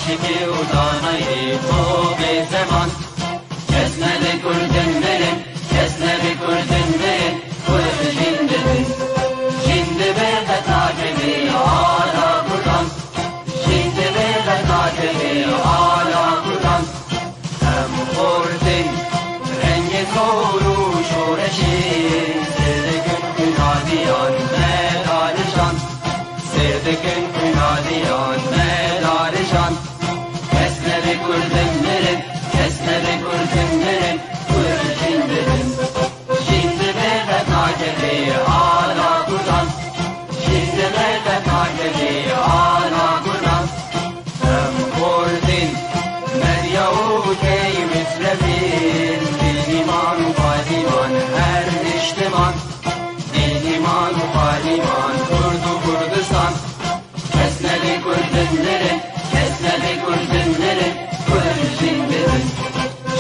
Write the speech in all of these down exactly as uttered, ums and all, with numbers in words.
Şikî û danayî xo bê zeman. Kes nebe kurdin mirin, kes nebe kurdin mirin, kurd jin dibin. Jin dibe qet nakevê ala kurdan. Jin dibe qet nakevê ala kurdan. Em xortin rengê zor û şoreşê, sêr dikin xwîna diyan me darişan. Sêr dikin xwîna diyan me darişan. Kes nebe kurdin mirin, kes nebe kurdin mirin, kurd jin dibin. Jin dibe qet nakevê ala kurdan. Jin dibe qet nakevê ala kurdan. Em xortin, Medya û Key Misrefîn, Dîlîman û Badîman, her niştiman. Dîlîman û Badîman, Kurd û Kurdistan. Kes nebe kurdin mirin, kes nebe kurdin mirin, kurd jin dibin.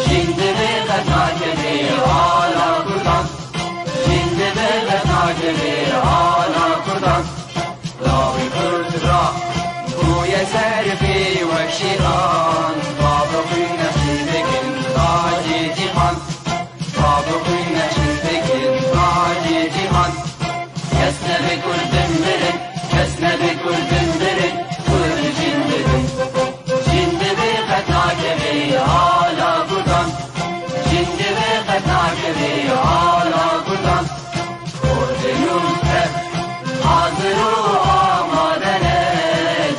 Jin dibe qet nakevê ala kurdan. Jin dibe qet nakevê ala kurdan. Lawê kurd ra bûye serfê wek şîran. Bavê xwîn nexşî dikin tacê cîhan. Bavê xwîn nexşî dikin tacê cîhan. Kes nebe kurdin mirin, kes nebe kurdin mirin, kurd jin dibin. Jin dibe qet nakevê ala kurdan. Jin dibe qet nakevê ala kurdan. Kurdin û tev hazir û amade ne.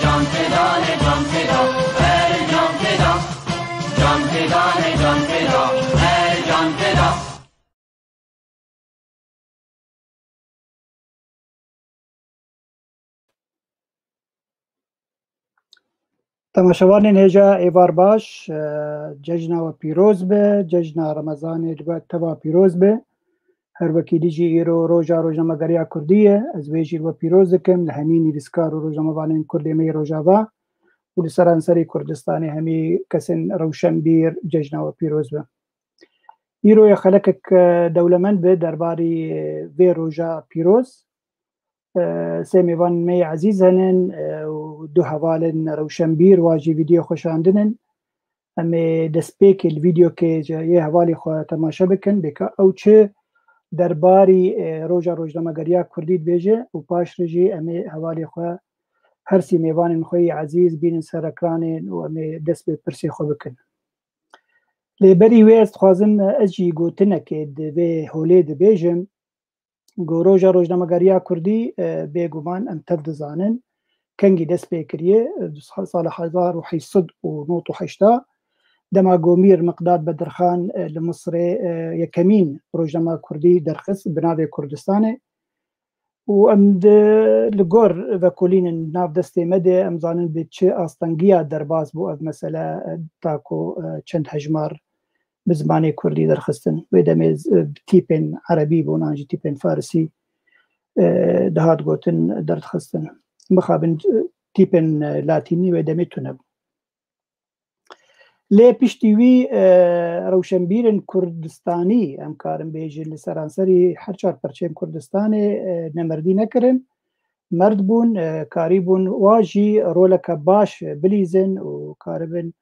Can feda ne, can feda, her can feda. Can feda ne, can feda, her can feda. Temaşevanên hêja êvar baş, e, cejna we pîroz be, cejna Remezanê li we teva pîroz be. Her wekî dî jî îro roja rojnamegeriya Kurdî ye. Ez wê jî li we pîroz dikim, li hemî nivîskar û rojnamevanên Kurd ê me yê Rojava û li seranserî Kurdistanê hemî kesên rewşenbîr cejna we pîroz be. Îro ye xelekek, e, dewlemend be derbarî, e, vê roja pîroz. E, sê mêvanên me yê ezîz henin, e, û du hevalên rewşenbîr wa jî vîdeo xwe şandinin. Em ê destpêkê li vîdeokê ji yê hevalê xwe temaşe bikin, bêka ew çi derbarî, e, roja rojnamegeriya Kurdî dibêje û paş re jî em ê hevalê xwe her sî mêvanên xwe yê ezîz bînin ser ekranê û em ê dest bi pirsê xwe bikin. Lê berî wê ez dixwazim, e, ez jî gotinekê di vê holê dibêjim. Ku roja rojnamegeriya Kurdî, e, bêguman em tev dizanin kengî dest pê kiriye, e, sala hezar û heşt sed û nod û heşt a, dema ku Mîr Miqdad Bedirxan, e, li Misirê, e, yekemîn rojnama Kurdî derxist bi navê Kurdistanê. Û em di, li gor vekolînin nav destê me de, em zanin bi çi astengiya derbas bû ev mesele, e, ta ku, e, çend hejmar bi zimanê Kurdî derxistin. Wê demê z-, bi tîpên erebî bûn an jî tîpên farisî, e, dihat gotin, derdixistin. Mixabin, e, tîpên, e, latînî wê demê tune bû. Lê piştî wî, e, rewşenbîrên Kurdistanî, em karin bêjin, li seranserî her çar perçeyên Kurdistanê, e, nemerdî nekirin. Merd bûn, e, karîbûn wa jî roleke baş bilîzin û karibin,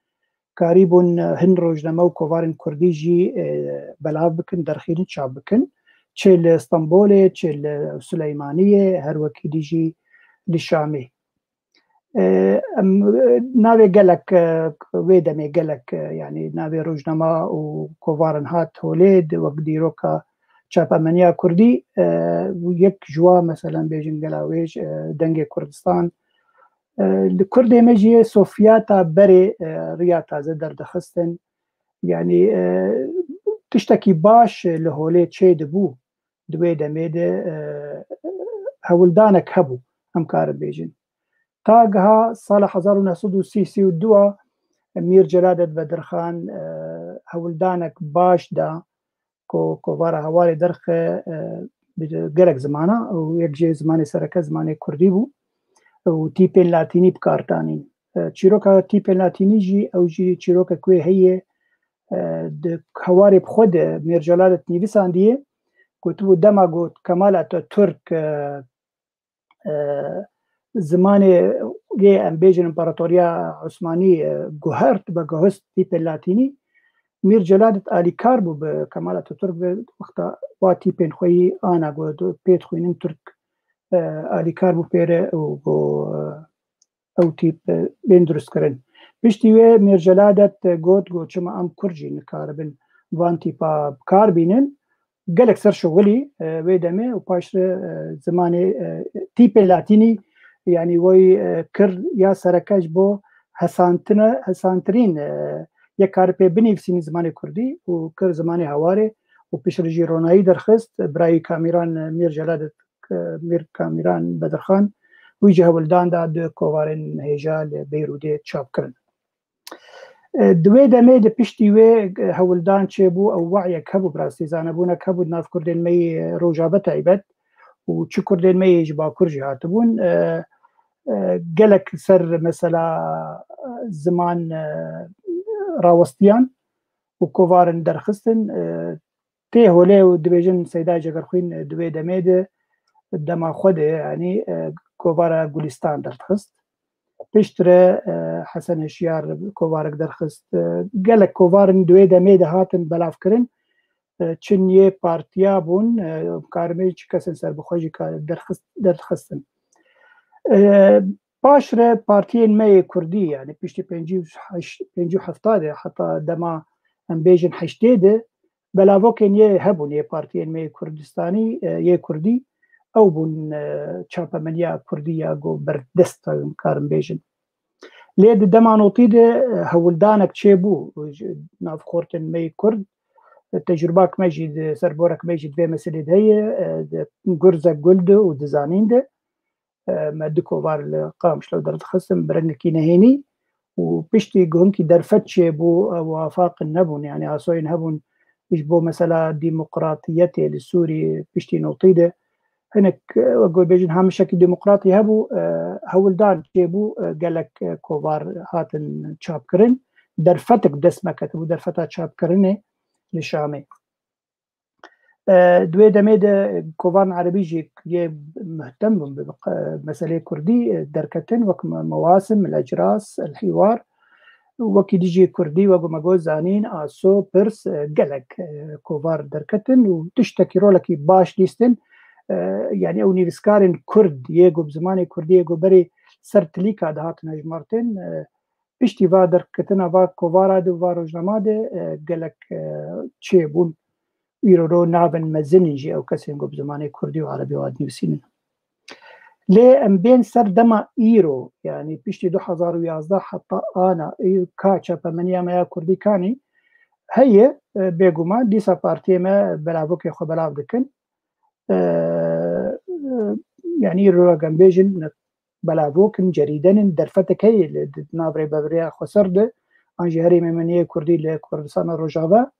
karîbûn, e, hin rojname û kovarên Kurdî jî, e, belav bikin, derxînin, çap bikin. Çi li Stenbolê, çi li Sileymaniyê, her wekî dî jî li Şamê. E, em, e, navê gelek, e, wê demê gelek, e, yanî navê rojnama û kovarin hat holê di wek dîroka çapemeniya Kurdî, e, yek ji wa, meselen, bêjin Gelawêj, e, Dengê Kurdistan. E, li Kurdê me jî Sofiyata berê, e, riya taze derdixistin. Yanî, e, tiştekî baş li holê çêdibû di wê demê de, e, hewldanek hebû, em karin bêjin. Ta giha sala hezar û neh sed û sî, sî û du a Mîr Celadet Bedirxan, e, hewldanek baş da ku kovara hevalê derxe, e, bi gelek zimana û yek jê zimanê sereke zimanê Kurdî bû û tîpên latînî bi kar tanîn. E, çîroka tîpên latînî jî, ew jî çîrokek wê heye, e, di hevalê bi xwe de Mîr Celadet nivîsandiye, gotibû dema got Kemal Atatürk, e, e, zimanê lê em bêjin împaratoriya Osmanî guhert, veguhist tîpê latînî. Mîr Celadet alîkar bû bi Kemal Atatürk ve wexta wa tîpên xwe yî ana got pê dixwînin Tirk alîkar bû pê re û got ew tîp bên dirust kirin. Piştî wê Mîr Celadet got, got çima em Kurd jî nikaribin van tîpa bi kar bînin. Gelek ser şixulî wê demê û paşre zimanê tîpê latînî, yanî wey kir ya sereke ji bo hesantine, hesantirîn yek kar pê binivîsînî zimanê kurdî û kir zimanê hewarê û piştre jî ronayî derxist. Birayî Kamîran Mîr Celadet, Mîr Kamîran Bedirxan, wî jî hewldan da du kovarên hêja li Beyrûdê çap kirin. Di wê demê de piştî wê hewldan çêbû, ew we'yek hebû, bi rastî zanebûnek hebû di nav kurdên me yê Rojava taybet û çi kurdên me yê ji Bakur jî hatibûn. Gelek ser mesela ziman rawestiyan û kovarin derxistin. Tê holê û dibêjin Seyda Cegerxwîn di wê demê de dema xwe de, yanî kovara Gulîstan derdixist. Piştre Hesen Hişyar kovarek derxist. Gelek kovarin di wê demê de hatin belavkirin. Çin yê partiya bûn, karimê çi kesên serbixwe jî derdixistin. Paşre partiyên me yê kurdî, yanî piştî pêncî û hefta de heta dema em bêjin heştê de, belavokên yê hebûn yê partiyên me yê Kurdistanî, yê kurdî, ew bûn çapemeniya kurdî ya ku berdest in, karin bêjin. Lê di dema notî de hewldanek çêbû nav xortên me yê kurd. Tecrûbak me jî di serborek me jî di vê meselê de heye, di Gurze Gul de û di Zanîn de. Me du kovar li Qamişlo derdixistin bi rengekî nehênî û piştî ku hinkî derfet çêbû, ew wafaqin nebûn, yanî asoyên hebûn ji bo mesela demokratiyetê li Sûrî piştî notî de hinek, wek bêjin, hamişekî demokratî hebû, hewldan çêbû, gelek kovar hatin çapkirin. Derfetek dest me ketibû, derfeta çapkirinê li Şamê. Di wê demê de kovarên erebî jî yê muhtem bûn bi meseleyê kurdî derketin, wek Mewasim, El Ecras, El Hîwar. Wekî dijî kurdî, wek me got, Zanîn, Aso, Pirs, gelek kovar derketin û tiştekî, rolekî baş lîstin. Yanî ew nivîskarên kurd yê ku bi zimanê kurdî yê ku berê ser tilîka dihatin hejmartin, piştî va derketina va kovara de û va rojnama de gelek çêbûn. Îro ro navên mezin in jî ew kesên ku bi zimanê kurdî û erebî wa dinivîsînin. Lê em bên ser dema îro, yanî piştî du hezar û yazdeh heta ana, ka çapemeniya me ya kurdî kanî heye, bêguman dîsa partiyê me belavokê xwe belav dikin. Yanî îro ra em bêjin belavok in, cerîden in, derfetek heye li nav rêveberiya xweser de, an jî herêmê me yê kurdî li Kurdistana Rojava,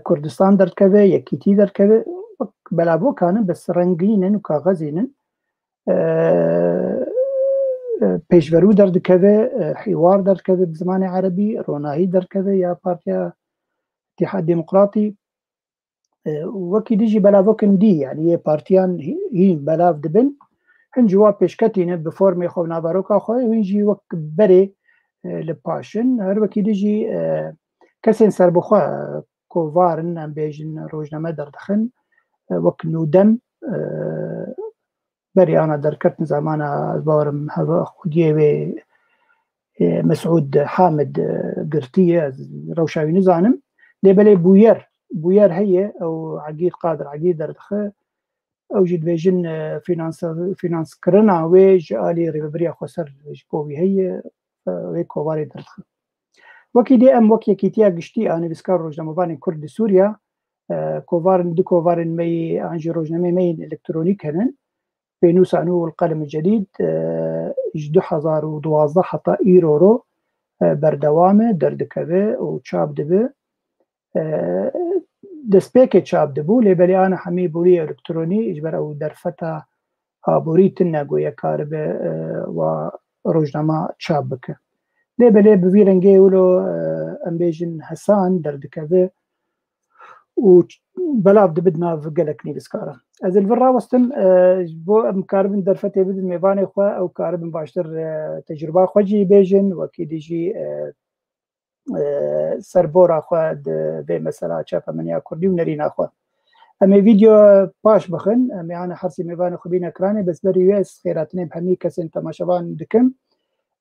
Kurdistan derdikeve, Yekîtî derdikeve, wek belavokan in, bes rengîn in û kaxezîn in. Pêşverû derdikeve, Hîwar derdikeve bi zimanê erebî, Ronahî derdikeve ya Partiya Îtîhad Demokratî. Wekî din jî belavokên dî, yanî yê partiyan hîn belav dibin. Hin ji wa pêşketî ne bi formê xwe, naveroka xwe, hîn jî wek berê li paş in. Her wekî din jî kesên serbixwe, kovar in, em bêjin, rojname derdixin, wek Nûdem, berê ana derketin zamana, ez bawerim heva xwediyê wê Mesûd Hamid girtiye, ez rewşa wî nizanim. Lê belê bûyer, bûyer heye, ew Egîd, Qadir Egîd derdixe. Ew jî dibêjin finanskirina wê ji alî Rêveberiya Xweser ji bo wî heye, wê kovarê derdixe. Wekî dê em wek Yekîtiya Giştî a Nivîskar Rojnamevanên Kurd li Sûriya, kovarên, du kovarên me yê an jî rojnameyên me yên elektronîk hene. Pênûsa Nû û El Qelem El Cedîd ji du hezar û duwazdeh heta îro ro berdewam e, derdikeve û çap dibe. Destpêkê çap dibû, lê belê ana hemî bûriye elektronî, ji ber ew derfeta aborî tune ku yek karibe wa rojnama çap bike. Lê belê bi vî rengê wilo, em bêjin, hesan derdikeve û belav dibe di nav gelek nivîskaran. Ez li vir rawestim, e, ji bo em karibin derfetê bidin mêvanê xwe, ew karibin baştir, e, tecrûba xwe jî bêjin, wekî dî jî, e, e, serbora xwe di vê mesela çapemeniya kurdî û nerîna xwe. Em ê vîdeo paş bixin, em ê ana hersî mêvanê xwe bîne ekranê, bes berî wê ez xêratinê bi hemî kesên temaşevan dikim.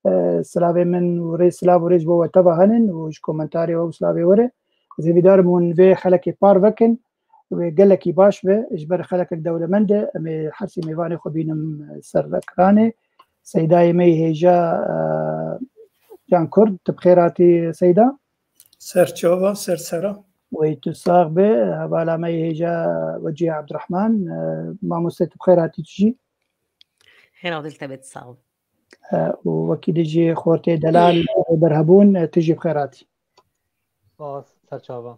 E, silavê min û rê, silav û rêz bo we teva henin û ji komentarê we û silavê we re. Ez hêvîdar im hûn vê xelekê par vekin, wê gelekî baş be, ji ber xelekek dewlemend e. Em ê hersî mêvanê xwe bînim ser ekranê. Seydayê me yê hêja, e, Can Kurd, tu bi xêr hatî Seyda. Ser çava, ser sera. Wey tu sax be, hevala me yê hêja Wecî Abdurrahman, e, mamoste tu bi xêr hatî tu jî. Xêr hatî te bê, tu sax be. E, û wekî dî jî xortê delal, e, berhebûn, e, tu jî bi xêr hatî. Spas, ser çava.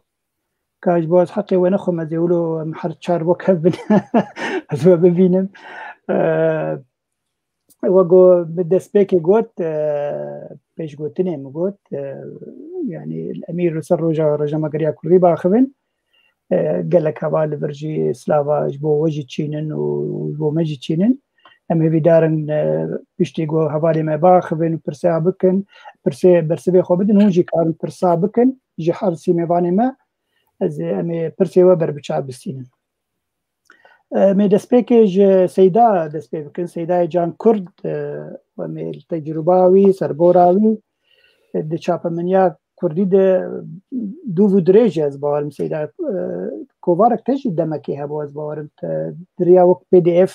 Ka ji bo ez heqê we nexwim, ez ê wilo em her çar wek hev bin. Ez we bibînim. E, we go bi destpêkê got, e, pêşgotinê min got, e, yanî em ê li ser roja rojnamegeriya kurdî biaxivin. E, gelek heval li vir jî silava ji bo we jî çînin û ji bo me jî çînin. Em hêvîdar in, e, piştî ku hevalê me biaxivin û pirsa bikin, pirsê bersivê xwe bidin, hûn jî karin pirsa bikin ji her sî mêvanê me. Ez ê, em ê pirsê we ber bi çav bistînin. Em ê destpêkê ji Seyda dest pê bikin. Seydayê Can Kurd, e, em ê li tecrûba wî, serbora wî, e, di çapemeniya kurdî de dûv û dirêj e, ez bawerim Seyda. E, kovarek te jî demekê hebû, ez bawerim te di riya wek P D F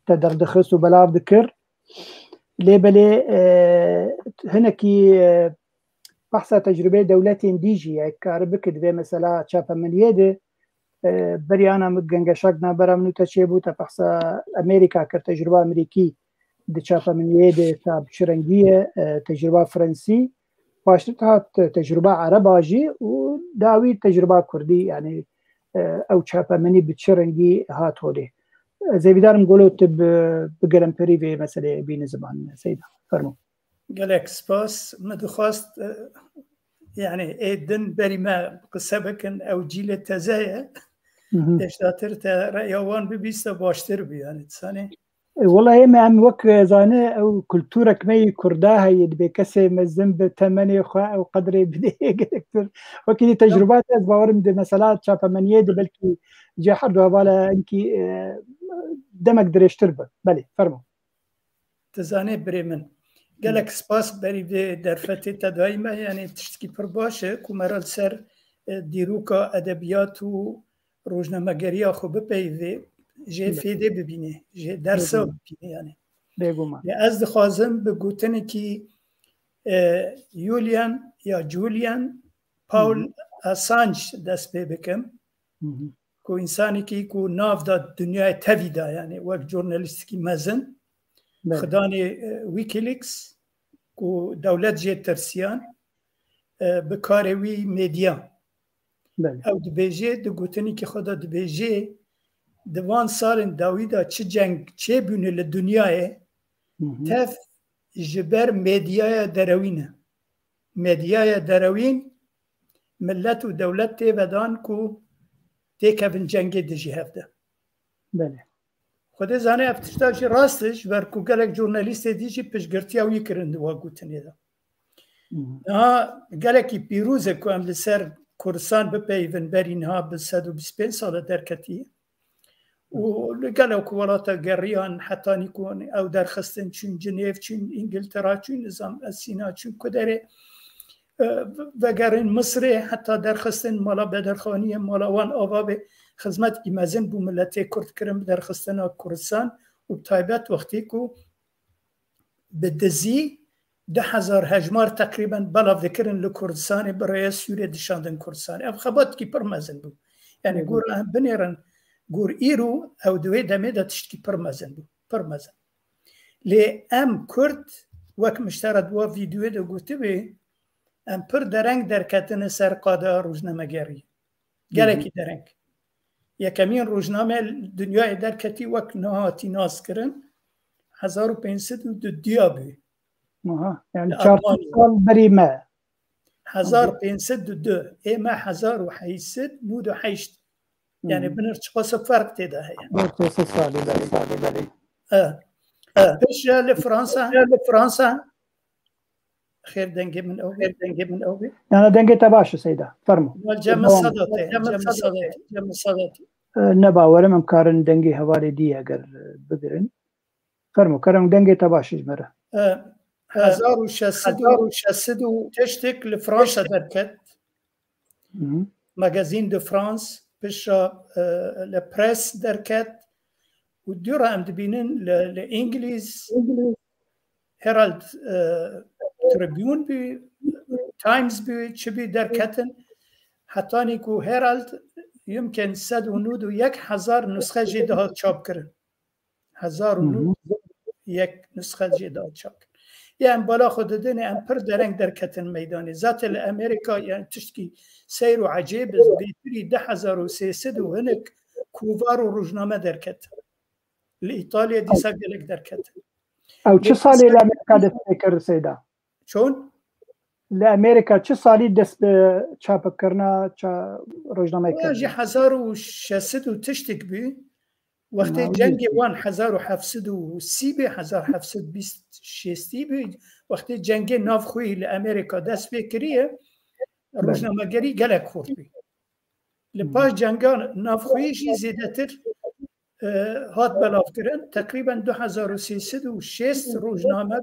te derdixist û belav dikir. Lê belê, e, hinekî, e, behsa tecrûbeyê dewletên dî jî ye, kar bikir di vê mesela çapemeniyê de, e, berî ana min gengeşak navbera min û te çêbû, te behsa Amerîka kir, tecrûba Amerîkî di çapemeniyê de ta bi çi rengî ye, e, tecrûba Fransî, paştir te hat tecrûba Ereba jî û dawî tecrûba Kurdî, yanî, e, ew çapemenî bi çi rengî hat holê. Ez hêvîdar im golo tu bi, bi gelemperî vê meseleyê bîne ziman, Seyda. Fermo. Gelek spas. Min dixwest, e, yanî ê din berî me qise bikin, ew cîlê teze ye. Hı hı. Hêştatir te reya wan bibîsta baştir bû, yanî, disanê. E, wela ê me em wek, e, zane, ew kulturek me yê Kurda heye, dibê kesê mezin bi temenê xwe ew qedrê bidê, gelektir. Wekî dî tecrûba te, ez bawerim di mesela çapemeniyê de belkî cê her du hevala enkî, e, demek dirêjtir bi. Belê, fermo. Dizanê birê min. Gelek spas berî vê derfetê te dayî me. Yanî tiştkî pir baş e ku me re li ser, e, dîroka edebiyat û rojnamegeriya xwe bipeyivê, jê fêdê bibînê, jê dersa bibînê yanî. Bêguman. Lê ez dixwazim bi gotinekî, e, Julian ya Julian Paul Assange dest pê bikim. Hı hı. Ku însanekî ku nav da dinyayê tevî de, yanî wek jurnalîstikî mezin, Belê. Xidanê, e, Wikileaks, ku dewlet jê tirsiyan, e, bi karê wî medya. Belê. Ew dibêje, di gotinekî xwe de dibêje, di van salên dawî de çi ceng çêbûne li dinyayê, Hı hı. tev ji ber medyaya derewîn e. Medyaya derewîn, millet û dewlet tê vedan ku têkevin cengê dijî hev de. Belê. Xwedê zane ev tişta jî rast e, ji ber ku gelek jurnalîstê dî jî piştgirtiya wî kirin di wa gotinê de. Hı hı. Niha gelekî pîroz e ku em li ser Kurdistan bipeyivin, berî niha bi sed û bîst pênc sal e derketiye. Û li gelo ku welata geriyan, hetanî ku ew derxistin, çûn Cinêv, çûn Îngiltera, çûn nizam Esîna, çûn ku derê, e, vegerin Misirê, heta derxistin mala bedelxaniyê, mala wan ava bê, xizmetkî mezin bû miletê Kurd kirin bi derxistina Kurdistan û bi taybet wextî ku bi dizî du hezar hejmar teqrîben belav dikirin li Kurdistanê, bi rêya Sûrê dişandin Kurdistanê. Ev xebatekî pir mezin bû. Yanî Hı hı. gor em binêrin, gor îro ew di wê demê de tiştkî pir mezin bû. Pir mezin. Lê em Kurd, wek min ji te re di wa vîdyoyê de gotibê, em pir dereng derketine ser qada rojnamegeriyê. Gelekî dereng. Yekemîn rojname li dinyayê derketî wek niha hatî naskirin, hezar û pênc sed û du ya bû. Aha, yani çar sed sal berî me. Hezar pênc sed û du, ê me hezar û heşt sed û nod û heşt. Yani binir çiqas ferq tê de heye. Belê, belê. E, e, pêşe li Fransa, li Fransa. Xêr, dengê min ew bê, dengê min ew bê. Yani dengê te baş e Seyda. Fermo. Cem Sadat, Cem Sadat. E, ne bawerim em karin dengê hevalê dî eger, e, bigirin. Fermo, kerem, dengê te baş e ji me re. E, hezar û şeş sed û, hezar û şeş sed û tiştek li Fransa derket. Magazine de France, pişa, e, li Press derket û dû re em dibînin li, li Îngilîz Herald, e, Tribune bû, Times bû, çi bû derketin. Hetanî ku Herald yimkin sed û nod û yek hezar nusxe jê dihat çap kirin. Hezar û nod yek nusxe jê dihat çap kirin. Em bala xwe didinê, em pir dereng derketin meydanê. Zaten li Amerîka, yani tiştkî seyr û ecêb e, bêtirî du hezar û sê sed û hinek kovar û rojname derket. Li Îtalya dîsa gelek derket. Ew çi salê li Amerîka dest pê kir Seyda? Çon? Li Amerîka çi salî dest bi çapkirina ça-, rojnameyê kir? Jî hezar û şeş sed û tiştek bû. Wextê cengê wan hezar û heft sed û sî bê, hezar heft sed bîst şêstî bê. Wextê cengê navxweyî li Amerîka dest pê kiriye, rojnamegerî gelek xurt bû. Li paş cenga navxweyî jî zêdetir, e, hat belavkirin. Teqrîben du hezar û sê sed û şêst rojname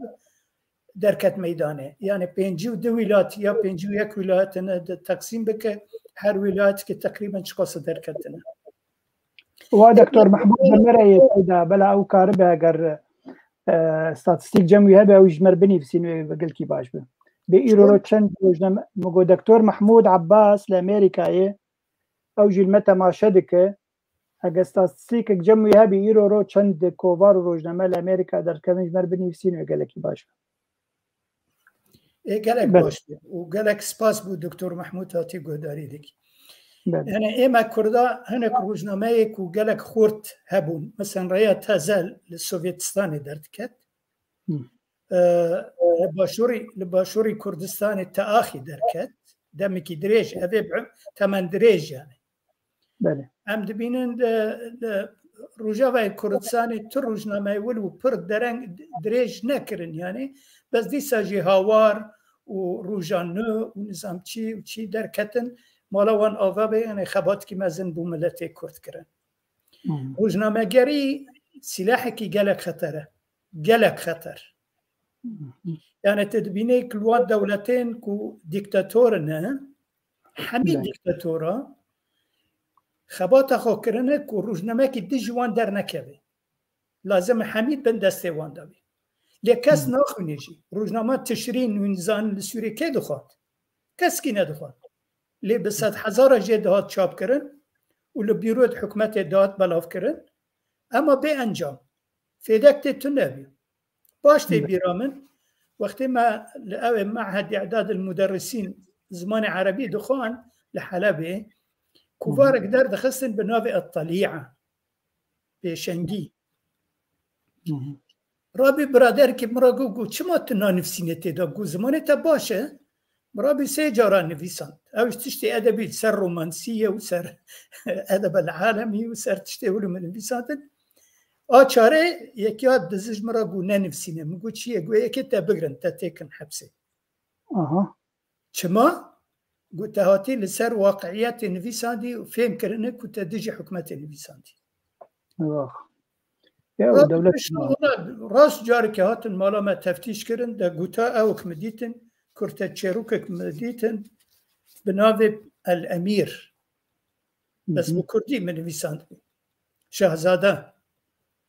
derket meydanê. Yani pêncî û du wîlat ya pêncî û yek wîlayetine de teqsîm bike, her wîlayetekê teqrîben çiqas derketine. Wa Doktor Mehmûd bi me re yê Seyda, bela ew karibe eger, e, statistîk cem wî hebe, ew ji me re binivîsîn, wê bi gelkî baş be. Bê îro ro çend rojname, min got Doktor Mehmûd Abbas li Amerîkayê, ew jî li me temaşe dike. Eger statistîkek cem wî hebî, îro ro çend kovar û rojname li Amerîka derkevin, ji me re binivîsîn, wê gelekî baş be. Ê, gelek baş bû û gelek spas bû Doktor Mehmûd hatî guhdarî dikî. Belê. Yani ê me Kurda hinek rojnameyê ku gelek xurt hebûn. Mesela Reya Teze li Sovyetistanê derdiket. Hı. E, li başûrî, li başûrî Kurdistanê Teaxî derket. Demekî dirêj, ev ê bi temen dirêj yani. Belê. Em dibînin li, li Rojavayê Kurdistanê tu rojnameyê wil û pir dereng dirêj nekirin yani. Bes dîsa jî Hawar û Roja Nû û nizam çi û çi derketin, mala wan ava be, yani xebatkî mezin bû miletê Kurd kirin. Hmm. Rojnamegerî sîlahekî gelek xeter e. Gelek xeter. Hmm. Yani te dibînê ku li wan dewletên ku dîktator ne, hemî dîktatora xebata xwe kirine ku rojnamekî dijî wan dernekeve. Lazim e hemî bin destê wan de bî. Lê kes naxwîne jî. Rojnama Tişrîn û nizan li Sûriyê kê dixwat? Keskî nedixwat. Lê bi sed hezara jê dihat çapkirin û li bîroyê hikûmetê dihat belavkirin. Ema bê encam. Fêdek tê tune bî. Baş tê bîra min, wextê me li ew ê Mehedî Îdadil Muderrisîn zimanê erebî dixwand li Helebê, kovarek derdixistin bi navê Etalîa, pêşengî. Rabî biraderekî min re got, got, "Çima tu nanivîsînê tê de?" Got, "Zimanê te baş e." Rabî sê cara nivîsand. Ew ji tiştê edebî li ser romansî ye û ser edeb el alemî û ser tiştê wilo min nivîsandin. A çare yekî hat dizij min re got, "Nenivîsîne." Min got, "Çi ye?" Got, "Yekê te bigirin, te têkin hepsê." Aha. Çima? Got, "Te hatî li ser waqiiyetê nivîsandî û fêm kirine ku te dijî hikûmetê nivîsandî." Eyvah. Ya, Rast dewlet pişt ona, rast carekê hatin mala me teftîş kirin, de guta ewk mi dîtin, kurte çêrokek mi dîtin, bi navê El Emîr. Bes Hı hı. bi kurdî min nivîsandibû. Şahzade.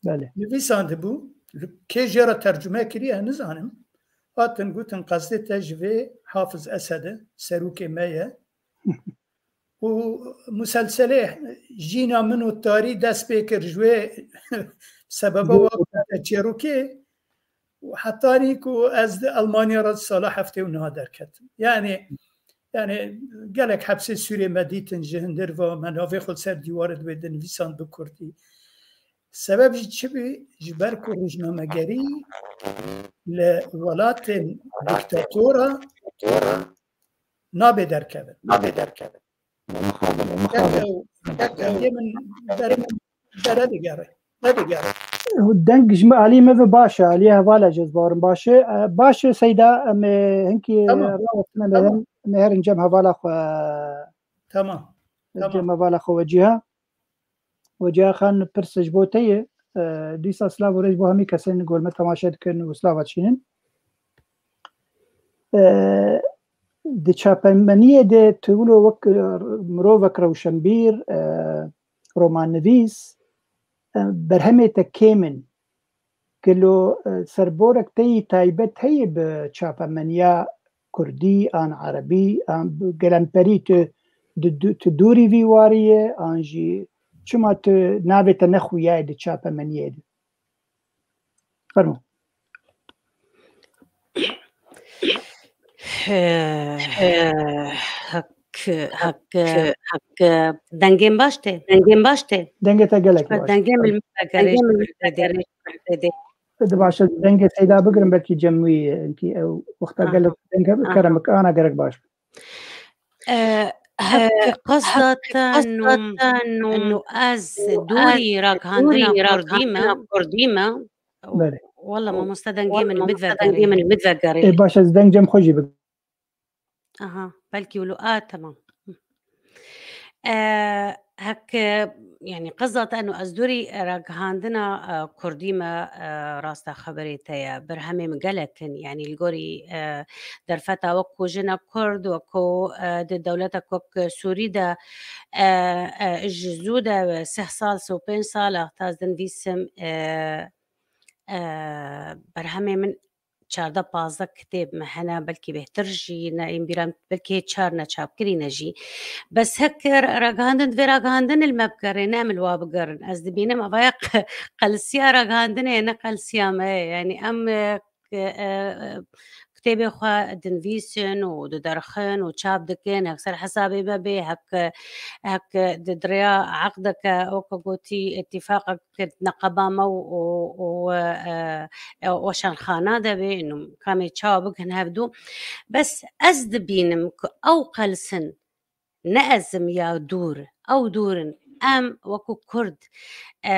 Belê. Nivîsandibû, li kê jê re tercume kiriye, nizanim. Hatin gotin, "Qezdê te ji vê Hafiz Esed e, serokê me ye." Û muselselê Jîna Min û Tarî dest pê kir ji wê sebeba wa ku te çêrokê û hetanî ku ez di Elmanya re di sala heftê û neh derketim. Yani, yani gelek hepsê Sûrê me dîtin ji hindir ve me navê xwe li ser dîwarê di wê dinivîsan bi kurdî. Sebeb jî çi bî? Ji ber ku rojnamegerî li welatên dîktatora nabê derkevin. Nabê derkevin. Mixabin, mixabin. Dengê min dere digere. Nedigere. Deng ji min alî min ve baş e, alî hevala jî ez bawerim baş e. E, baş e Seyda, em ê hinkî Tamam. rawestine me Tamam. hem me herin cem hevala xwe. Tamam. Cem Tamam. hevala xwe weciha. Weciha Xan pirs ji bo te ye. E, dîsa silav û rêz bo hemî kesên gor me temaşe dikin û silava dişînin. E, di çapemeniyê de tu wilo wek, e, mirovek rewşenbîr, e, romannivîs, e, berhemê te kêm in. Gelo, e, serborek te yî taybet heye bi çapemeniya kurdî an erebî an bi gelemperî tu di du-, tu dûrî vî warî ye an jî çima tu navê te nexuyaye di çapemeniyê de? Fermo. He, he, hak, hak, hak, dengên baş tê, dengên baş tê. Dengê te gelek baş. Dengê min, dengê min. Hadi baş e, dengê Seyda bigirin, belkî cem wî, enkî ew wexta Aha. gelek dengê Aha. kerem ana gerek baş. E, hek qesda te nû, nû ez dûrî ragihandina kurdî me. Belê. Walla mamoste dengê min bid vegerê. Ê, baş ez deng cem xwe jî bik. Aha, belkî wilo, a, tamam. E, hek, e, yani qeza te eno ez dûrî ragihandina, e, kurdî me, e, rasta xeberê te ye. Berhemê min gelek in, yani li gorî, e, derfeta wek ku jina kurd, wek ku, e, di dewletek wek Sûrî de, e, e, ji zû de sih sal, sih û pênc sal e, ta ez dinivîsim, e, e, berhemê min çardeh pazdeh kitêb me hene, belkî bêhtir jî ne, ên bîra min belkî hê çar ne çapkirî ne jî. Bes hek re-, ragihandin, divê ragihandin li me bigerê, ne em li wa bigerin. Ez dibînim evaya qe-, qelisiya ragihandinê ye, ne qelisiya me ye. Yani em, e, e, e, kitêbê xwe dinivîsin û diderxin û çap dikin, hek ser hesabê me bê, hek, hek di, di rêya eqdeke, weke gotî, îtîfaqek neqeba me û, û, û, e, e, weşanxana de bê, û kamê çawa bikin hevdû. Bes ez dibînim ku ew qelsin, ne ez im ya dûr, ew dûr in. Em wekû Kurd, e,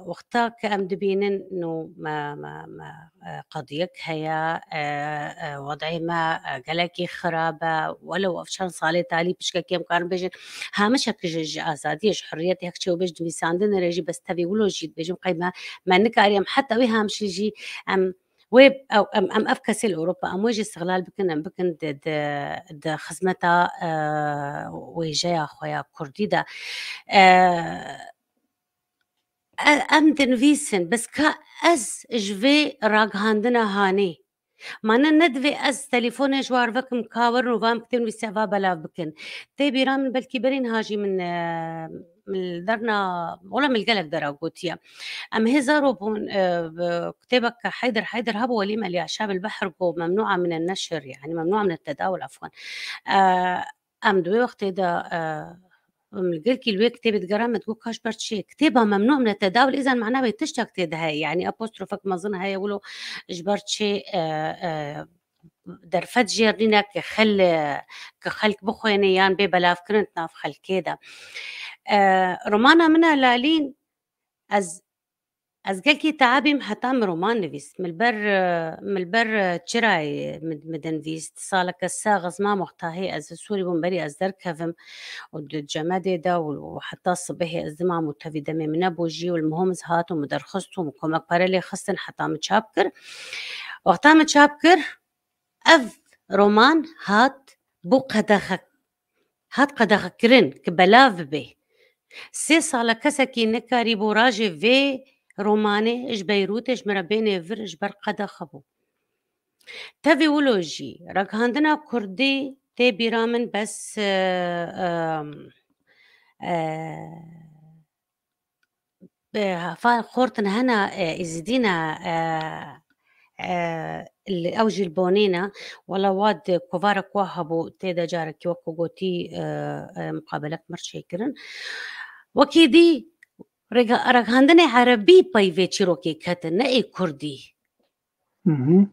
wexta ku em dibînin nû me, me, me, e, qediyek heye, e, e, wedeyê me, e, gelekî xirab e, welew ev çend salê talî pişkekê em karin bêjin, hamişek ji, ji azadiyê, ji hurriyetê, hek çi ew bêj nivîsandinê re jî, bes tevî wilo jî dibêjim qey me, me nikarî em heta wê hamişî jî em wê ew, em, em ev kesê li Ewropa, em wê jî istiqlal bikin, em bikin di, di, di xizmeta, e, wêjeya xwe ya kurdî de. E, e, em dinivîsin, bes ka ez ji vê ragihandina hanê, mane ne divê ez telefonê ji war vekim, ka werin û van kitêb nivîse va belav bikin. Tê bîra min, belkî berî niha jî min, e, min li derna, wela min li gelek dera gotiye. Em hêza ro bûn, e, bi kitêbek Heyder Heyder hebû, Welî Melî Aşab el Behr, got, "Memnûa min en neşir, yani memnûa min et tedawul, afwan." E, em di wê wextê de, e, em li gelkî li wê kitêbê digera, me digot, "Ka ji ber çi kitêba memnûa min et tedawul, îzan mana wê tiştek tê de heye, yani apostrofek mezin heye, wilo ji ber çi, e, e, derfet jêr nîne ku xel-, ku xelk bixwêne yan bê belavkirin di nav xelkê de." E, romana min a Lalîn, ez, ez gelkî teabîm heta min roman nivîst. Min li ber, e, min li ber, e, çirayê min, min dinivîst. Saleke sax ez mam wexta hê ez li Sûrî bûm, berî ez derkevim û di cemedê de û, û heta sibehê ez dimam û tevî demê min nebû jî û li Muhom ez hatim û derxist û min komek pere lê xistin heta min çap kir. Wexta min çap kir, ev roman hat bû qedexe, hat qedexekirin ki belav bibe. Sê sala kesekî nekarîbû rajê vê romanê ji Beyrûtê ji min re bênê vir ji ber qedexe bû. Tevî wilo jî ragihandina kurdî tê bîra min, bes, e, e, e, Bi hefa xortin hena, e, Îzidîna, e, e, li, ew jî li Bonî ne. Wela wa di kovarek wa hebû, tê de carekî wek ku gotî, e, e, muqabelek mir çêkirin. Wekî dî rêga-, ragihandinê erebî pey vê çîrokê ketin, ne ê kurdî. Hı hı.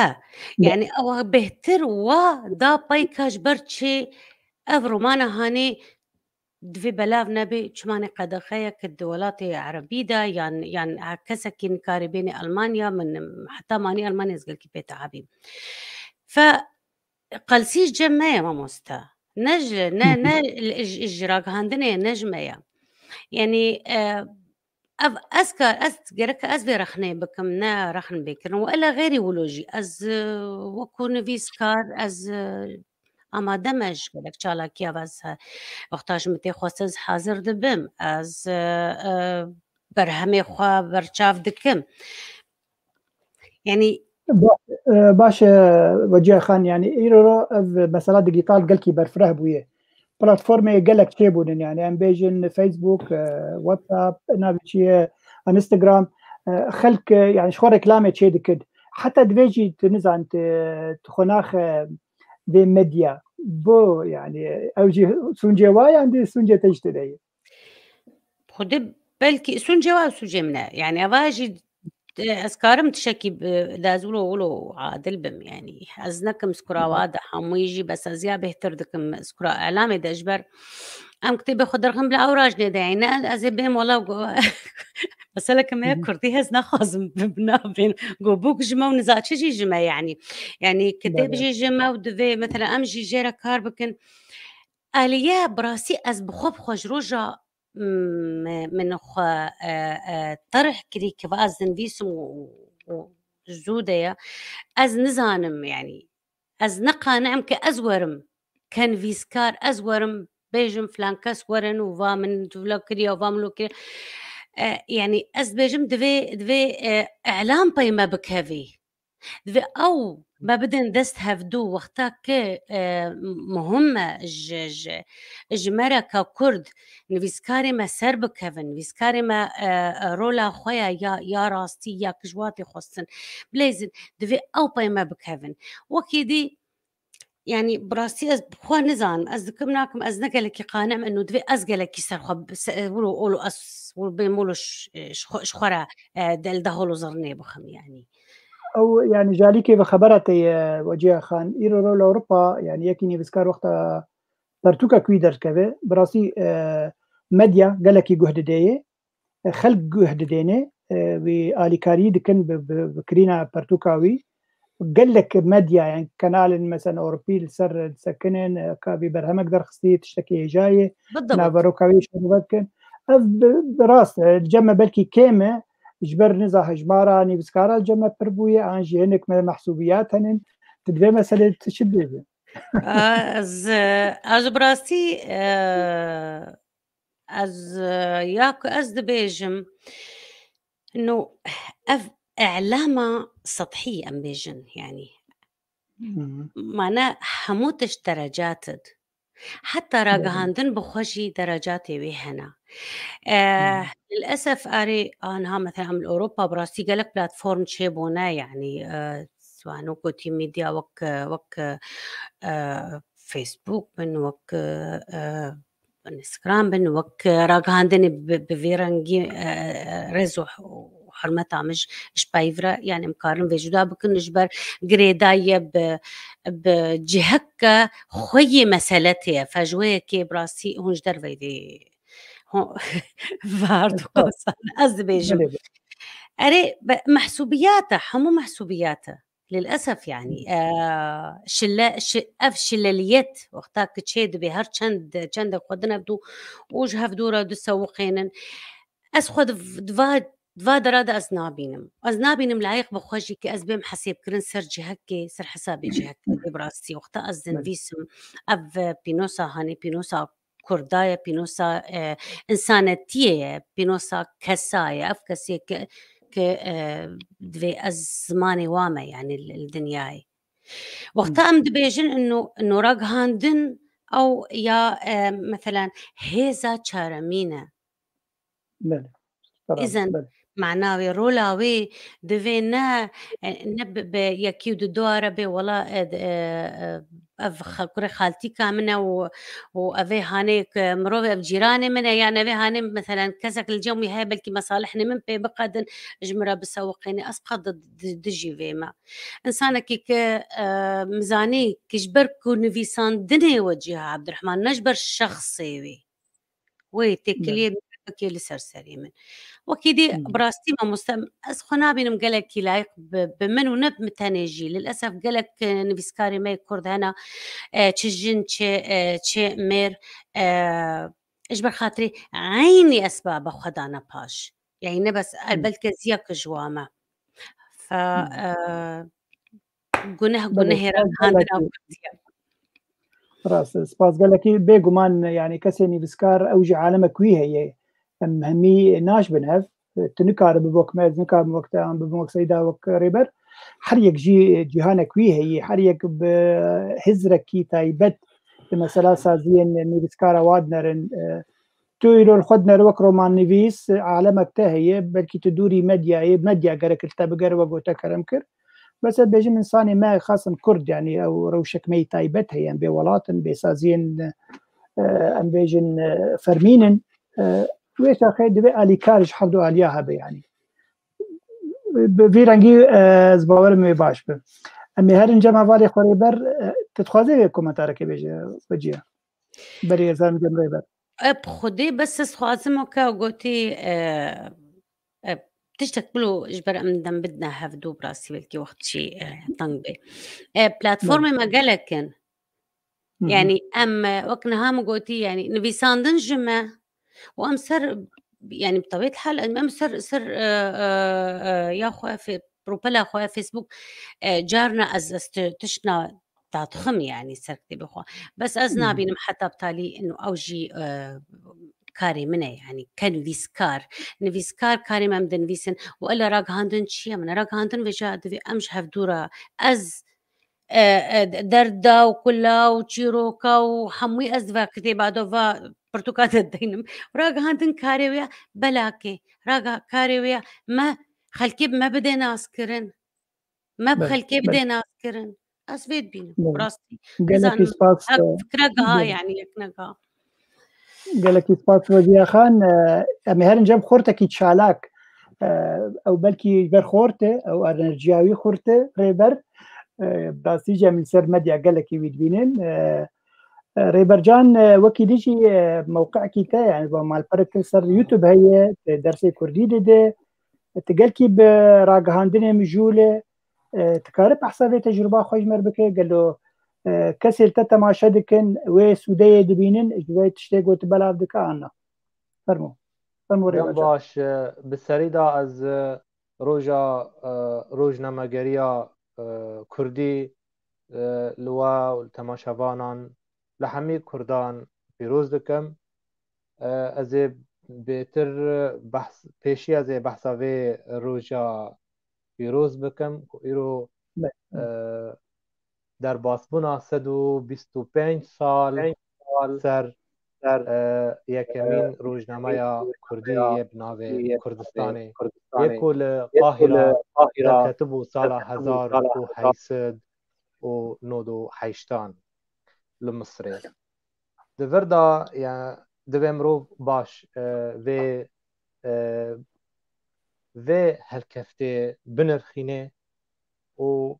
E, yani ew bêhtir wa da pey ka ji ber çi Ev romana hanê divê belav nebe, çimanê qedexeyek di welatê erebî de, yan, yan kesekî nikarê bênê Almanya, min heta manî Almanya ez gelkî pê tehabîm. Fe qelsî ji cem me ye mamoste. Ne ji, ne, ne ji, ji ragihandinê ye, ne ji me ye. Yanî, e, ev, ez ka, ez gerek ez vê rexnê bikim, ne rexn bê kirin. Û ele xeyrî wilo jî. Ez, e, wekû nivîskar, ez, e, amade me ji gelek çalakiya ve ez, e, wexta ji min tê xwestin ez hazir dibim. Ez, e, e, berhemê xwe berçav dikim. Yanî Ba-, e, baş e, Weciya Xan, yanî îro ro ev mesela digital gelkî berfireh bûye. Platformê gelek çêbûnin, yanî em bêjin Facebook, e, WhatsApp, navê çi ye, Instagram, e, xelk, e, yanî ji xwe reklamê çê dikin. Heta divê jî tu nizan, tu, tu xwe naxe vê medya. Bo, yanî ew jî sûncê wa yan dê sûncê te jî tê de ye? Xwedê belkî sûncê wa sûcê min e. Yanî eva jî, e, ez karim tişekî bi, ez wilo, wilo adil bim yanî. Ez nekim skura wa de hemûyî jî, bes ez ya bêhtir dikim skura elamê de ji ber em kitêbê xwe dirxin bila ew rajnê de yanî. Ne, ez ê bêm wela go-, meseleke me ya Hı hı. Kurdî ez naxwazim bi, bi navên go bûk ji me û nizaçi jî ji me yanî. Yanî kitêb Belê. Jî ji me û divê, mesela em jî jê re kar bikin. Aliye, bi rastî ez bi xwe, bi xwe ji roja, mm, min xwe, e, e, terh kirî ki va ez dinivîsim û, û zû de ye. Ez nizanim, yanî ez ne qani'im ki ez werim kenivîskar, ez werim bêjim filan kes werin û va min vila kiriye û va min lo kiriye. E, yanî ez dibêjim divê, divê, e, îlam pey me bikevî. Divê ew me bidin dest hevdû wexta ki, e, muhim e ji, ji, ji me re ka Kurd nivîskarê me ser bikevin, nivîskarê me, e, e, rola xwe ya, ya, ya rastî ya ki ji watê xwestin bileyzin, divê ew pey me bikevin. Wekî dî, yanî bi rastî ez bi xwe nizanim, ez dikim nakim, ez ne gelekî qanim eno divê ez gelekî ser xwe bi-, se-, wilo olo ez wilo bêm wilo ş-, ji xwe, ji xwe re, e, de, li dehol û zirnê bixim yanî. Ew, yanî, ji alîkê ve xebera te ye, Weciya Xan. Îro ro li Ewropa, yanî, yekî nivîskar wexta pertûkek wî derdikeve, bi rastî, e, medya gelekî guh didê yê. E, xelk guh didêne, e, wî alîkariyî dikin bi, bi, bi kirîna pertûka wî. Gelek medya, yani kanalên, mesela, Ewropî li ser disekinin, e, ka vî berhemek derxistî, tiştekî hêja ye, Bidewit. Naveroka wî şerove dikin. Ev bi, bi rast e, li cem me belkî kêm e, ji ber niza hejmara nivîskara li cem me pir bûye, an jî hinek me mehsûbiyat henin. Tu di vê meselê tu çi dibêjî? Ez, ez bi rastî, e, ez, e, ya ku ez dibêjim, no, ev îlama sethî em bêjin, yanî. Hı hı. Mane hemû tişt derecat in. Heta Belê. Ragihandin bi xwe jî derecatê wê hene. E, Hı. Lilesef erê anha, mesela, em li Ewropa bi rastî gelek platform çêbûne, yanî, e, wano gotî medya wek, wek, e, Facebook bin, wek, e, Instagram bin, wek ragihandinê bi, bi vê rengî, e, rêz û, û hurmeta min ji, ji peyv re, yanî em karin vê cuda bikin, ji ber girêdaye bi, bi ciheke xwe yê mesele tê ye. Fe ji wê yekê bi rastî hûn ji derveyî vê, hûn, vard û Estağfurullah. Kosan, ez dibêjim. Belê, belê. Erê, be-, mehsûbiyat e, hemû mehsûbiyat e. Lilesef, yanî, Hı. e, şile-, şi-, ev şileliyet wexta ki çê dibe, her çend, çendek xwe din hevdû û ji hevdû re disewiqênin. Ez xwe di v-, di va, di va dera de ez nabînim. Ez nabînim layiq bi xwe jî ki ez bêm hesêbkirin ser cihekê, ser hesabê cihekê. Bi rastî wexta ez Belê. Dinivîsim, ev, e, pînosa hanê, pînosa Kurda ye, pînosa, e, însanetiyê ye, pînosa kesa ye. Ev kesê ke, ke, e, divê ez zimanê wa me, yanî li, li dinyayê. Wexta Hı. em dibêjin ino, ino ragihandin ew ya, e, meselen hêza çaremîn e. Belê. Îzen Belê. mana wê, rola wê divê ne, e, ne bi, bi yekî û di dua re bê, wela, e, d-, e, e, ev xa-, kurê xaltîka min e û, û ev ê hanê ke mirovê ev cîranê min e, yan ev ê hanê, meselen, kesek li cem wî heye, belkî mesalihê min pê biqedin, ji min re bisewiqêne. Ez qet di, di, dijî vê me. Însanekî ke, e, min zanî ke ji ber ku nivîsandinê wecîha Ebdurehman, ne ji ber şexsê wê. Wê têkiliyê bike li ser serê min. Wekî dî, bi rastî mamoste, ez xwe nabînim gelekî layiq bi, bi min û ne bi min tenê jî. Lilesef gelek, e, nivîskarê me yê Kurd hene, e, çi jin, çi, e, çi mêr, e, ji ber xatirê eynî esbabe xwe dane paş. Yani ne bes, elbet ke ez yek ji wan me. Fe, e, guneh Belê, gunehê spas ragihandina gelekî. Kurdiye. Rast e, spas gelekî. Bêguman, yani kesê nivîskar ew jî alemek wî heye. Em hemî naş bin hev. Tu nikaribî wek me, ez nikaribim wek te, an bibim wek Seyda, wek Rêber. Her yek jî cîhanek wî heye. Her yek bi hizrekî taybet di mesela saziyên nivîskara wa dinerin. E, tu îro li xwe dinere wek romannivîs, alemek te heye. Belkî tu dûrî medyayê, medya gerek li te bigere, wek gote kerem kir. Bes ez bêjim, însanê me, xasin Kurd, yani ew rewşek me yî taybet heye, em bê welat in, bê saziyên, e, em bêjin, e, fermîn in. E, wê çaxê divê alîkar ji her du aliya hebe, yani. Bi vî rengî, e, ez bawerim wê baş be. Em ê herin cem hevalê xwe Rêber, e, tu dixwazî vê komentarekê bêje, Weciya? Berê ez herim cem Rêber. E, bi xwedê bes ez xwazim weke gotî, e, e, tiştek bilo ji ber em dem bidine hevdû, bi rastî belkî wext jî, e, teng bê. E, platformê me gelek in. Hı hı. Yani em, e, wek niha min gotî, yani nivîsandin ji me û em ser, yani bi tebîet hal em, em ser, ser, e, e, e, ya xwe fe-, profila xwe ya Facebook, e, carna ez, ez ti-, tiştna dadixim, yani ser kitêbê xwe. Bes ez Hı hı. nabînim heta bi talî ino ew jî, e, karê min e, yani ke nivîskar. Nivîskar karê me em dinivîsin û ele ragihandin çi ye? Min ragihandin vêca divê em ji hevdû re, ez, e, e, derda û kula û çîroka û hemûyî ez di va kitêba de, va pirtûka de deynim. Ragihandin karê wê ye, belakê. Raga-, karê wê ye, me, xelkê bi me bidê naskirin. Me bi Belê, xelkê belê. bidê naskirin. Ez vê dibînim, Belê. bi rastî. Gelekî Nizanim, spas, hek e, fikre giha, belê. yani yek negiha. Gelekî spas Weciya Xan. E, em ê herin cem xortekî çalak. E, ew belkî ji ber xort e, ew enerjiya wî xurt e, Rêber. E, bi rastî jî em li ser medya gelekî wî dibînin. E, e, Rêber Can, e, wekî dî jî, e, mewqekî te, yani, va malperek te ser YouTube heye, te dersê kurdî dide. Tu gelkî bi ragihandinê mijûl e, e, tu kare behsa vê tecrûba xwe ji me re bike, gelo, e, kesê li te temaşe dikin, wê sûdeyê dibînin, ji vê tiştê got belav dike an na? Fermo. Fermo Dem Rêber Can. baş, e, bi serî de ez, e, roja, e, rojnamegeriya, e, Kurdî, e, li we û li temaşevanan, li hemî Kurdan pîroz dikim. E, ez ê bêtir behs, pêşî ez ê behsa vê roja pîroz bikim ku îro, Be- e, derbasbûna sed û bîst û pênc sal ser, ser, e, yekemîn e, rojnameya Kurdî yê bi navê Kurdistanê, yê ku li Qahîra derketibû sala hezar û heyt sed û nod û heştan li Misirê. Di vir de, ya, divê mirov baş, e, vê, e, vê helkeftê binirxîne û,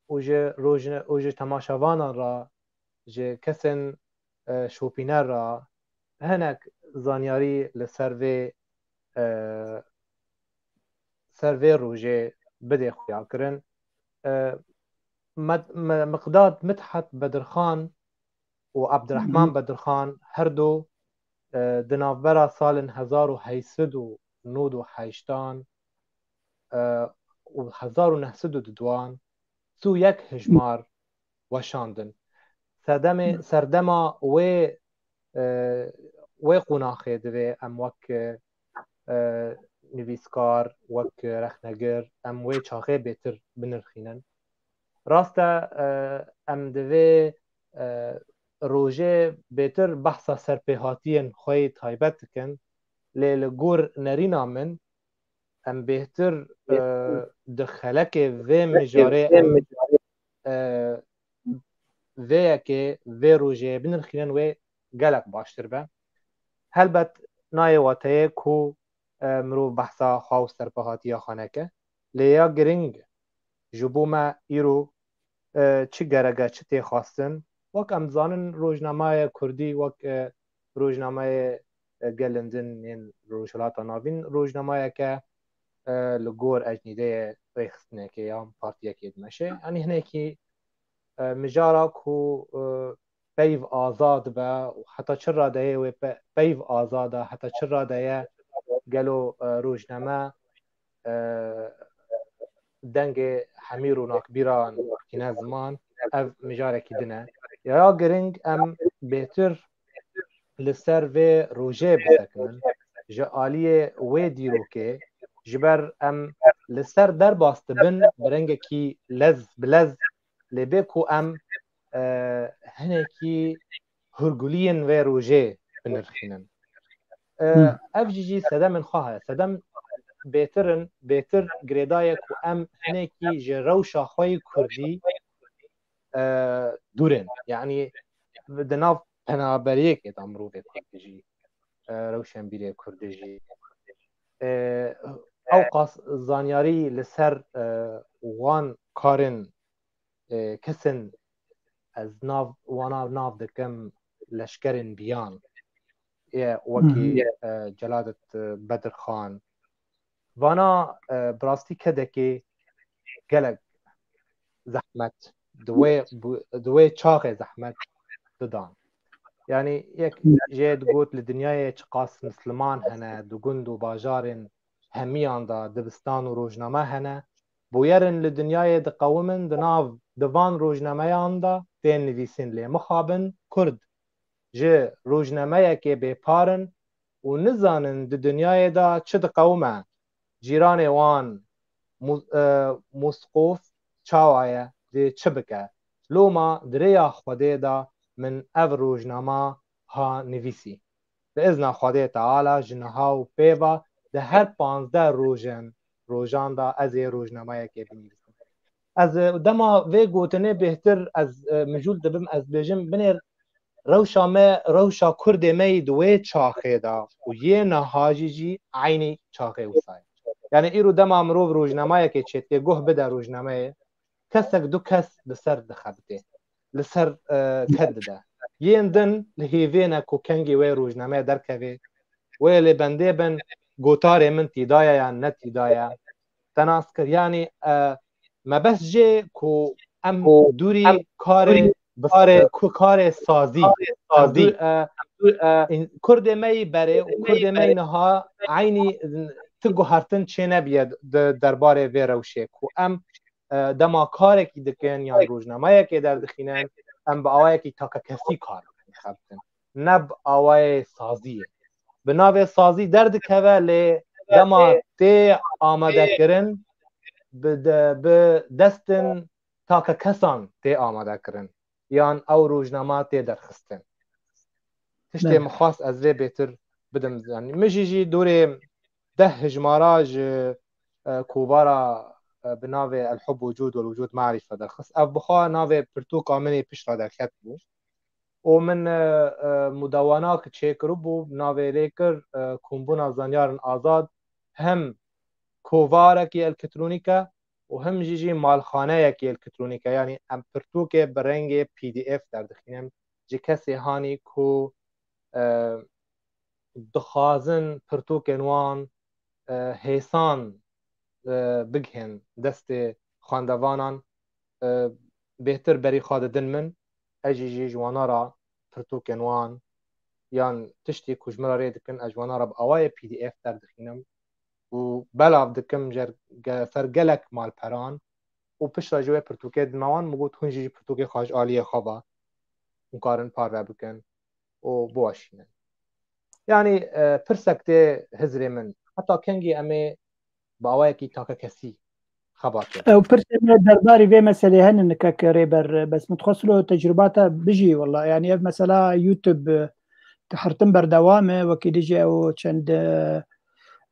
û ji rojne-, û ji temaşevanan re, ji kesên, e, şopîner re hinek zanyarî li ser vê, e, ser vê rojê bidê xuyakirin. E, Med-, Me-, Miqdad Midhet Bedirxan û Abdirehman Hı hı. Bedirxan her du, e, di navbera salên hezar û heyt sed û nod û heştan, e, û hezar û neh sed û duduan, sî û yek hejmar weşandin. Serdemê, Hı. serdema wê, e, wê qonaxê divê em wek, e, nivîskar, wek rexnegir, em wê çaxê bêtir binirxînin. Rast e, e, em divê, e, rojê bêtir behsa serpêhatiyên xwe yê taybet dikin, lê li gor nerîna min, em bêhtir e, di xelekê vê mijarê em e, vê yekê, vê rojê binirxînin, wê gelek baştir be. Helbet nayê wateyê ku e, mirov behsa xwe û serpehatiya xwe neke. Lê ya giring ji bo me îro e, çi gerek e, çi tê xwestin? Wek em dizanin, rojnameya kurdî wek e, rojnameya e, gelên din yên Rojhilata Navîn, rojnameyeke e, li gor ecnîdeyê rêxistinekê yan partiyekê dimeşe. Yanî hinekî e, mijara ku e, peyv azad be û heta çi radeyê wê pe- peyv azad e, heta çi radeye gelo e, rojname e, dengê hemî ronakbîran tîne ziman, ev mijarekî din e. Ya giring em bêtir li ser vê rojê bisekinin, ji aliyê wê dîrokê, ji ber em li ser derbas dibin bi rengekî lez bi lez, lê bê ku em e, hinekî hurguliyên vê rojê binirxînin. E, ev jî jî sedemên xwe heye. Sedem bêtir in, bêtir girêdaye ku em hinekî ji rewşa xwe yî kurdî e, dûr in. Yanî di nav penaberiyekê de mirovê kurd dijî, e, rewşenbîrê kurd dijî. E, ew qas zanyarî li ser e, wan karên e, kesên ez nav wana nav dikim leşkerên biyan. Ê, wekî e, Celadet e, Bedirxan. Vana e, bi rastî kedekê gelek zehmet, di wê, di wê çaxê zehmet didan. Yanî yek jê digot li dinyayê çiqas misliman hene, di gund û bajarên hemiyan de dibistan û rojname hene. Bûyerin li dinyayê diqewimin, di nav di van rojnameyan de tên nivîsîn, lê mixabin kurd ji rojnameyekê bêpar in û nizanin di dinyayê de çi diqewime. Cîranê wan Mu- e, Mûsqûf çawa ye, dê çi bike? Loma di rêya Xwedê de min ev rojnama ha nivîsî. Bi izna Xwedê Teala ji niha û pê ve di her panzdeh rojên rojan de ez ê rojnameyekê binivîsim. Ez e, dema vê gotinê bêhtir ez e, mijûl dibim, ez bêjim binêr rewşa me, rewşa kurdê me yî di wê çaxê de û yê niha jî jî eynî çaxê wisa ye. Yani îro dema mirov rojnamayekê çêdike, guh bide rojnameyê, kesek du kes li ser dixebitê, li ser e, ked dide. Yên din li hêvê ne ku kengî wê rojnameyê derkevê, wê lê bendê bin gotarê min tîdaye yan ne tîdaye. Te nas kir. Yani e, mebest jê ku em dûrî karê bi- ku karê sazî, em dû- e, in- kurdê me yî berê û kurdê me yî niha eynî ti guhertin çê nebiye di derbarê vê rewşê ku em e, dema karekî dikin yan rojnameyekê derdixînin, em bi awayekî takekesî kar bikin, xebtin. Ne bi awayê saziyê. Bi navê sazî derdikeve, lê dema tê amadekirin, bi, de, bi destin takekesan tê amadekirin. Yan ew rojnama tê derxistin. Tiştê Belê. Min xwast ez vê bêtir bidim. Yani, min jî jî dorê deh hijmara ji e, kovara e, bi navê El Hub Wucud wal Wucud Marife derxist. Ev bixwe navê pirtûka min ê pişt re derket bû. Û min e, e, mudawanak çêkiribû, navê lê kir e, Kombûna Zanyarin Azad, hem kovarekî elektronîk e û hem jî jî malxaneyekî elektronîk e. Yanî em pirtûkê bi rengê P D F derdixînin ji kesê hanî ku e, dixwazin pirtûkên wan e, hêsan e, bigihên destê xwendevanan e, bêhtir berî xwe didin min. Ez jî jî ji wana re pirtûkên wan yan tiştê ku ji min re rê dikin, ez ji wana re bi awayê P D F derdixînim û belav dikim jer- ge- ser gelek malperan û piştre ji wê pirtûkê dime wan, min got, hûn jî ji pirtûkê xwe ji aliyê xwe ve hûn karin parve bikin û biweşînin. Yanî e, pirsek tê hizrê min. Heta kengî em ê bi awayekî takekesî xebatê? Ew pirsên me derbarî vê meselê henin, kek Rêber, bes min dixwest lo tecrubata bijî, wela. Yanî ev mesela YouTube, e, hertin berdewam e, wekî dijî ew çend, e,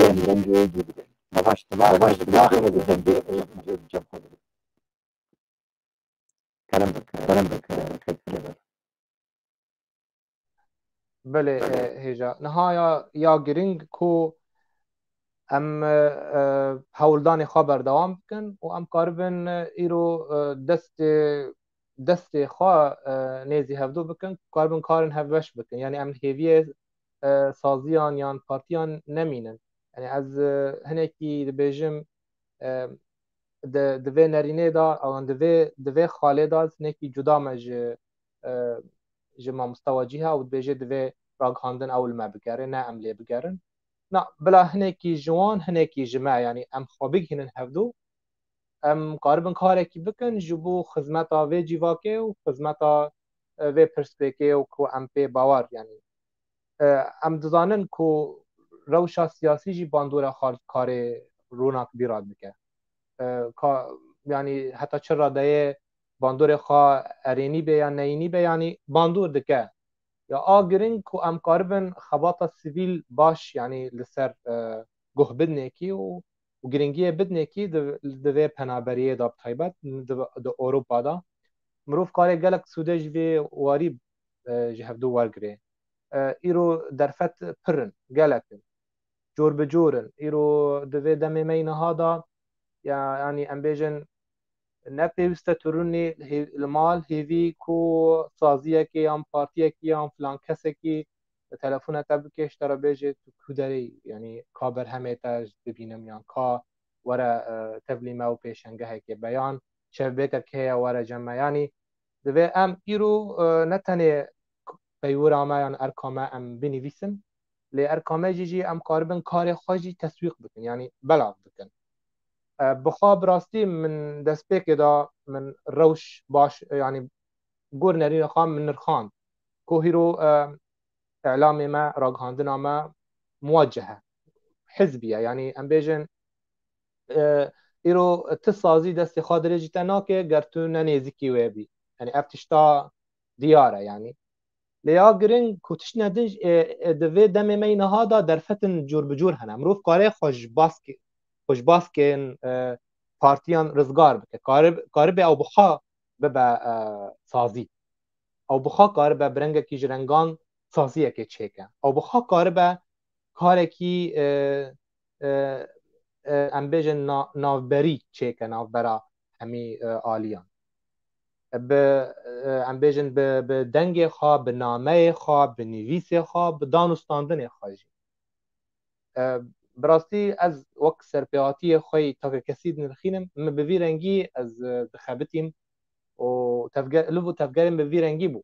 dengê, dengê wê cî bidin. Hevaş, hevaş, hevaş, hevaş, dengê, dengê, dengê, dengê, Kerem bike, kerem bike, kerem bike. Belê, e, hêja. Niha ya, ya giring ku em, e, e, hewldanê xwe berdewam bikin û em karibin, e, îro, e, destê, destê xwe, e, nêzî hevdû bikin, karibin karin hevbeş bikin. Yani em hêviyê, e, saziyan yan partiyan nemînin. Yani ez, e, hinekî dibêjim, e, di, di vê nerînê de, an di vê, di vê xalê de ez hinekî cuda me ji, e, ji mamoste Wecîhe û dibêje divê ragihandin ew li me bigere, ne em lê bigerin. Na, bila hinekî ji wan, hinekî ji me, yanî em xwe bigihînin hevdû, em karibin karekî bikin ji bo xizmeta vê cîvakê û xizmeta, e, vê pirsgirêkê û ku em pê bawer, yanî, e, em dizanin ku rewşa siyasî jî bandora xwe karê ronak bîra dike. E, ka, yanî heta çi radeyê bandorê xwe erênî be ya neyînî be, yanî bandor dike. Ya a giring ku em karibin xebata sivîl baş, yanî li ser, e, guh bidinekî û, û giringiyê bidinekî di, di vê penaberiyê de bi taybet di, di Ewropa de. Mirov karê gelek sûdê ji vê warî, e, ji hevdû wergirê. E, îro derfet pir in, gelek in. cor bi cor in. Îro di vê demê me yî niha de, ya-, yanî em bêjin, ne pêwîst e tu rûnî hê-, li mal hêvî ku saziyekê yan partiyekî yan filan kesekî telefona te bike, ji te re bêje tu ku derê yî, yanî ka berhemê te ez bibînim yan ka were, e, tevlî me û pêşengehekê be yan çevbêtek heye were cem me. Yanî divê em îro, e, ne tenê peywira me yan erka me em binivîsin, lê erka me jî jî em karibin karê xwe jî teswîq bikin, yanî belav bikin. E, bi xwe bi rastî min destpêkê de min rewş baş, yanî gor nerîna xwe min nirxand. Ku hîro, e, îlamê me, ragihandina me muweceh e. Hizbî ye. Yanî em bêjin, e, îro ti sazî destê xwe dirêjî te nake ger tu ne nêzîkî wê bî. Yanî ev tişta diyar e yanî. Lê ya giring ku tiştine din, e, e, di vê demê me yî niha de derfetin cor bi cor hene. Mirov kare xwe ji baskê, xwe ji baskên, e, partiyan rizgar bike. Kare-, karibe ew bi xwe bibe, e, sazî. Ew bi xwe karibe bi rengekî ji rengan saziyekê çêke. Ew bi xwe karibe karekî, e, e, e, em bêjin na-, navberî çêke navbera hemî, e, aliyan. Bi, e, em bêjin bi, bi dengê xwe, bi nameyê xwe, bi nivîsê xwe, bi danûstandinê xwe jî. E, bi rastî ez wek serpêhatiyê xwe yî takekesî dinirxînim, min bi vî rengî ez, e, dixebitîm û tevge-, liv û tevgerê min bi vî rengî bû.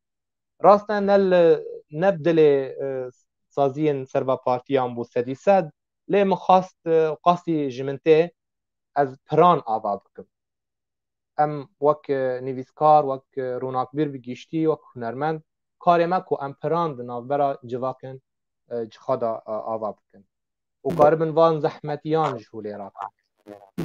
Rast e, ne li, ne bi dilê, e, saziyên serva partiyan bû sedî sed, lê min xwest, e, qasî ji min tê ez piran ava bikim. Em wek, e, nivîskar, wek, e, ronakbîr bi giştî, wek hunermend, karê me ku em piran di navbera civakên, e, ji xwe de, e, ava bikin. Û karibin van zehmetiyan ji holê rakin.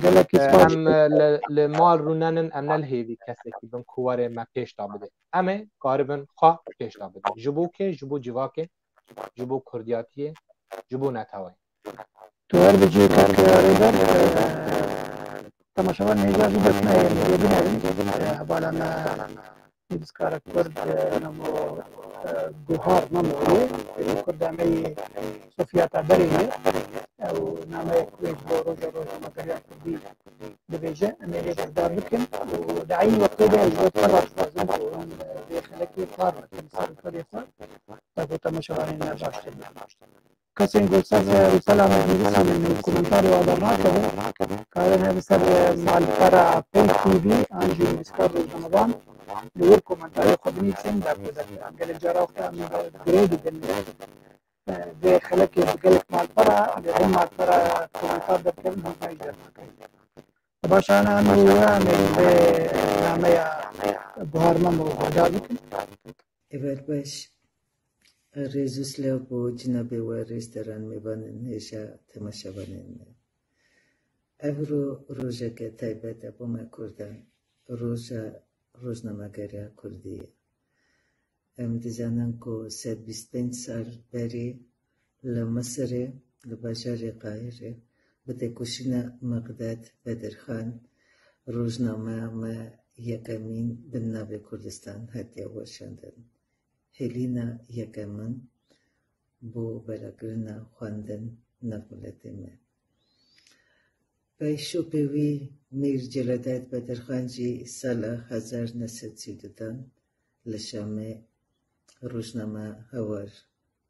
Gelekî E, spas. Em, e, li, li mal rûnenin, em ne li hêvî kesekî bin ku were me pêş de bide. Em ê karibin xwe pêş de bidin. Ji bo kê? Ji bo civakê, ji bo kurdiyatiyê, ji bo neteweyê. Tu her bijî kek Rêber, e, temaşevan hêja jî destnayê em ê binêrin. E, hevala me nivîskara Kurd, e, Memo, e, Guhar Memo ye. Kurda me yê Sofiyata Berê ye. Ew nameyek wê ji bo roja rojnamegeriya Kurdî dibêje. Em ê lê guhdar bikin û di eynî wextê de ez ji bo te re dixwazim ku hûn, e, vê xelekê kar bikin ser xwedê xwe. Taku temaşevanên me baştir bin. Kesên ku ser rûpela me dinivîsînin û komentarê wan dernakevin, karin herin ser malpera Peyk T V an jî nivîskar rojnamevan li wir komentarê xwe binivîsin, derxwe derxwe. Gelek cara wexta em girê didin, e, vê xelekê bi gelek malpera, lê vê malpera komentar derkevin, hîn jî dernakevin. Baş, ana em ê, em ê vê nameya Guhar Memo guhdar bikin. Êvar baş. Rêz û silav bo cinabê we, rêzdaran, mêvanên hêja, temaşevanên me. Evro rojeke taybet e bo me Kurdan. Roja rojnamegeriya Kurdî ye. Em dizanin ku sed bîst pênc sal berî li Misirê, li bajarê Qahirê, bi têkoşîna Miqdad Bedirxan, rojnameya me yekemîn bi navê Kurdistan hatiye weşandin. Hêlîna yekemin bo belakirina xwendin nav miletê me. Pêşûpê wî Mîr Celadet Bedirxan jî sala hezar neh sed sî û du dan li Şamê rojname Hawar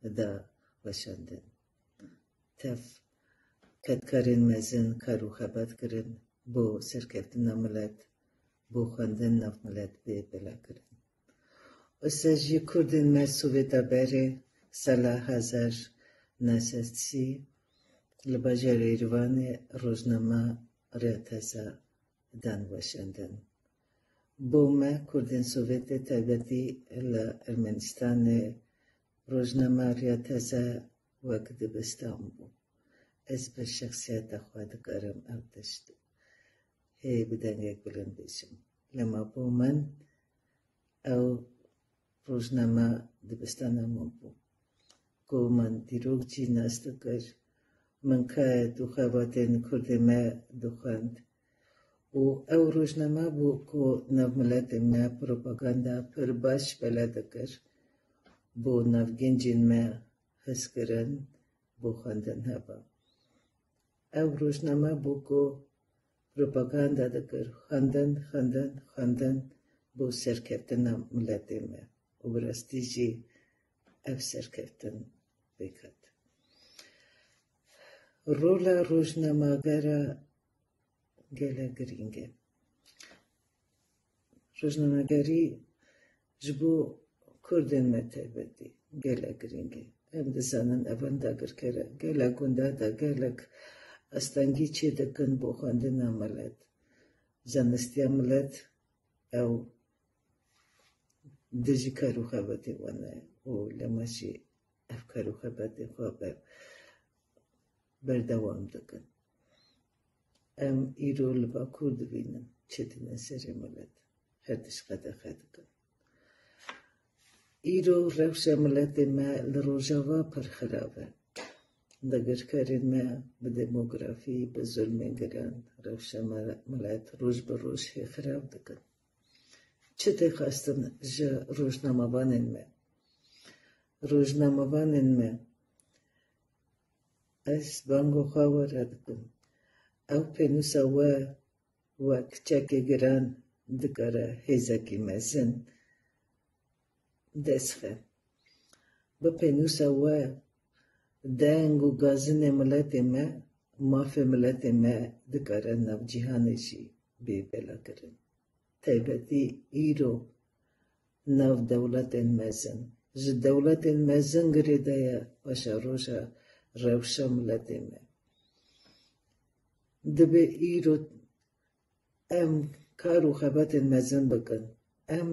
da weşandin. Tev kedkarên mezin kar û xebat kirin bo serkeftina milet, bo xwendin nav milet bê belakirin. Wisa jî Kurdên me Sovêta berê sala hezar neh sed sî li bajarê Rîvanê rojnama Riya Teza dan weşandin. Bo me Kurdên Sovêtê taybetî li Ermenistanê rojnama Riya Teza wek dibistan bû. Ez bi şexsiyeta xwe dikarim ev tişt hê bi dengek bilind bêjim. Lema bo min ew rojnama dibistana min bû. Ku min dîrok jî nas dikir, min kayet û xebatên Kurdê me dixwend. Û ew rojnama bû ku nav miletê me propaganda pir baş bela dikir. Bo nav gencên me hezkirin, bo xwendin heba. Ew rojname bû ku propaganda dikir, xwendin, xwendin, xwendin bo serkeftina miletê me û bi rastî jî ev serkeftin pêk hat. Rola rojnamegera gelek girîng e. Rojnamegerî ji bo Kurdên me taybetî gelek girîng e. Em dizanin evan dagirker e. Gelek gunda de gelek astengî çêdikin bo xwendina milet, zanistiya milet, ew dijî kar û xebatê wan e û lema jî ev kar û xebatê xwe be berdewam dikin. Em îro li Bakur dibînin çêdine serê milet, her tişt qedexe dikin. Îro rewşa miletê me li Rojava pir xirab e. Dagirkerên me bi demografî, bi zulmên giran, rewşa me-, milet roj bi roj hê xirab dikin. Çi tê xwestin ji rojnamevanên me? Rojnamevanên me, ez banga xwe we re dikim. Ew pênûsa we wek çekê giran dikare hêzekî mezin dest xe. Bi pênûsa we deng û gazinê miletê me, mafê miletê me dikare nav cîhanê jî bê belakirin. Taybetî îro nav dewletên mezin. Ji dewletên mezin girêdaye paşeroja rewşa miletê me. Dibe îro em kar û xebatên mezin bikin. Em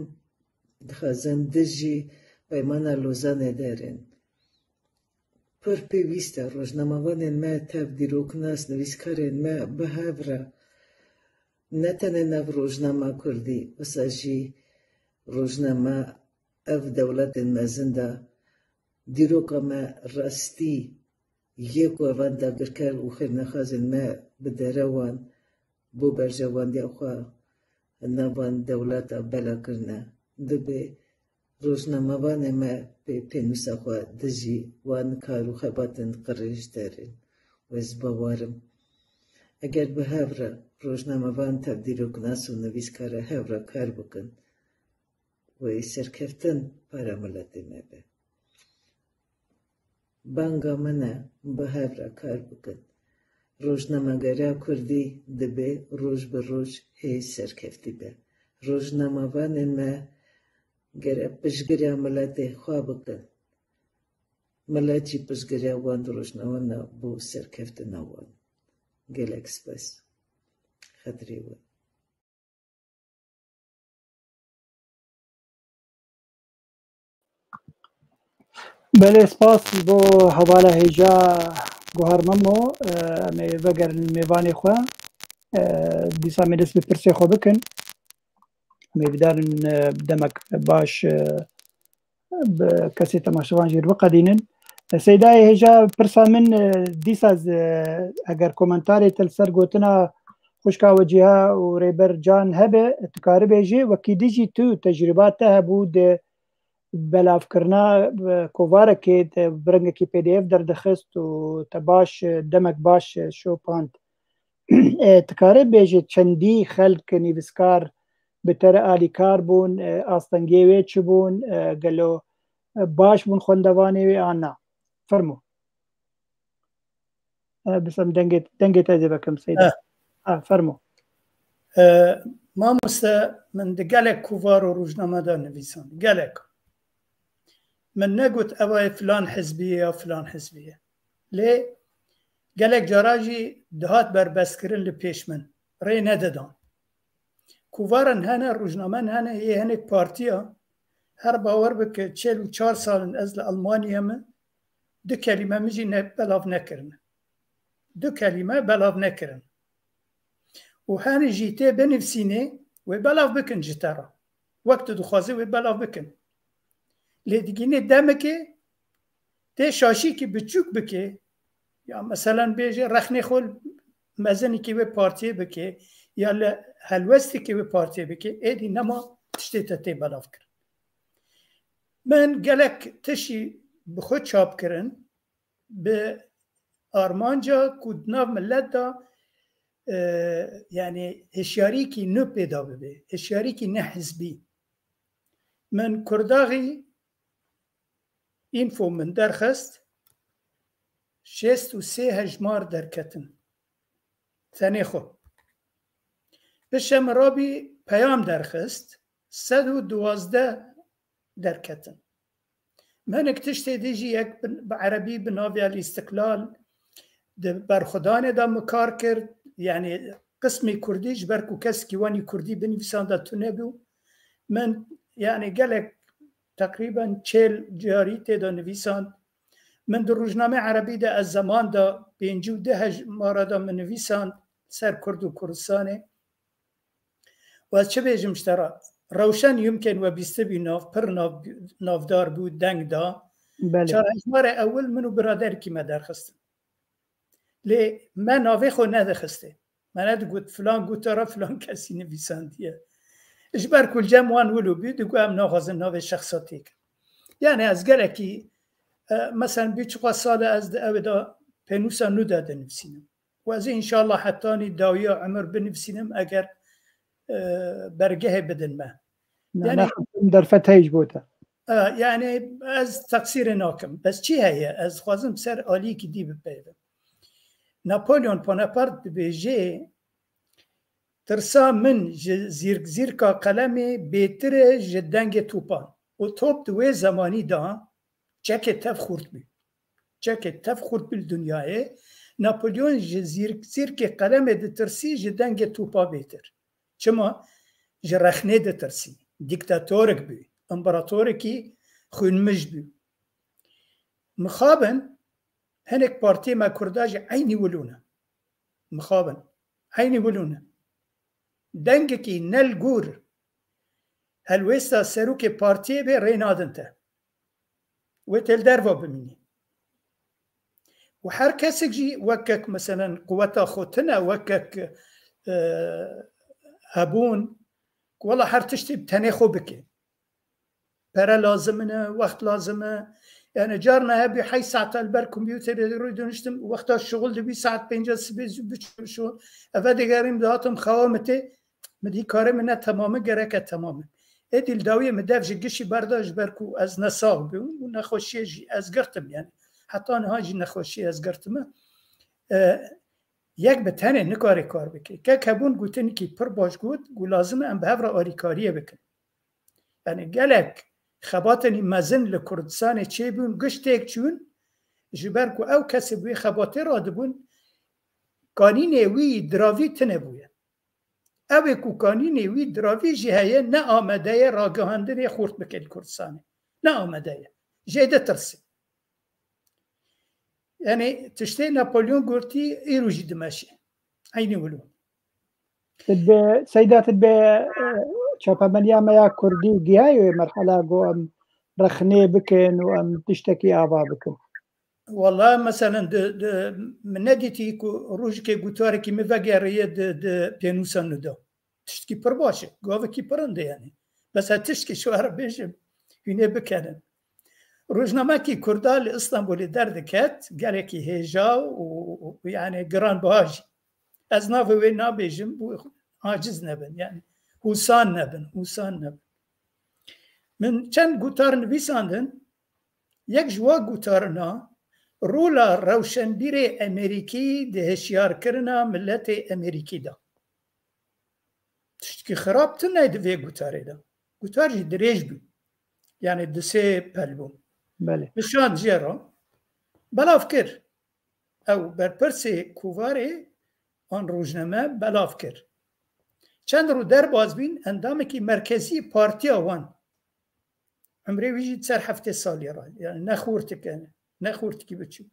dixwazin dijî Peymana Lozanê derên. Pir pêwîst e rojnamevanên me tev dîroknas, nivîskarên me bi hev re ne tenê nav rojnama kurdî, wisa jî rojnama ev dewletên mezin de dîroka me rastî yê ku evan dagirker û xêrnexwazên me bi derewan bo berjewandiya xwe nav van dewleta bela kirine. Dibe rojnamevanê me pê pênûsa xwe dijî wan kar û xebatên qirêj derên. Ez bawer im, eger bi hev re rojnamevan, tevdîroknas û nivîskar hev re kar bikin, wê serkeftin para miletê me be. Banga min e, bi hev re kar bikin. Rojnamegera kurdî dibe roj bi roj hê serkeftî be. Rojnamevanên me gere piştgiriya miletê xwe bikin. Milet jî piştgiriya wan rojnamevan e bo serkeftina wan. Gelek spas. Xatirê we. Belê, spas bo hevala hêja Guhar Memo. Em ê vegerin mêvanê xwe. Dîsa em ê dest bi pirsê xwe bikin. Em ê bidarin, e, demek baş, e, bi kesê temaşevan jî biqedînin. E, Seydayê hêja pirsa min, e, dîsa z-, e, eger komentarê te li ser gotina xwişka we Cîha û Rêber Can hebe, tu karibê jî wekî dijî tu tecrûba te hebû di belavkirina, e, kovarekê te bi rengekî P D F derdixist û te baş, e, demek baş, e, şopand. E, tu karê bêjî çendî xelk nivîskar bi te re alîkar bûn, e, astengê wê çi bûn, e, gelo, e, baş bûn xwendevanê wê an na? Fermo. E, bisem dengê, dengê te zê vekim Seyda. Eh. Ha, fermo. E, mamoste, min di gelek kovar û rojname de nivîsand. Gelek. Min negot eva ye filan hizbî ye ya filan hizbî ye. Lê gelek cara jî dihat berbestkirin li pêş min. Rê nedidan. Kovaran hene, rojnamen hene, yê hinek partiya. Her bawer bike, çel û çar sal in ez li Almanya me, du kelîme min jî ne, belav nekirine. Du kelîme belav nekirin. Û hene jî tê binivsînê, wê belav bikin ji te re. Wek tu dixwazî wê belav bikin. Lê digînê demekê tê şaşîkî biçûk bike, ya meselen bêje rexnê xwe mezinekî wê partiyê bike, ya li helwestekî wê partiyê bike, êdî nema tiştê te tê belav kirin. Min gelek tiştî bi xwe çap kirin, bi armanca ku di nav millet de, e, yani hişyarîkî nû pêda bibe, hişyarîkî ne hizbî. Min Kurdaxî Info min derxist, şêst û sê hejmar derketin. Tenê xwe. Pişe min rabî peyam derxist, sed û duwazdeh derketin. Min hinek tiştê dî jî yek bi, bi erebî bi navê El Îstiklal di berxwedanê de min kar kir. Yani qismî kurdî ji ber ku kesekî wanî kurdî binivîsanda tune bû. Min yani gelek teqrîben çêl carî tê de nivîsand. Min di rojnameyê erebî de Ez Zeman de pêncî û du hejmara de min nivîsand ser Kurd û Kurdistanê. Û ez çi bêjim ji te re? Rewşen Yumkên we bîstibî nav, pir nav, navdar bû, deng da. Belê. Çar hejmarê ewil min û biraderekî me derxistin. Lê me navê xwe nedixistê. Me nedigot filan gotara filan kesî nivîsandiye. Ji ber ku li cem wan wilo bû, digot em naxwazin navê şexsa têkin. Yani ez gelekî, e, mesela bî çiqas sal e ez di ew de pênûsa nû de dinivîsînim. Û ez ê înşallah hetanî dawiya emir binivîsînim eger, e, bergehê bidin me. Na, Yani naxistin derfet heye ji bo te. E, yani ez teqsîrê nakim. Bes çi heye? Ez dixwazim ser aliyekî dî bipeyivim. Napolyon Bonaparte dibêje, tirsa min ji zîrk zîrka qelemê bêtir e ji dengê topan. Û top di wê zemanî de çekê tev xurt bû. Çekê tev xurt bû li dinyayê. Napolyon ji zîrk zîrkê qelemê ditirsî ji dengê topa bêtir. Çima? Ji rexnê ditirsî. Dîktatorek bû. Împaratorekî xwînmij bû. Mixabin hinek partiyê me kurda jî eynî wilo ne. Mixabin. Eynî wilo ne. Dengekî ne li gor helwêsta serokê partiyê bê rê nadin te. Wê tê li derva bimînî. Û her kesek jî wekek, meselen, quweta xwe tune, wekek, e, hebûn, ku wela her tiştê bi tenê xwe bike. Pere lazim e, wext lazim e. Yani carna hebî heyş saeta li ber kompûterê rû doniştim, wexta şixul dibî saet pênca sibê zû biçûm şixul. Eve digerîm dihatim xewa min tê, min dî karê min ne temam e, gereke temam e. Êdî li dawiyê min dev ji gişî berda ji ber ku ez ne sax bûm û nexweşiyê jî ez girtim yani. Heta niha jî nexweşiyê ez girtime. E, yek bi tenê nikare kar bike. Kek hebûn gotinekî pir baş got, ku lazim e em bi hev re alîkariyê bikin. Yani gelek xebatên mezin li Kurdistanê çêbûn, giş têk çûn, ji ber ku ew kesê bi wê xebatê radibûn, kanînê wî diravî tune bûye. Ew ê ku kanînê wî diravî jî heye, ne amade ye ragihandinê xurt bike li Kurdistanê. Ne amade ye. Jê ditirse. Yani tiştê Napolyon gotî îro jî dimeşe. Eynî wilo. Tu bi, Seyda, tu bi, e, çapemeniya me ya kurdî gihayê wê merhala ku em rexnê bikin û em tiştekî ava bikin? Wala, meselen, di, di, min nedîtî ku rojekê gotarekî min vegeriye di, di pênûsa nû de. Tiştkî pir baş e. Gavekî pir rind e yani. Bes ez tiştkî ji we re bêjim. Hûnê bikenin. Rojnamekî kurda li Îstanbulê derdiket, gelekî hêja û, û, û yani giranbiha jî. Ez navê wê nabêjim, bû aciz nebin, yani hûsan nebin, hûsan nebin. Min çend gotar nivîsandin, yek ji wa gotarina rola rewşenbîrê Amerîkî di hişyarkirina miletê Amerîkî de. Tiştkî xirab tune di vê gotarê de. Gotar jî dirêj bû. Yani di sê pel bû. Belê. Nişand jê re belav kir. Ew berpirsê kovarê an rojname belav kir. Çend rû derbas bîn, endamekî merkezî partiya wan. Emrê wî jî ser heftê salî re. Yani ne xortik e, ne xortikî biçûk.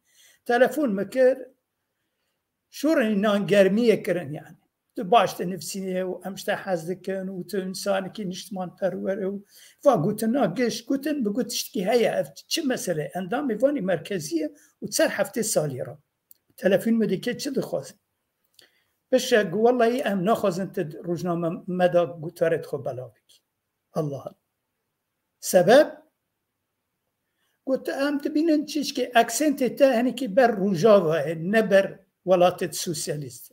Telefon min kir, şûrînan germiyê kirin yani. Tu baş dinivîsînê û em ji te hez dikin û tu însanekî niştimanperwer û va gotina giş gotin, bi got tiştekî heye, ev çi mesele ye? Endamê vanî merkezî ye û ser heftê salî re. Telefon min dike, çi dixwazî? Pişe got, wellahî em naxwazin tu rojname me de gotarê xwe belav bikî. Allah Allah. Sebeb? Got, em dibînin çişkê eksentê te hinekî ber Rojava ye, ne ber welatê sosyalîst.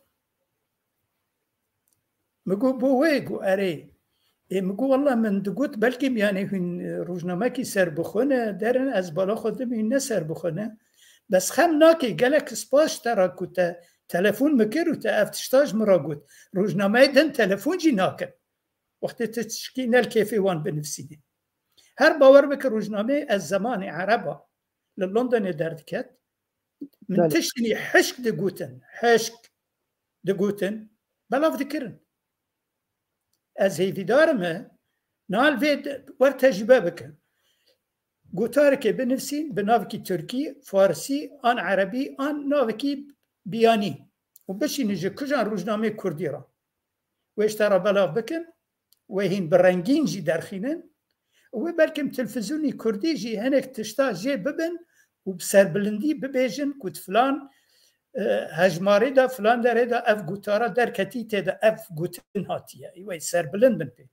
Min got, bo wê? Got, erê. Ê, min got, wallah, min digot, belkî miyanê hûn, e, rojnamekî serbixwe ne, derin, ez bala xwe dimîn ne serbixwe ne. Bes xem nake, gelek spas ji te re ku te telefon min kir û te ev tişta ji min re got. Rojnameyê din telefon jî nakin. Wextê tu tişkî ne li kêfê wan binivîsînî. Her bawer bike, rojnameyê Ez Zemanê Ereba li Londonê derdiket. Min Belê. tiştinî hişk digotin, hişk digotin, belav dikirin. Ez hêvîdar im, niha li vê de wer tecrûbe bikin. Gotarekê binivîsîn bi navekî tirkî, farsî, an erebî, an navekî biyanî û bişînin ji kujan rojnameyê kurdî re. Wê ji te re belav bikin, wê hîn bi rengîn jî derxînin. Wê belkim televîzyonî kurdî jî hinek tişta jê bibin û bi serbilindî bibêjin ku di filan, e, hejmarê de, filan derê de ev gotara derketî, tê de ev gotin hatiye. Wê serbilind bin pê.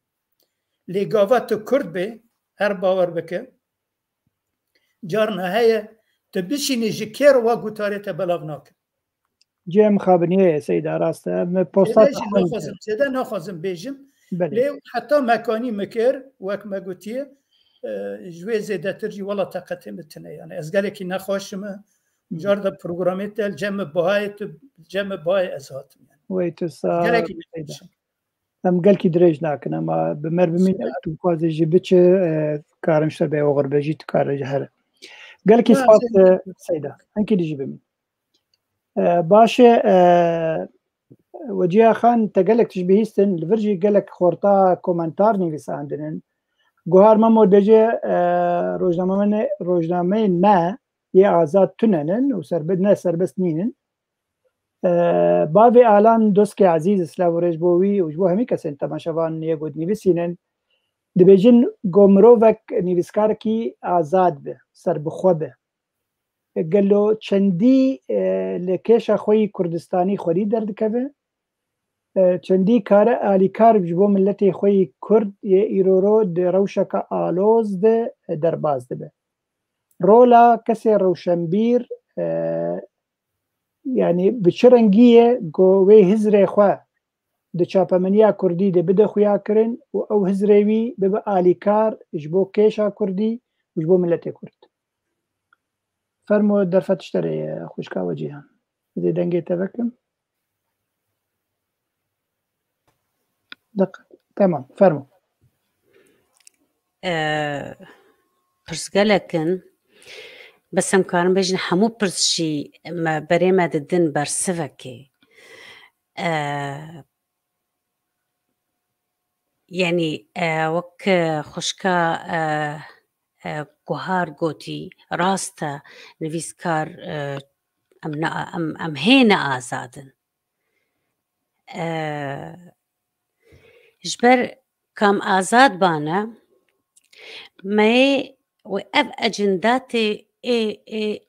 Lê gava tu kurd bê, her bawer bike, carna heye tu bişînî ji kê re wa gotarê te belav nake. Cem Xabiniye, Seyda, rast e. Me posta Zêde jî naxwazim, zêde naxwazim bêjim. Belê. Lê heta mekanî min kir, wek me gotiye, e, ji wê zêdetir jî wela teqetê min tune. Yani ez gelekî nexweşim. Hı. Car de programê te li cem min bahayê tu, li cem min bahayê ez hatim yani. Wey tu sağ Gelekî Seyda. nexweşim. Em gelkî dirêj nakin, ema bi mer bimîn, Seyda. tu bixwazî jî biçe, e, karin ji te be oxir be jî tu kare ji here. Gelkî Ya, spas, Seyda. e, Seyda. Hinkî dijî bimîn. E, baş e, e, Weciya Xan, te gelek tişt bihîstin, li vir jî gelek xorta komentar nivîsandinin. Guhar Memo dibêje, e, rojnameyê, rojnameyê me yê azad tunenin û serbe-, ne serbest nînin. E, Bavê Alan Doskê Ezîz, silav û rêz bo wî û ji bo hemî kesên temaşevan yê ku dinivîsînin. Dibêjin, go mirovek nivîskarekî azad be, serbixwe be. Gelo çendî, e, li kêşa xwe yî Kurdistanî xwedî derdikeve? E, çendî kare alîkar ji bo miletê xwe yî Kurd yê îroro di rewşeke aloz de derbas dibe? Rola kesê rewşenbîr, e, yanî bi çi rengî ye ku wê hizrê xwe di çapemeniya Kurdî de bide xuyakirin û ew hizrê wî bibe alîkar ji bo kêşa Kurdî û ji bo miletê Kurd? Fermo derfet ji te re ye, xwişka Wecihan. Dê dengê te vekim. Deq-, temam, fermo. E, pirs gelek in. Bes em karin bêjin hemû pirs jî me, berê me didin bersivekê. E, Yanî, e, wek, e, xwişka, e, e, Guhar gotî, rast e, nivîskar, e, em ne, em, em hê ne azad in. E, ji ber kam azad bane, me yê wê ev ecindatê ê, ê,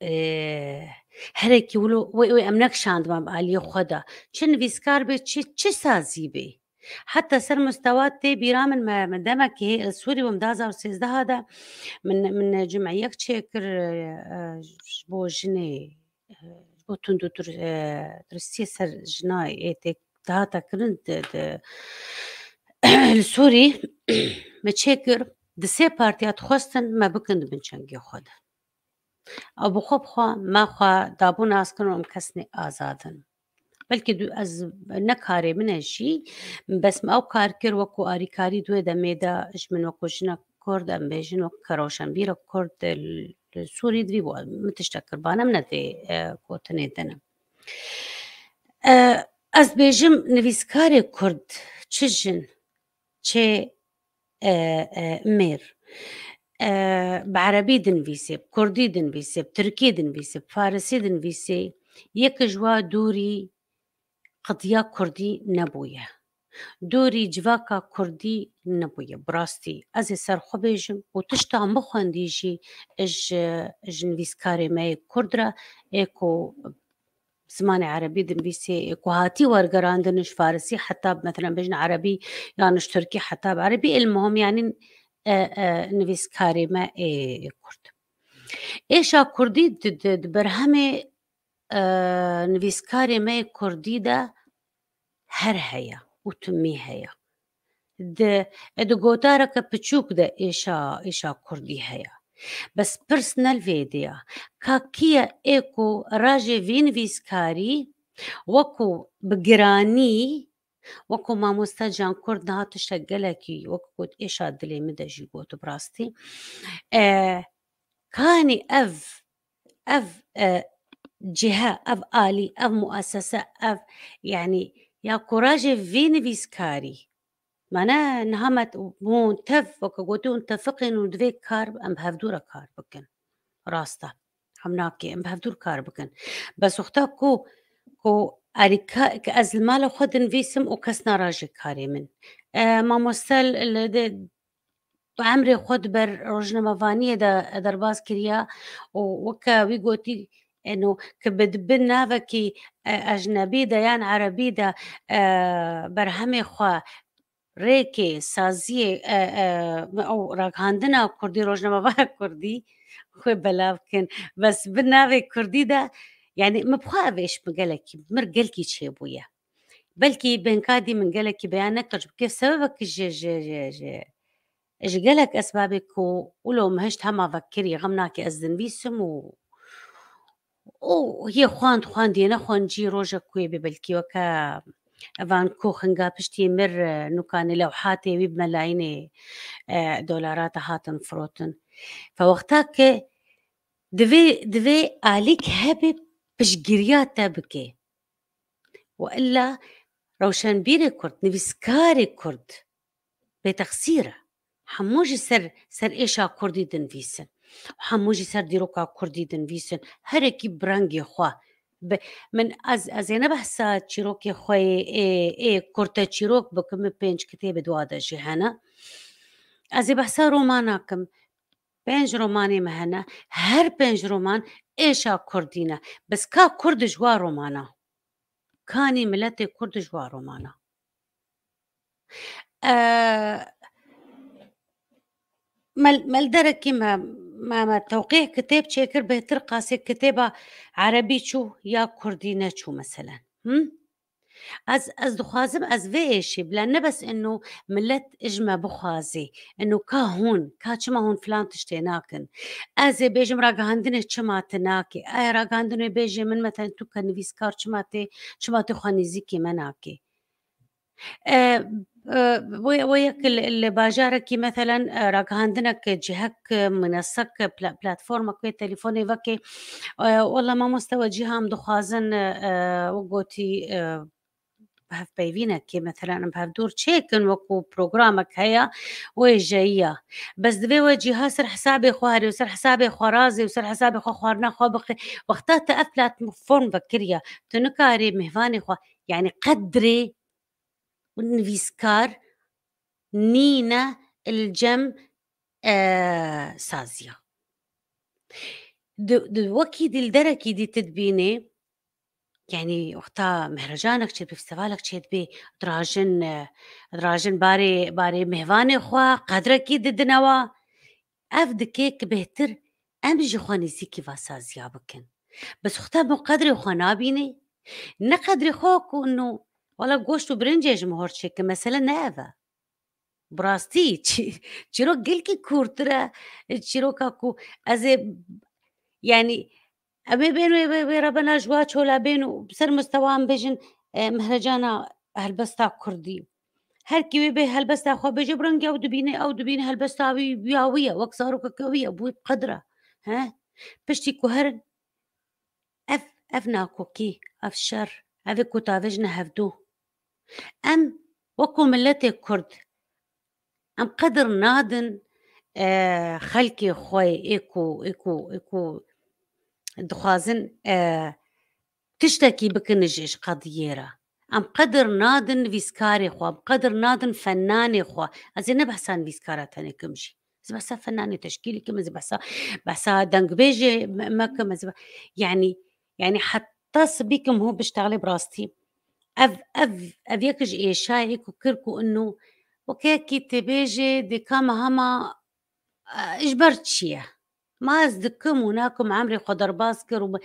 e, herekî wilo wê, wê em nekişandiban bi aliyê xwe de. Çi nivîskar bê, çi, çi sazî bê. Heta ser mustewa tê bîra min, me, min demekî hê li Sûrî bûm, du hazar û sêzdeh de min, min cimeyek çêkir, e, ji bo jinê, e, ji bo tund û tur-, e, turistiyê ser jina ê tê dihate kirin di, di, li Sûrî me çêkir, di sê partiya dixwestin me bikin di bin çengê xwe de. Ew bi xwe bi xwe me xwe dabû nas kirin û em kesnê azad in. Belkî du-, ez ne karê min e jî, bes me ew kar kir wekû arîkarî di wê demê de ji min wekû jinek Kurd, em bêjin wek rewşenbîrek Kurd li, li Sûrî divî bû. Min tiştek kir, ba ne min e vê, e, gotinê din im. E, ez bêjim nivîskarê Kurd, çi jin, çi e, e, mêr, e, bi erebî dinivîsê, bi kurdî dinivîsê, bi tirkî dinivîsê, bi farisî dinivîsê, yek ji wa dûrî qediya kurdî nebûye. Dûrî civaka kurdî nebûye. Bi rastî ez ê ser xwe bêjim û tişta min xwendî jî ji, ji nivîskarê me yê kurd re ê ku zimanê erebî dinivîsê, ê ku hatî wergerandin ji farisî heta, meselen, bêjin erebî yan ji tirkî heta bi erebî, el muhim, yanî e, e, nivîskarê me ê, ê Kurd. Êşa Kurdî di, di, di berhemê, e, nivîskarê me yê Kurdî de her heye û timî heye. Di, e, di gotareke piçûk de êşa, êşa Kurdî heye. Bes pirs ne li vê de ye. Ka kî ye ê ku rajê vî nivîskarî wekû bi giranî, wekû mamoste Can Kurd niha tiştek gelekî, wekû got, êşa dilê min de jî got bi rastî. E, kanî ev, ev, e, cihe, ev alî, ev muesese, ev, yanî, ya ku rajê vî nivîskarî, mane niha me t-, hûn tev, weke gotî hûn tefiqên û divê kar, em bi hevdû re kar bikin. Rast e. Hem nakê, em bi hevdûr kar bikin. Bes wexta ku, ku erîka, ke ez li mala xwe dinivîsim û kes narajê karê min. E, mamoste li, li, di emrê xwe di ber rojnamevaniyê de derbas kiriya û weke wî gotî, eno, ke bi, bi navekî, e, ecnebî de yan erebî de, e, berhemê xwe rêkê, saziyê, e, e, ew ragihandina kurdî, rojnamevara kurdî xwe belav kin. Bes bi navê kurdî de, yanî min bi xwe ev êş min gelekî, mir gelkî çêbûye. Belkî bênkadî min gelekî beyan nekir, çimkî sebebek ji, ji, ji, ji, ji gelek esbabê ku wilo min hişt hema vekirî, xem nake ez dinivîsim û, û yê xwend, xwendî, nexwend jî rojek wê bê, belkî weke Van Gogh hinga piştî mir, e, nûkanê lewhatê wî bi melayînê, e, dolara te hatin firotin. Fe wexta ke divê, divê alîk hebe piştgiriya te bike. Û illa rewşenbîrê Kurd, nivîskarê Kurd bêtexsîr e. Hemû jî ser, ser êşa Kurdî dinivîsin. Hemû jî ser dîroka Kurdî dinivîsin. Herekî bi rengê xwe. Bi, min ez, ez ê ne behsa çîrokê xwe yê, ê, ê kurte çîrok bikim, min pênc kitêbê di wa de jî hene. Ez ê behsa romana kim. Pênc romanê me hene. Her pênc roman êşa Kurdî ne. Bes ka Kurd ji wa romana? Kanî miletê Kurd ji wa romana? E, mel-, melderekî me, me, me tewqîh kitêb çêkir, bêhtir qasê kitêba erebî çû ya kurdî neçû meselen. Him? Ez, ez dixwazim ez vê êşî bila ne bes eno milet ji me bixwazî, eno ka hûn, ka çima hûn filan tiştê nakin. Ez ê bêjim ragihandinê çima tu nakê. Ay ragihandinê bêjê min, meten tu ke nivîskar çima tê, çima tu xwe nêzîkî me nakê. E, e, wê, wê yek li, li bajarekî meselen, e, ragihandinek, cihek, e, minesek, e, pla-, platformek wê telefonê vekê, e, wela mamoste we cî ham dixwazin, e, e, wek gotî, e, hevpeyvînekê, meselen, em bi hevdûr çêkin, wekû programek heye, wê jeyiya. Bes divê we cîha ser hesabê xwe herê û ser hesabê xwe razê û ser hesabê xwe xwarina xwe bixê. Wexta te ev platform vekiriye, tu nikarî mêvanê xwe, yanî qedrê nivîskar nîne li cem, e, saziya. Di, di wekî dî li derekî dî tu dibînê, yanî wexta mehrecanek çêdibê, festivalek çêdibê, dirajin, e, dirajin barê, barê mêvanê xwe, qedrekî didine wa. Ev dike ki bêhtir em jî xwe nêzîkî va saziya bikin. Bes wexta min qedrê xwe nabînê, ne qedrê xwe ku ino, wela goşt û birincê ji min hor çêke, mesele ne ev e. Bi rastî, çî-, çîrok gelkî kûrtir e, çîroka ku ez ê, yanî, em ê bên wê, wê, wê rebena ji wa çola bên û ser mustewa em bêjin, e, mehrecana helbesta kurdî. Her kî wê bê helbesta xwe bêje, bi rengî ew dibîne, ew dibîne helbesta wî, ya wî ye, wek zarokeke wî ye, bi wî bi qedr e. He? Piştî ku herin, ev, ev nakokî, ev şer, ev ê ku tavêjine hevdû. Em wekû miletê Kurd, em qedir nadin, e, xelkê xwe ê ku, ê ku, ê ku dixwazin, e, tiştekî bikin ji, ji qediyê re. Em qedir nadin nivîskarê xwe, em qedir nadin fennanê xwe. Ez ê ne behsa nivîskara tenê kim jî. Ez behsa fennanê teşkîlî kim, ez behsa, behsa dengbêjê me, me kim, ez be-, yanî, yanî heta sibî kim hû biştexlê bi rastî. Ev, ev, ev yek ji êşayê ku kir ku ino, wekî tê bêjê dê ka me hema e, ji ber çi ye? Ma ez dikim û nakim, emrê xwe derbas kir û bi-,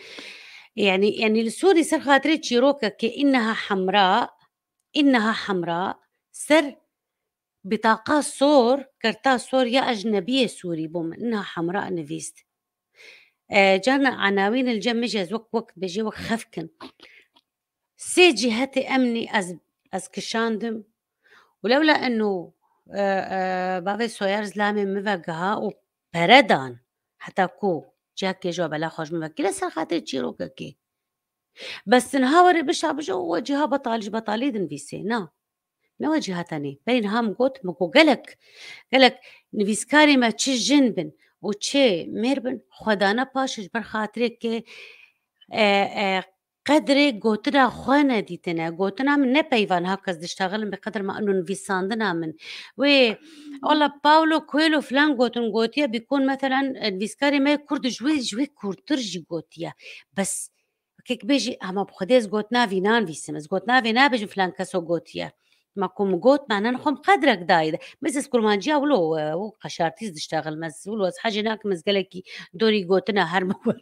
yani, yani li Sûrî ser xatirê çîrokekê, inneha hemra, inneha hemra, ser bitaqa sor, kerta sor ya ecnebiyê Sûrî bo min, inneha hemra nivîst. E, carna enawîn li cem min jî ez wek, wek bêjê wek xefkin. Sê cihetê emnî ez, ez kişandim. Û lewla eno, e, e, bavê Soyer zilamê min vegiha û pere dan. Heta ku cihekê ji bela xwe ji min vekire ser xatirê çîrokekê. Bes niha were bişa bije û we ciha betal ji betalî dinivîsê. Na. Ne we ciha tenê. Berî niha min got, min got gelek, gelek nivîskarê me çi jin bin û çi mêr bin, xwe dane paş ji ber xatirê ke, e, e, qedrê gotina xwe nedîtine. Gotina min ne peyva niha kes diştexilin bi qedr ma ino nivîsandina min. Wê, wala Paulo Coelho filan gotin, gotiye bikon, meselen, e, nivîskarê me Kurd ji wê, ji wê kûrtir jî gotiye. Bes, kek bêjî, hema bi Xwedê ez gotina vî nanivîsim, ez gotina vê nabêjim filan keso gotiye. Ma ku min got, manen xwe min qedrek dayî de. Min ez kurmanciya wilo, e, û qeşartî ez diştexilme, ez wilo ez hecê nakim, ez gelekî dorî gotina her min wer.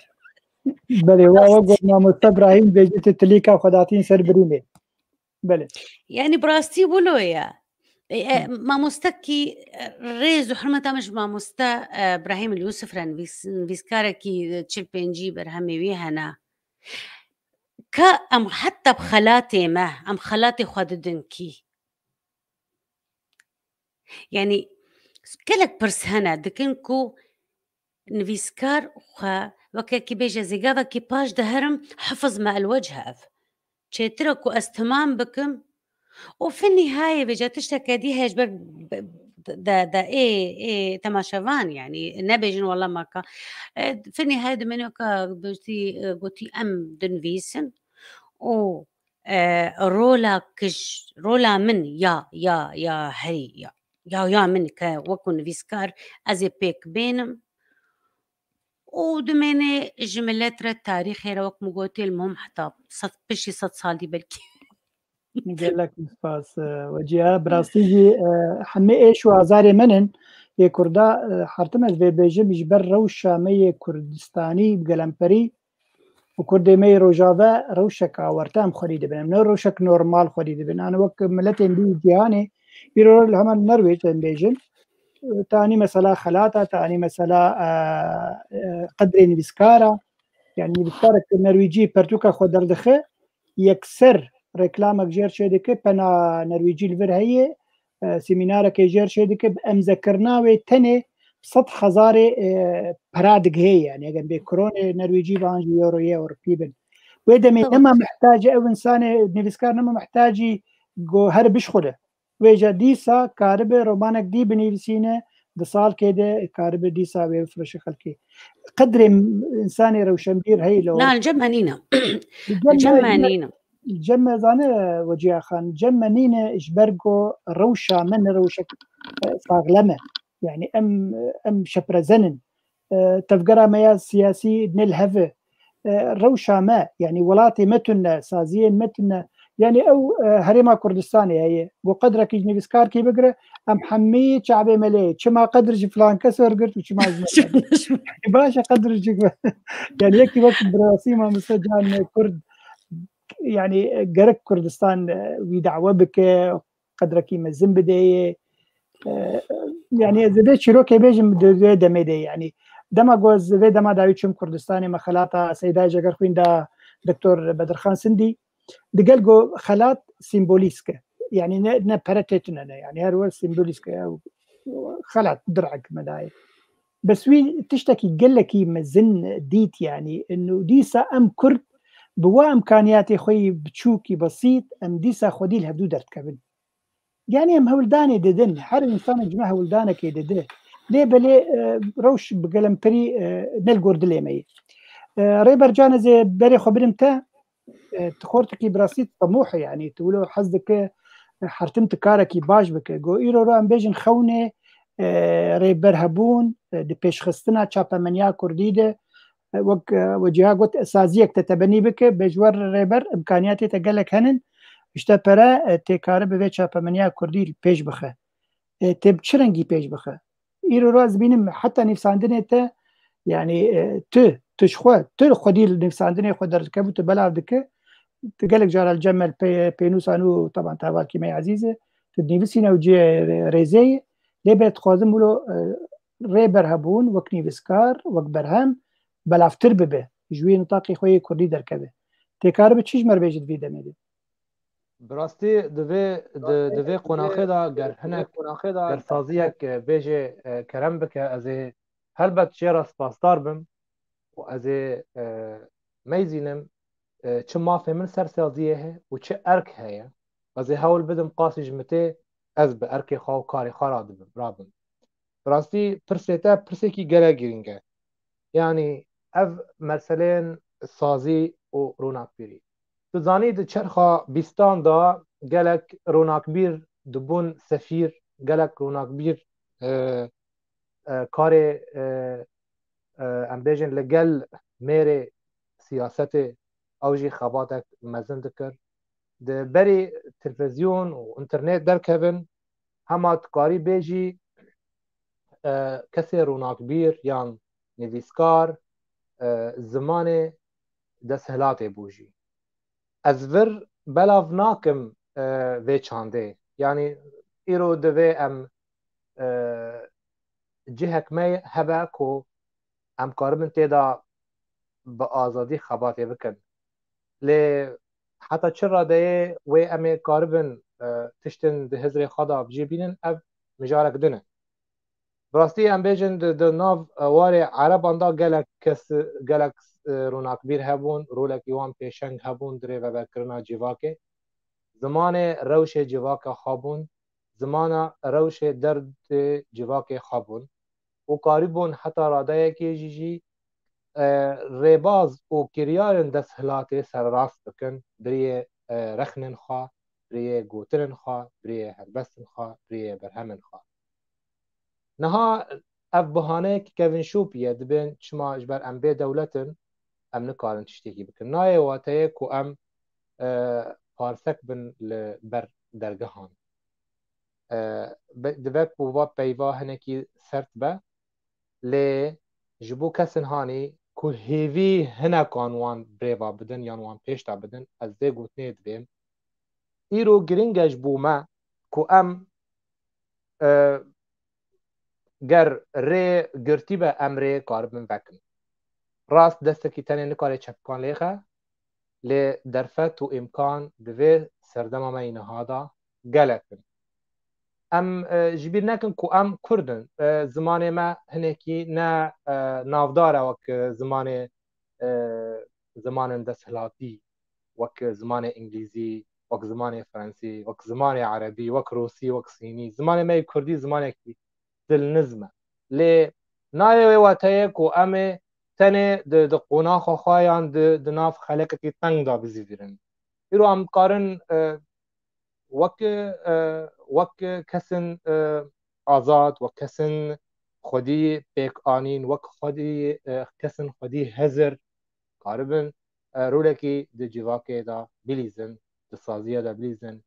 Belê, wa, wa got mamoste Ibrahîm, bêjî tu tilîka xwe datîn ser birînê. Belê. Yani bi rastî wilo ye. E, e, Hı. Mamostekî, e, rêz û hurmeta min ji mamoste, e, Ibrahîm Yusuf re nivîs-, nivîskarekî, e, çil pêncî berhemê wî hene. Ka em heta bi xelatê me, em xelatê xwe didin kî? Yani gelek pirs hene dikin ku nivîskar xwe wekekî bêje, zêgavekî paş diherim, hifiz me elwecih ev. Çêtir e ku ez timam bikim û fi nihayê vêje tişteke dî heye ji ber be-, de, de ê, ê temaşevan, yani nebêjin wela maka. E, fi nihayê dimêne ka gotî, e, gotî em dinivîsin û, e, rola kij-, rola min ya, ya, ya herî ya, ya, ya min ke wekû nivîskar ez ê pêk bênim. Û dimêne ji milet re, tarîxê re, wek min gotî, el muhim heta sed, piştî sed salî belkî. Gelek spas, e, Weciha. Bi rastî jî, e, hemê êş û azarê min in, yê Kurda, e, hertim ez vê bêjim, ji ber rewşa me yê Kurdistanî, gelemperî û Kurdê me yê Rojave rewşek awarte em xwedî dibin. Em ne rewşek normal xwedî dibin. An wek miletên dî cîhanê, îro li heman Norwêc em bêjin, e, tanî mesela xelata, tanî mesela, e, e, qedrê nivîskara. Yani nivîskarek Norwêcî pertûka xwe derdixe, yekser reklamek jêr çêdike, pena Norwêcî li vir heye, e, semînarekê jêr çêdike, bi emzekirina wê tenê sed hezarê, e, pera digihê, yani eger bê kronê Norwêcî ban jî euroyê Ewropî bin. Wê demê Tamam. nema mihtacî ew insanê nivîskar nema mihtacî go her bişxule. Wê ja dîsa karibe romanek dî binivîsîne, di salkê de karibe dîsa wê bifirişe xelkê. Qedrê insanê rewşenbîr heye li Na, li cem me nîne. Li cem me nîne. Li cem me zane Weciha Xan, cem me nîne ji ber ku rewşa me ne rewşek, e, saxlem e. Yani em, em şeprezen in. E, tevgera me ya siyasî ne li hev e. E, rewşa me, yani welatê me tune, saziyên me tune. Yani ew, e, herêma Kurdistanê heye. Ku qedrekî ji nivîskarkî bigire, em hemî çavê me lê ye. Çima qedir ji filan kes wergirt û çima ji me wergirt. Baş e qedir ji, yani yekî wek birasî mamoste Can Kurd, yani, e, gerek Kurdistan, e, wî dawe bike, qedrekî mezin bideyê. E, yani ez vê çîrokê bêjim di vê demê de, yani dema ku ez vê dema dawî çûm Kurdistanê, me xelata Seyda Cegerxwîn da Doktor Bedirxan Sindî, digel ku xelat sîmbolîsk e. Yani ne, ne pere tê tune ne, yani her wer sîmbolîsk e. Xelat, direk me dayê. Bes wî tiştekî gelekî mezin dît, yani û dîsa em Kurd bi wa imkaniyatê xwe yî biçûkî, besît, em dîsa xwedî li hevdû derdikevin. Yani em hewldanê didin, her însanek ji me hewldanekê didi. Lê belê, e, rewş bi gelemperî, e, ne li gor dilê me yê. E, Rêber Can, ez ê berê xwe bidim te, e, tu xortekî bi rastî temûh e, yani tu wilo hez dike, e, hertim tu karekî baş bike. Go îro ro em bêjin xewnê, e, rêber hebûn, e, di pêşxistina çapemeniya kurdî de, e, wek, e, Weciha got, saziyek te tebenî bike, be ji we re rêber, imkaniyatê te gelek henin, ji te pere, e, tê karibe vê çapemeniya kurdî li pêş bixe. E, tê bi çi rengî pêş bixe? Îro ra ez dibînim heta nivîsandinê te, yanî, e, tu, tu ji xwe, tu li xwedî li nivîsandinê xwe derdikevî, tu belav dike, tu gelek cara li cem me li pê-, pênûsa nû, taban, tevalkî me ezîz e, tu dinivîsîne û cihê rê-, rêzê ye, lê be dixwazim wilo, e, rê berhebûn wek nivîskar, wek berhem belavtir bibe. Ji wî nitaqê xwe yê kurdî derkeve. Tê karibe çi ji me re bêjî di vî demê de? Bi rastî di vê, di, di vê qonaxê de ger hinek, ger saziyek, e, bêjê, e, kerem bike, ez ê helbet jê re spasdar bim û ez ê, e, meyzînim, e, çi mafê min ser saziyê heye û çi erk heye. Ez ê hewl bidim qasî ji min tê, ez bi erkê xwe û karê xwe radibim, rabim. Bi rastî pirsê te pirsekî gelek girîng e. Yanî ev meseleyên sazî û ronakbîrî. Tu zanî di çerxa bîstan de gelek ronakbîr dibûn sefîr, gelek ronakbîr, e, e, karê, e, e, em bêjin li gel mêrê siyasetê ew jî xebatek mezin dikir. Di berî televîzyon û înternet derkevin, hema tu karî bêjî, e, kesê ronakbîr yan nivîskar, e, zimanê desthilatê bû jî. Ez vir belav nakim, e, vê çandê. Yanî îro divê em, e, cihek me hebe ku em karibin tê de bi azadî xebatê bikin. Lê heta çi radeyê wê em ê karibin, e, tiştin di hizrê xwe de bi cî bînin, ev mijarek din e. Bi rastî em bêjin di, di nav, e, warê ereban de gelek kes, gelek, e, ronakbîr hebûn, rolekî wan pêşeng hebûn di rêveberkirina civakê. Zimanê rewşê civaka xwe bûn, zimana rewşê derdê civakê xwe bûn û karîbûn heta radeyekê jî jî, e, rêbaz û kiryarên desthilatê serrast bikin, biriyê, e, rexnên xwe, biriyê gotinên xwe, biriyê helbestên xwe, biriyê berhemên xwe. Niha ev bihaneyekî kevinşopî ye, dibên çima ji ber em bê dewlet in, em nikarin tiştekî bikin. Nayê wateyê ku em, e, parsek bin li ber dergehan. E, be-, divek ku va peyva hinekî sert be, lê ji bo kesên hanî ku hêvî hinekan wan birêva bidin yan wan pêş de bidin, ez vê gotinê dibêm. Îro giring e ji bo me ku em, e, ger rê girtî be, em rê karibin vekin. Rast, destekî tenê nikare çepikan lêxe, lê derfet û îmkan di vê serdema me yî niha de gelek in. Em, e, ji bîr nekin ku em Kurd in. E, zimanê me hinekî ne, e, navdar e wek, e, zimanê, e, zimanên desthilatî, wek zimanê îngilîzî, wek zimanê fransî, wek zimanê erebî, wek rûsî, wek sînî. Zimanê me yê kurdî zimanekî dilniz me. Lê nayê wê wateyê ku em ê tenê di, di qonaxa xwe yan di, di nav xelekekî teng de bizîvirin. Îro em dikarin, e, wek, e, wek kesên, e, azad, wek kesên xwedî pêk anîn, wek xwedî, e, kesên xwedî hezir karibin, e, rolekî di civakê de bilîzin, di saziyê de bilîzin.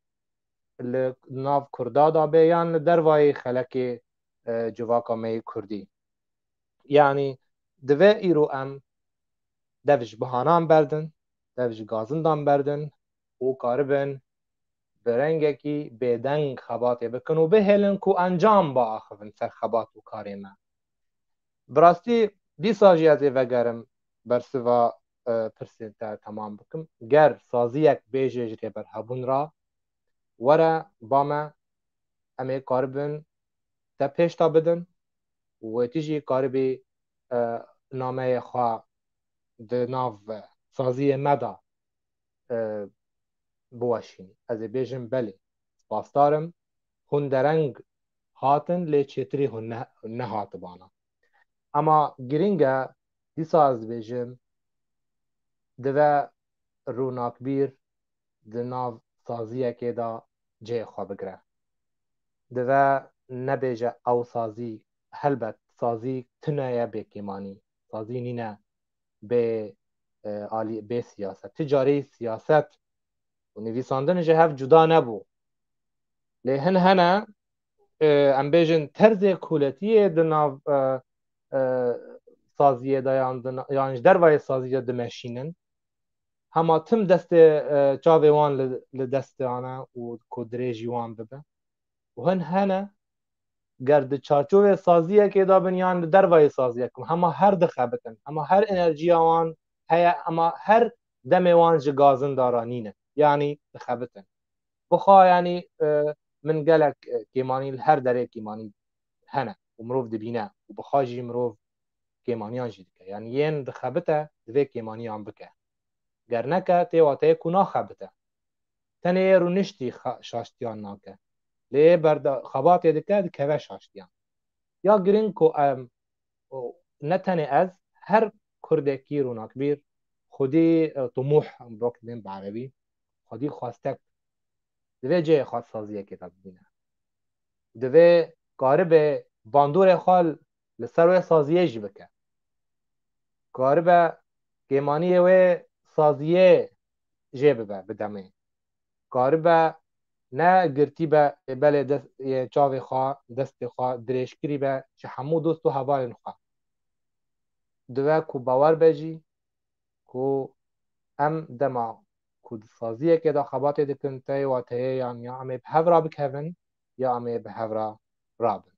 Li nav Kurda de be yan li dervayê xelekê, e, civaka me yê Kurdî. Yanî divê îro em dev ji bihanan berdin, dev ji gazindan berdin û karibin bi rengekî bêdeng xebatê bikin û bihêlin ku encam biaxivin ser xebat û karê me. Bi rastî dîsa jî ez ê vegerim bersiva, e, pirsên te temam bikim. Ger saziyek bêje ji rêberhebûn re, were ba me, em ê karibin te pêş de bidin û wê tu jî karibî, e, nameyê xwe di nav saziyê me de, e, biweşînî. Ez ê bêjim belê. Spasdar im. Hûn dereng hatin, lê çêtirî hûn ne-, nehatibana. Ema girîng e, dîsa ez dibêjim, divê ronakbîr di nav saziyekê de cihê xwe bigire. Divê nebêje ew sazî, helbet sazî tune ye bê kêmanî. Sazî nîne bê, e, alî, bê siyaset. Ti carî siyaset û nivîsandin ji hev cuda nebû. Lê hin hene, e, em bêjin terzê koletiyê di nav, e, e, saziyê de yan di na-, yan ji dervayê saziyê de dimeşînin. Hema tim destê, e, çavê wan li, li destê ane û ku dirêjî wan bibe. Û hin hene, ger di çarçovê saziyekê de bin yan li dervayê saziyek bin, hema her dixebitin, hema her enerjiya wan heye, hema her demê wan ji gazin de re nîne. Yanî dixebitin. Bixwe, yanî, e, min gelek, e, kêmanî li her derê kêmanî hene û mirov dibîne û bixwe jî mirov kêmaniyan jî dike. Yanî yên dixebite divê kêmaniyan bike. Ger neke, tê wateyê ku naxebite. Tenê yê rûniştî xa-, şaştiyan nake. Lê yê berda-, xebatê dike, dikeve şaştiyan. Ya giring ku em, o, ne tenê ez, her kurdekî rûnakbîr, xwedî, e, tumuh, em wek dibên bi erebî, xwedî xwestek, divê cihê xwe saziyekê de bibîne. Divê karibe bandorê xwe li ser wê saziyê jî bike. Karibe kêmaniyê wê saziyê jê bibe, bidemê. Karibe ne girtî be, belê dest, yê çavê xwe, destê xwe dirêjkirî be ji hemû dost û hevalên xwe. Divê ku bawer be jî ku em dema ku di saziyekê de xebatê dikin, tê wateyê yan ya em ê bi hev re bikevin, ya em ê bi hev re rabin.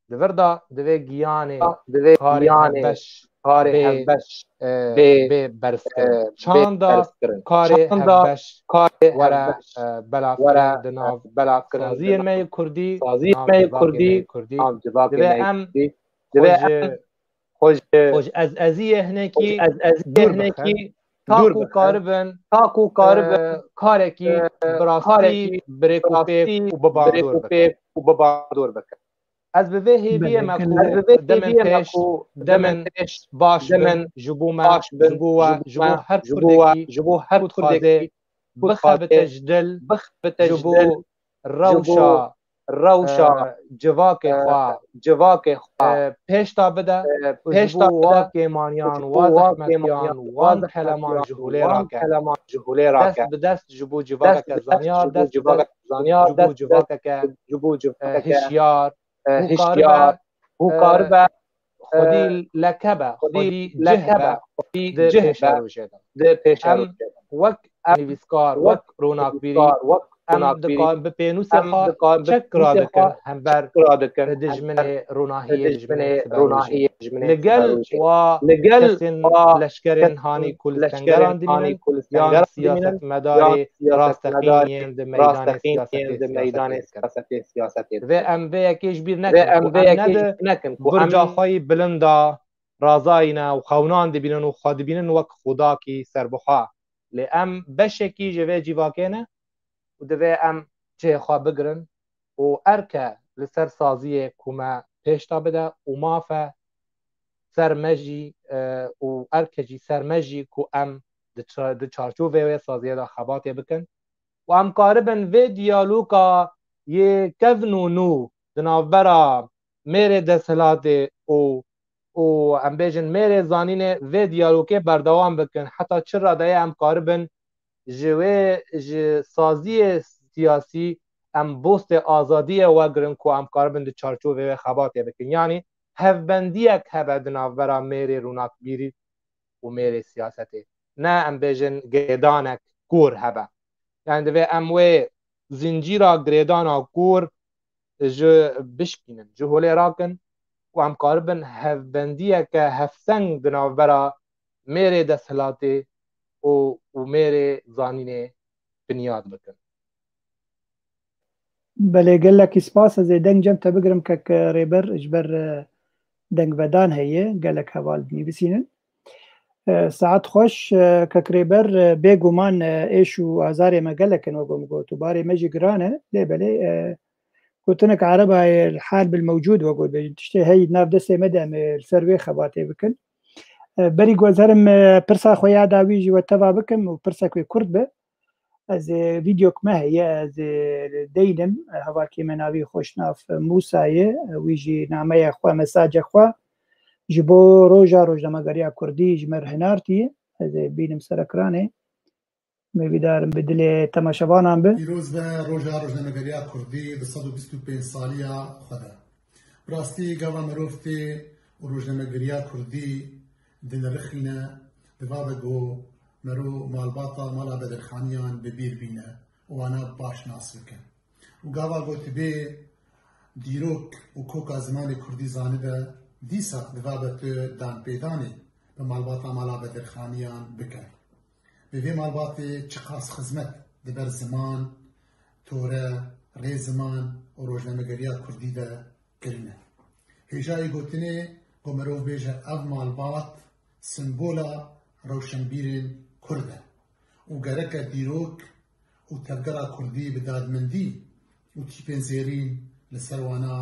Di vir de divê giyanê divê karê giyanê hevbeş karê bê, hevbeş e, bê, bê berzkirin. E, bê çanda berzkirin. Karê çanda hevbeş karê were, hevbeş e, belavkirin were, di nav e, belavkirin saziyên me yê kurdî, saziyên me yê kurdî, nav civakê me yê kurdî. Divê em xwe ji xwe ji ez eziyê hinekî dûr bixin, ta ku karibin, ta ku karibin, e, karekî, e, bi rastî bi rêkûpêk û bi bandor bikin. Ez bi vê hêviyê me ku demên pêş, demên pêş baş bin ji bo me, ji bo we, ji bo her kurdekî ku dixwaze bixebite ji dil, ji bo rewşa, rewşa, e, civakê, e, xwe, civakê xwe, e, pêş de bide, e, û ji bo wa kêmaniyan, wa zehmetiyan, wan keleman ji holê rake. Dest bi dest ji bo civakeke zaniya, dest bi dest ji bo civakeke, ji bo civakeke, e, hişyar, e, û karibe, hişyar, û, e, karibe, xwedî, e, leke be, xwedî cih be, xwedî cih be, di pêşerojê de. Em wek nivîskar, wek ronakbîrî, em dikarin bi pênûsê xwe çek radikin hember dijminê ronahiyê, dijminê siberojê. Li gel wa kesên leşkerên hanî ku li stengeran dimînin, yan siyasetmedarê rasteqîn yên di meydanê siyasetê siyasetê dikin. Divê em vê yekê ji bîr nekin ku em ne di burca xwe yî bilind de razayî ne û xewnan dibînin û xwe dibînin wek xwedakî serbixwe. Lê em beşekî ji vê cîvakê ne û divê em cihê xwe bigirin û erke li ser saziyê ku me pêş de bide û mafe ser me jî, e, û erke jî ser me jî ku em di ça-, di çarçovê wê saziyê de xebatê bikin û em karibin vê diyaloga yê kevn û nû di navbera mêrê desthilatê û, û em bêjin mêrê zanînê vê diyalogê berdewam bikin. Heta çi radeyê em karibin ji wê, ji saziyê siyasî em bostê azadiyê wegirin ku em karibin di çarçovê wê xebatê bikin. Yanî hevbendiyek hebe di navbera mêrê ronakbîrî û mêrê siyasetê. Ne em bêjin girêdanek kor hebe. Yani divê em wê zincîra girêdana kor ji bişkînin, ji holê rakin û em karibin hevbendiyeke hevseng di navbera mêrê desthilatê û, û mêrê zanînê binyat bikin. Belê, gelekî spas. Ez ê deng cem te bigirim kek Rêber, ji ber, e, dengvedan heye, gelek heval dinivîsînin. E, saet xweş, e, kek Rêber, e, bêguman, e, êş û azarê me gelek in, wek min got, û barê me jî giran e, lê belê, e, gotinek Ereba ye, hal bil mewcûd, wek got, bêjin, tiştê hey nav destê me de em ê li ser wê xebatê bikin. E, berî ku ez herim, e, pirsa xwe ya dawî jî we teva bikim û pirsek wê kurt be. Ez ê, vîdeok me heye, ez ê deynim, e, hevalkê me navî xweşnav Mûsa ye, e, wî jî nameya xwe, mesaja xwe ji bo roja rojnamegeriya kurdî ji me re hinartiye. Ez ê bînim ser ekranê. Mêvîdarim bi dilê temaşevanan bi. Pîroz be roja rojnamegeriya kurdî di sed û bîst û pênc saliya xwe de. Bi rastî gava merov tê û rojnamegeriya kurdî dinirixîne, divabe ku mero malbata mala Bedirxaniyan bi bîr bîne û wana baş nas bike. Û gava ku tibê dîrok û koka zimanê kurdî zanibe, dîsa divabe tu danpêdanê bi malbata mala Bedirxaniyan bike. Bi vê malbatê çiqas xizmet di ber ziman, tore, rêziman û rojnamegeriya kurdî de kirine. Hêjayê gotinê ku merov bêje ev malbat simbola rewşenbîrên kurd e û gereke dîrok û tevgera kurdî bi dadmendî û tîpên zêrîn li ser wana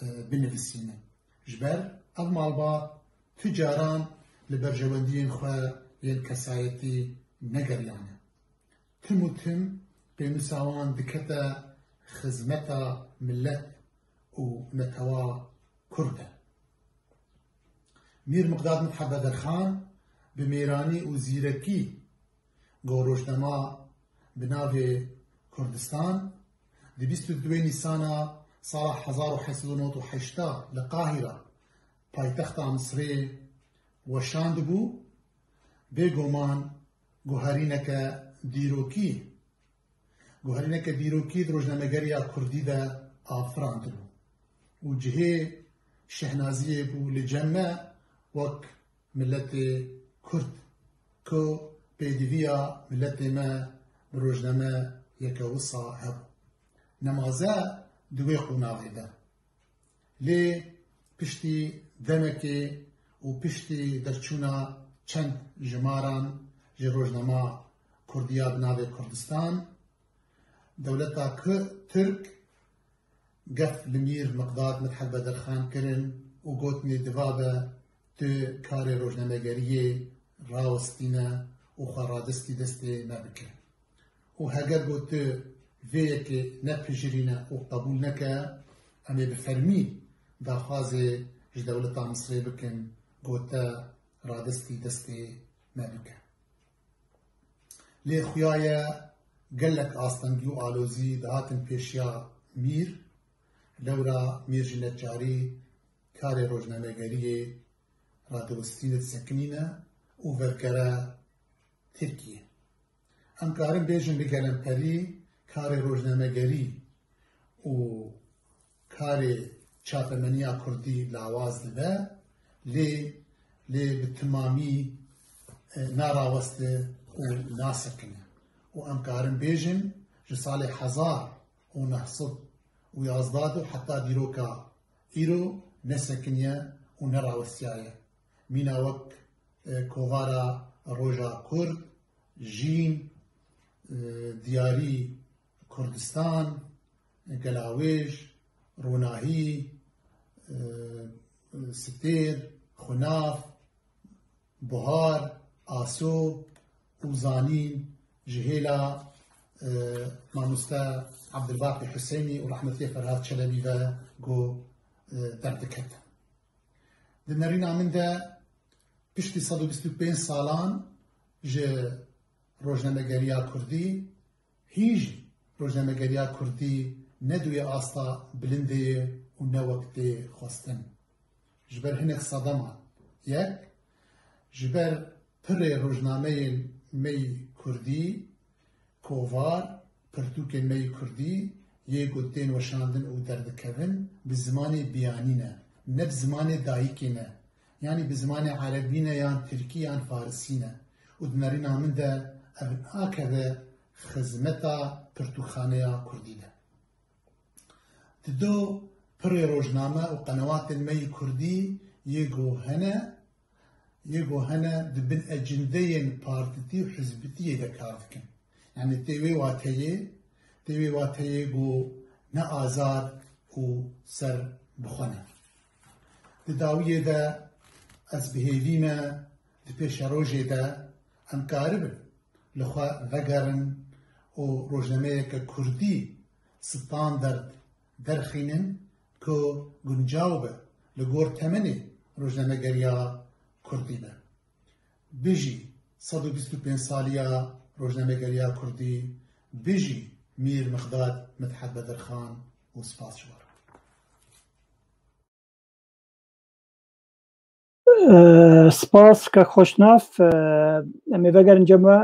e, binivîsîne. Ji ber ev malbat tu caran li berjewendiyên xwe yên kesayetî negeriyane. Tim û tim pênûsa wan dikete xizmeta milet û netewa kurd e. Mîr Miqdad Midhat Bedirxan bi mêranî û zîrekî got, rojnama bi navê Kurdistan di bîst û duê Nîsana sala hezar û heşt sed û nod û heşt li Qahîra, paytexta Misrê weşandibû, bêguman guherîneke dîrokî, guherîneke dîrokî di rojnamegeriya kurdî de afirandibû û cihê şehnaziyê bû li cem me wek miletê kurd ku pêdiviya miletê me bi rojnameyeke wisa hebû. Nemaze di wê qonaxê de. Lê piştî demekê û piştî derçûna çend jimaran ji rojnama kurdiya bi navê Kurdistan, dewleta Ku-, Tirk gef li Mîr Miqdad Midhat Bedirxan kirin û gotinê divabe tu karê rojnamegeriyê rawestîne û xwe radestî destê me bike. Û heger got tu vê yekê nepijirîne û qebûl neke, em ê bi fermî daxwazê ji dewleta Misrê bikin, got te radestî destê me bike. Lê xuya ye gelek astengî û alozî dihatin pêşiya Mîr, lewra Mîr ji neçarî karê rojnamegeriyê radiwistîne disekinîne û vedikere Tirkiyê. Em karin bêjin li gelemperî karê rojnamegerî û karê çapemeniya kurdî lawaz dibe, lê, lê bi timamî, e, naraweste û nasekine. Û em karin bêjin ji salê hezar û neh sed û yazdeh de heta dîroka îro nesekiniye û nerawestiyaye. Mîna wek, e, kovara Roja Kurd, Jîn, e, Diyarî Kurdistan, Gelawêj, Ronahî, e, Sitêr, Xunav, Buhar, Aso û Zanîn ji hêla, e, mamoste Ebdilbaqî Huseynî û rehmetiyê Ferhat Çelebî ve ku, e, derdikete. Di nerîna min de piştî sed û bîst û pênc salan ji rojnamegeriya kurdî, hîn jî rojnamegeriya kurdî ne di wê asta bilindê ye û ne wek tê xwestin. Ji ber hinek sedeman. Yek, ji ber pirê rojnameyên me yî kurdî, kovar, pirtûkên me yî kurdî yê ku tên weşandin û derdikevin bi zimanê biyanî ne, ne bi zimanê dayikê ne. Yanî bi zimanê erebî ne yan tirkî yan farisî ne. Û di nerîna min de ev nakeve xizmeta pirtûkxaneya kurdî de. Dido pirê rojname û qenewatên me yî kurdî yê ku hene, yê ku hene di bin ecindeyên partîtî û hizbîtiyê de kar dikin. Yanî tê wê wateyê, tê wê wateyê ku ne azad û ser bi xwe ne. Di dawiyê de ez bi hêvî me di pêşerojê de em karibin li xwe vegerin û rojnameyeke kurdî standard derxînin ku guncaw be li gor temenê rojnamegeriya kurdî be. Bijî sed û bîst û pênc saliya rojnamegeriya Kurdî. Bijî Mîr Miqdad Midhet Bedirxan û spas ji we re. Spas kek Xweşnav. Em ê vegerin cem we.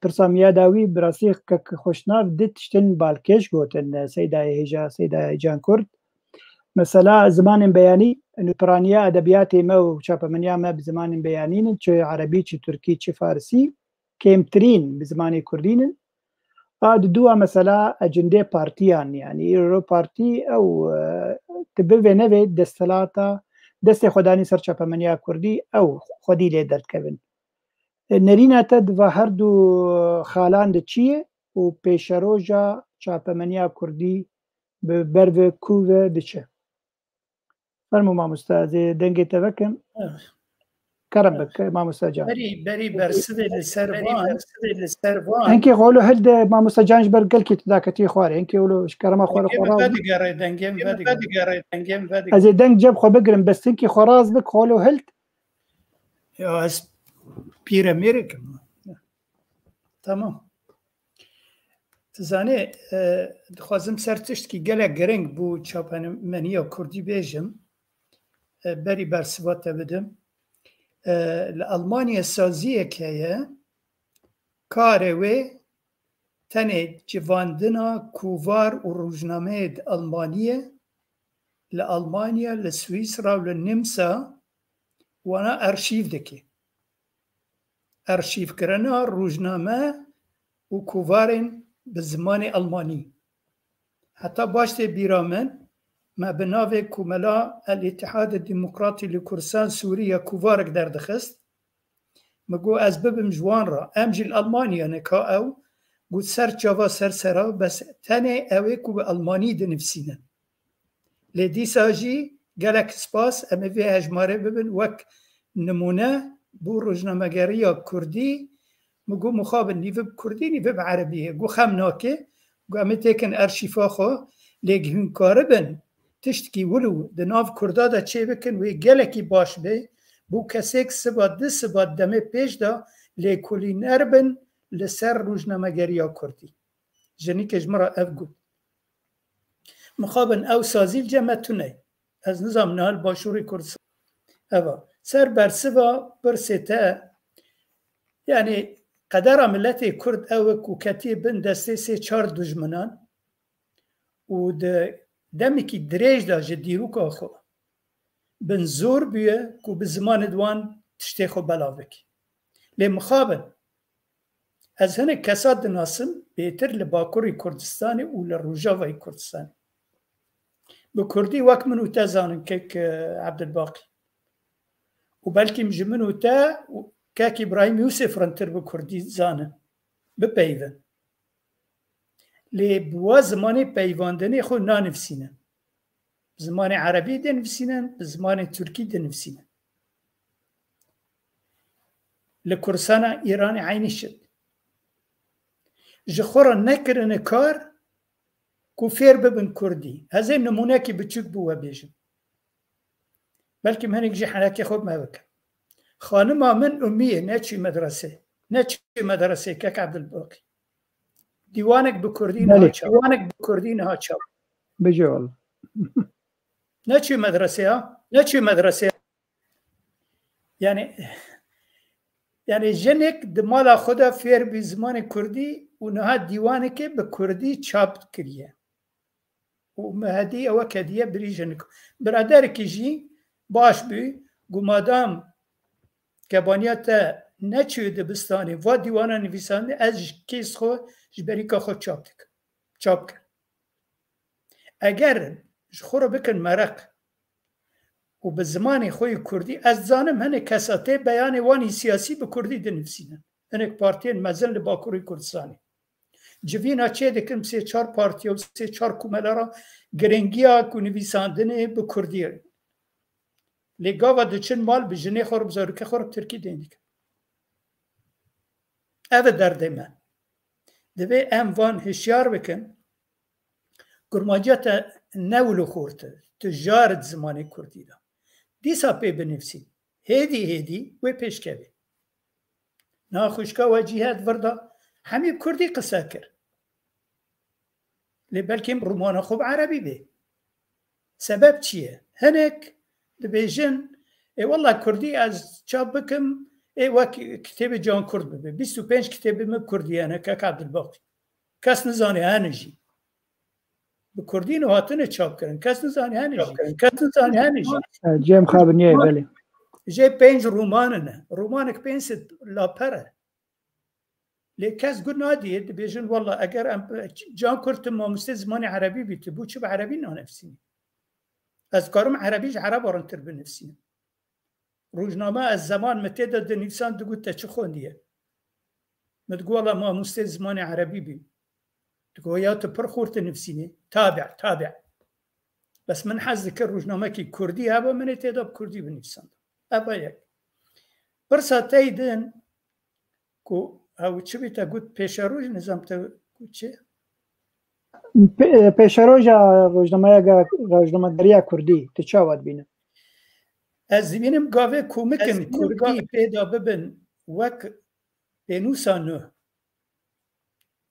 Pirsa miya dawî, bi rastî kek Xweşnav di tiştên balkêş gotin, Seydayê Hêja, Seydayê Can Kurd. Mesela zimanên beyanî, nûpiraniya edebiyatê me û çapemeniya me bi zimanên beyanî ne, çi erebî, çi tirkî, çi farsî, kêmtirîn bi zimanê kurdî ne. A di dû a mesela ecindê partiyan, yanî îro partî ew, e, tu bivê nevê desthilata destê xwe danî ser çapemeniya kurdî, ew xwedî lê derdikevin. E, nerîna te di va her du xalan de çi ye û pêşeroja çapemeniya kurdî bi ber ve ku ve diçe? Fermo mamoste, ez ê dengê te vekim. Kerem bik, mamoste can. Berî, berî bersivê li ser van. Hinkê xolo hilde, mamoste can, ji ber gelkî tu daketî xwarê. Hinkê xolo ji kerema xwe re xwe raz bik. Vedigere, dengê min vedigere. Ez ê deng cem xwe bigirim, bes hinkê xwe raz bik, xolo hild. Ya ez pîre mêrek im. Tamam. Tu zanî, e, dixwazim ser tiştkî gelek giring bo çapemeniya kurdî bêjim. E, berî bersiva te bidim. E, li Almanya saziyek heye, karê wê tenê civandina kovar û rojnameyê di Almaniyê, li Almanya, li Swîsra û li Nimsa wana arşîv dike. Arşîvkirina rojname û kovarên bi zimanê almanî. Heta baş tê bîra min, me bi navê Komela El Îtihadê Demokratî li Kurdistan Sûrî ya kovarek derdixist. Min got, ez bibim ji wan re. Em jî li Almanya ne ka ew, got ser çava ser sera, bes tenê ew ê ku bi almanî dinivîsînin. Lê dîsa jî gelek spas, em ê vê hejmarê bibin wek nimûne bo rojnamegeriya kurdî. Min got, mixabin nîve bi kurdî, nîve bi erebî ye. Got, xem nake. Got, em ê têkin erşîfa xwe. Lê hûn karibin tiştkî wilo di nav kurda de çêbikin, wê gelekî baş be. Bo kesêk siba, du siba demê pêş de lêkolîner bin li ser rojnamegeriya kurdî. Jinîke ji min re ev got. Mixabin ew sazî li cem me tune ye. Ez nizanim niha li Başûrê Kurdistan. Eva. Ser bersiva pirsê te, yanî qedera miletê Kurd ew e ku ketiye bin destê sê çar dijminan û di demekî dirêj de ji dîroka xwe bin zor bûye ku bi zimanê di wan tiştê xwe belav bike. Lê mixabin, ez hinek kesa dinasim, bêtir li Bakurê Kurdistanê û li Rojavayê Kurdistanê. Bi kurdî wek min û te zanin kek, e, Ebdulbaqî. Û belkî ji min û te û kek Îbrahîm Yûsif rintir bi kurdî zanin, bipeyivin. Lê bi wa zimanê peyvandinê xwe nanivîsînin. Bi zimanê erebî dinivîsînin, bi zimanê tirkî dinivîsînin. Li Kurdistana Îranê eynî şit. Ji xwe re nekirine kar ku fêr bibin kurdî. Ez ê nimûnekî biçûk bi we bêjim. Belkî min hinek jî henekê xwe bi me bike. Xanima min umî ye, neçû medresê. Neçû medresê kek Ebdulbaqî. Dîwanek bi kurdî niha çap. Dîwanek bi kurdî niha çap. Bijî wele. Neçû medresê ya? Neçû medresê ya? Yani, yani jinek di mala xwe de fêr bî zimanê kurdî û niha dîwanekê bi kurdî çap kiriye. Û me hedî ewe kediye birî jinik. Biraderekî jî baş bû, got, madam kebaniya te neçû dibistanê, va dîwana nivîsandinê, ez ji kês xwe, ji berîka xwe çap dikim. Çap kim. Eger ji xwe re bikin mereq û bi zimanê xwe yê kurdî, ez dizanim hinek kesa tê beyanê wan yê siyasî bi kurdî dinivîsînin. Hinek partiyên mezin li Bakurê Kurdistanê. Civîna çê dikin bi sê çar partiya û sê çar komela re giringiya ku nivîsandinê bi kurdî ye. Lê gava diçin mal bi jinê xwe re, bi zarokê xwe re bi tirkî deyn dikin. Ev e derdê me. Divê em van hişyar bikin. Kurmanciya te ne wilo xurt e. Tu jar di zimanê kurdî de. Dîsa pê binivîsî. Hêdî hêdî wê pêş kevê. Niha xwişka we Cîhed vir de Hemî bi kurdî qise kir. Lê belkî romana xwe bi erebî bê. Sebeb çi ye? Hinek dibêjin, ê wela kurdî ez çap bikim, ê wek kitêbê Can Kurd bibe. Bîst û pênc kitêbê min bi kurdî hene, kek Abdulbaqî. Kes nizane hene jî. Bi kurdî ne hatine çap kirin. Kes nizane hene jî. Kes nizane hene jî. Cem Xabiniyê, belê. Jê pênc roman ne. Romanek pênc sed laper e. Lê kes gu nadiyê, dibêjin, wela eger em Can Kurd tu mamostê zimanê erebî bî, tu bû çi bi erebî nanivîsînî? Ez karim erebî ji ereba rintir binivîsînim. Rojname ez zeman min tê de dinivîsan, digot te çi xwendiye? Min digot, wela mamostê zimanê erebî bîm. Digot, ya tu pir xurt dinivîsînî. Tabi, tabi. Bes min hez dikir rojnamekî kurdî hebe, min ê tê de bi kurdî binivîsand. Ev e yek. Pirsa tey din ku ew çi bî te got pêşeroj, nizam te got çi? Pê-, pêşeroja rojnameya ga-, rojnamegeriya kurdî, tu çawa dibîne? Ez dibînim gavê komikin kurdî pê de bibin wek pênûsa nû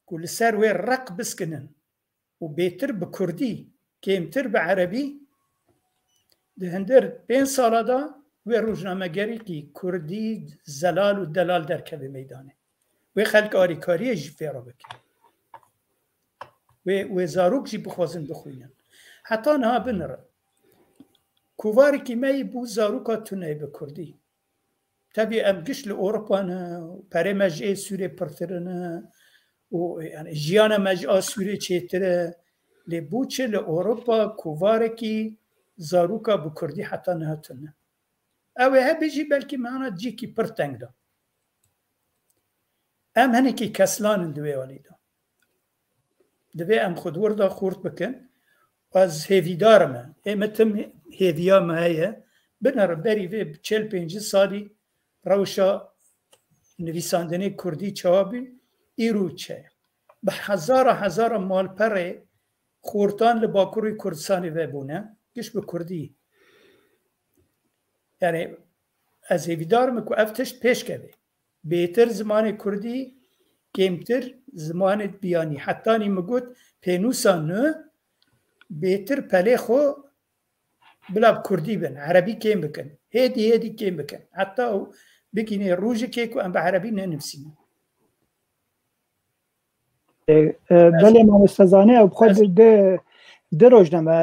ku li ser wê req biskinin û bêtir bi kurdî, kêmtir bi erebî, di hindir pênc sala de wê rojnamegerîkî kurdî zelal û delal derkeve meydanê. Wê xelk arîkariyê jî fêro bike. Wê, wê zarok jî bixwazin bixwînin. Heta niha binire. Kovarekî me yî bû zaroka tune bi kurdî. Tevî em giş li Ewropa ne, perê me ji ê Sûrê pirtir ne û, yani, jiyana me ji a Sûrê çêtir e. Lê bû çi li Ewropa kovarekî zaroka bi kurdî heta niha tune? Ew ê hebê jî belkî me hana cîkî pir teng da. Em hinekî keslan in di wê alî de. Divê em xwe di wir de xurt bikin. Ez hêvîdar me. Ê me tim hêviya me heye. Binere berî vê çel pêncî salî rewşa nivîsandinê kurdî çawa bî, îro çi ye? Bi hezara hezara malperê xortan li Bakurê Kurdistanê vebûne, giş bi kurdî. Yani ez hêvîdar me ku ev tişt pêş keve. Bêtir zimanê kurdî, kêmtir zimanê biyanî. Hetanî min got, pênûsa nû bêtir pelê xwe bila bi kurdî bin, erebî kêm bikin. Hêdî hêdî kêm bikin. Heta ew bigînê rojekê ku em bi erebî nenivîsînin. E, e, belê mamoste Zanî, ew bi xwe di, di, di rojname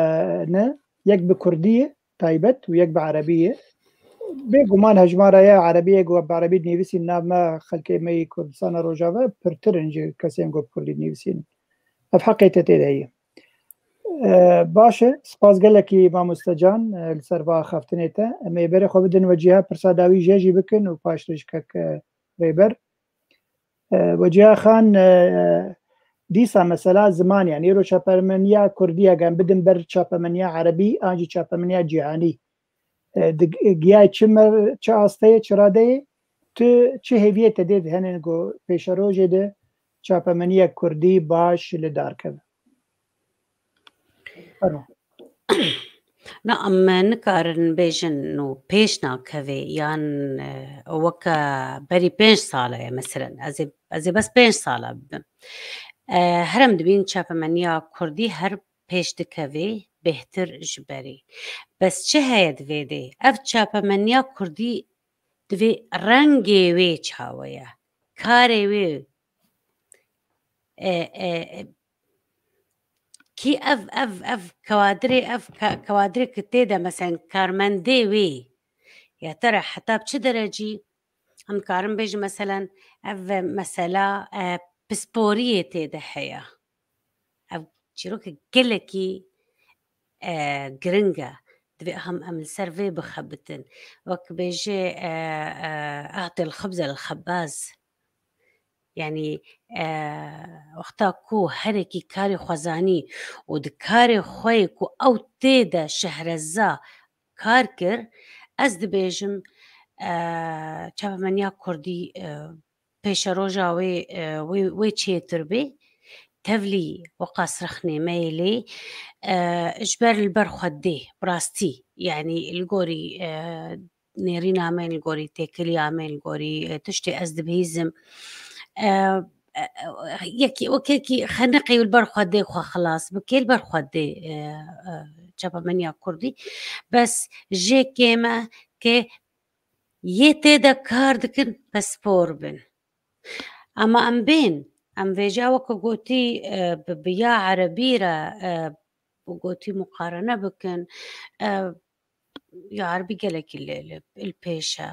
ne, yek bi kurdî ye taybet û yek bi erebî ye. Bêguman hejmara ya erebiyê ku bi erebî dinivîsîn nav me xelkê me yê Kurdistana Rojava pirtir in ji kesên ku bi kurdî dinivîsîn. Ev heqê te tê de heye. E, baş e, spas gelekî mamoste Can, e, li ser va axaftinê te. Em ê berê xwe bidin wecîha, pirsa dawî jê jî bikin û paştir ji kek, e, Rêber. E, Weciha Xan, e, dîsa mesela ziman, yani îro çapemeniya kurdî, eger em bidin ber çapemeniya erebî, an jî çapemeniya cîhanî, e, di, giyayê çi mer-, çi asteyê, çi radeyê, tu çi hêviyê te dê di henên ku pêşerojê de çapemeniyek kurdî baş li dar keve? Fermo. Na, em nikarin bêjin û pêş nakeve yan, e, weke berî pênc sale ye, meselen, ez ê, ez ê bes pênc sale bibim. E, her em dibîn çapemeniya kurdî her pêş dikeve, bêhtir ji berî. Bes çi heye di vê dê? Ev çapemeniya kurdî divê rengê wê çawa ye? Karê wê, e, e, e, kî ev, ev, ev kewadirê, ev ke-, kewadirê ki tê de, meselen, karmendê wê ya te re heta bi çi derecî, em dikarin bêjin, meselen, ev mesela, e, pisporiyê tê de heye. Ev çîrokek gelekî, e, giring e. Divê hem em li ser vê bixebitin. Wek bêjê, e, e, "أعطي الخبز للخباز". Yani, e, wexta ku herekî karê xwe zanî û di karê xwe yê ku ew tê de şehreza kar kir, ez dibêjim, e, çapemeniya kurdî, e, pêşeroja wê, e, wê, wê çêtir bê. Tevlî weqas rexnê me yê lê, e, ji ber li ber xwe dê, bi rastî, yani li gorî, e, nêrîna me, li gorî têkiliya me, li gorî, e, tiştê ez dibihîzim. E, e, e, yekî, wekî xeniqê li ber xwe dê xwe xilas bike, li ber xwe dê, e, e, çapemeniya kurdî. Bes jê kêm e ke yê tê de kar dikin, pispor bin. Ama em bên, em vêca weke gotî, e, bi, bi ya erebî re, e, gotî muqarene bikin, e, ya erebî gelekî li, li, li pêş e.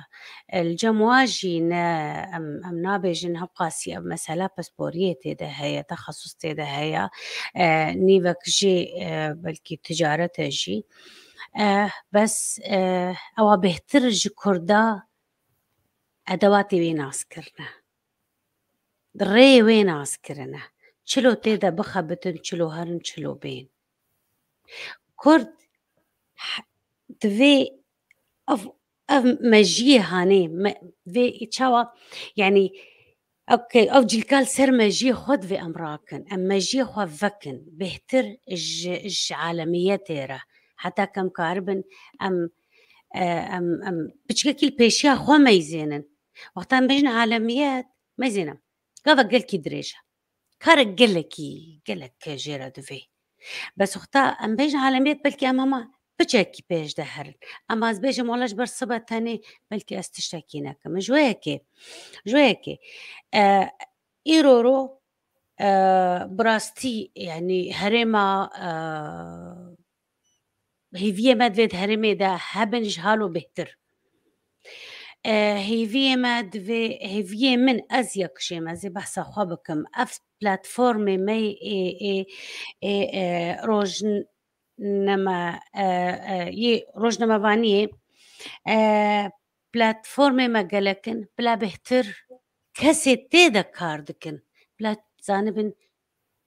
E, li cem wa jî ne, em, em nabêjin hewqasî ev mesela pisporiyê tê de heye, texesus tê de heye, e, nîvek jî, e, belkî ticaret e jî. E, bes, e, ewa bêhtir ji kurda edewatê wê nas kirine. Rê wê nas kirine. Çilo tê de bixebitin, çilo herin, çilo bên. Kurd h-, divê ev, ev mejiyê hanê, me, vê çawa, yanî, okey, ev cilka li ser mejiyê xwe divê em rakin. Em mejiyê xwe vekin. Bêhtir ji, ji alemiyetê re. Heta ke em karibin, em, e, em, em piçkekî li pêşiya xwe meyzênin. Wexta em bêjin alemiyet, meyzêne. Gava gelkî dirêj e. Karek gelekî, gelek jê re divê. Bes wexta em bêjin alemiyet, belkî em hema piçekî pêş de herin. Ama ez bêjim, wala ji ber sibe tenê, belkî ez tiştekî nekim. Ji wê yekê, ji wê yekê, e, îro ro, e, bi rastî, yanî herêma, e, hêviyê me divê di herêmê de hebin ji halo bêhtir. E, hêviyê me divê, hêviyê min, ez yek jê me, ez ê behsa xwe bikim. Ev platformê me ê, ê, ê, e, rojname, e, e, yê rojnamevaniyê, e, platformê me gelek in, bila bêhtir kesê tê de kar dikin. Bila zanibin,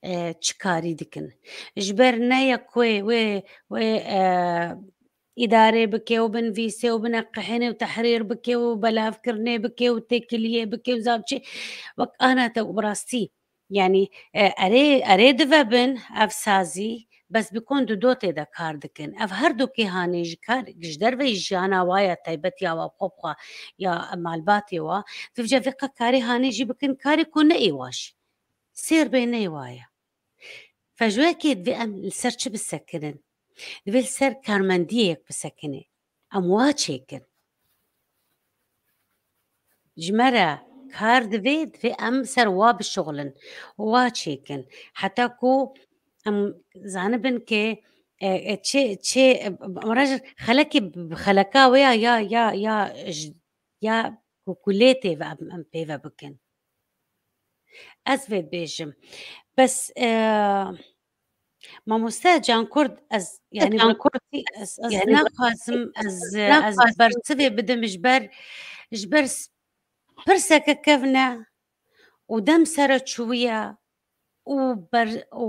e, çi karî dikin. Ji ber ne ya ku wê, wê, wê, e, îdarê bike û binivîse û bineqihêne û tehrîr bike û belavkirinê bike û têkiliyê bike û zam çi. Wek ana te û bi rastî, yanî, e, erê, erê dive bin ev sazî, bes bi kon di dotê de kar dikin. Ev her du kê hanê ji kar, ji derveyî jiyana wa ya taybet ya wa xwe bi xwe ya malbatê wa, tu vêca vê qe karê hanê jî bikin karê ku ne ê wa jî. Sêr bê ne ê wa ye. Fe ji wekê divê em li ser çi bisekinin? Divê li ser karmendiyê yek bisekinê. Em wa çêkin. Ji me re kar divê, divê em ser wa bişuxulin, wa çêkin. Heta ku em zanibin ke, e, e, çi, çi, e, em re ji xelekê, xeleka wê ya, ya, ya, ya, ji, ya ku kulê tê ve em, em pê ve bikin. Ez vê dibêjim. Bes, e, mamoste Cankurd, ez, yanî, Cankurd, ez, ez yanî, naxwazim, ez, ez bersivê bidim ji ber, ji ber s-, pirseke kevne û dem sere çûye û ber-, û,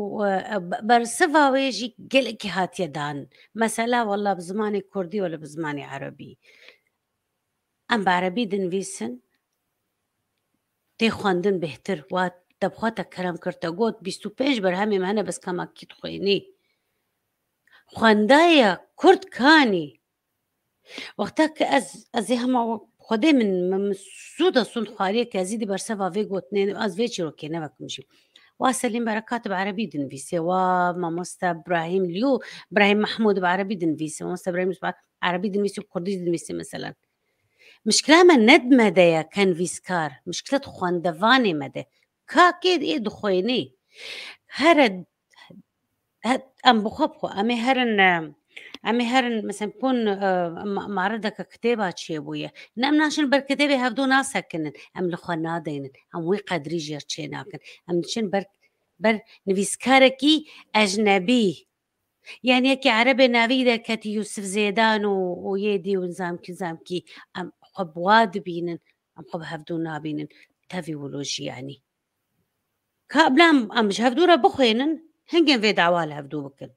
e, be-, bersiva wê jî gelekî hatiye dan. Mesela, wela bi zimanê kurdî, wela bi zimanê erebî. Em bi erebî dinivîsin, tê xwendin bêhtir. Wa te bi xwe te kerem kir, te got, bîst û pênc berhemê me hene, bes kema kî dixwînî. Xwendaye kurd kanî. Wexta ke ez, ez ê hema we-, Xwedê min, min, min sûda sûnd xwariyê ke ez î di berseva vê gotinê, ez vê çîrokê nevekim jî. Wa Selîm Berekat bi erebî dinivîsê, wa mamoste Ibrahîm Liyû, Ibrahîm Mehmûd bi erebî dinivîsê, mamoste Ibrahîm bi erebî dinivîsê û kurdî dinivîsê meselen. Mişkila me ne di me de ye ke nivîskar, mişkila di xwendevanê me de. Ka kê ê dixwênê. Here, he, em bi xwe bi xwe, em ê herin, e, em ê herin, mesela, pûn, e, ma-, maredeke kitêba çêbûye. Ne em naşin ber kitêbê hevdû nasekinin. Em li xwe nadeynin. Em wî qedrî jê çê nakin. Em diçin ber, ber nivîskarekî ecnebî. Yanî yekî erebê navî de ketî Yûsif Zêdan û, û yê dî û nizam kî, nizam kî. Em xwe bi wa dibînin. Em xwe bi hevdû nabînin. Tevî wilo jî yanî. Ka bila em, em ji hevdû re bixwênin, hingên vê dawa li hevdû bikin.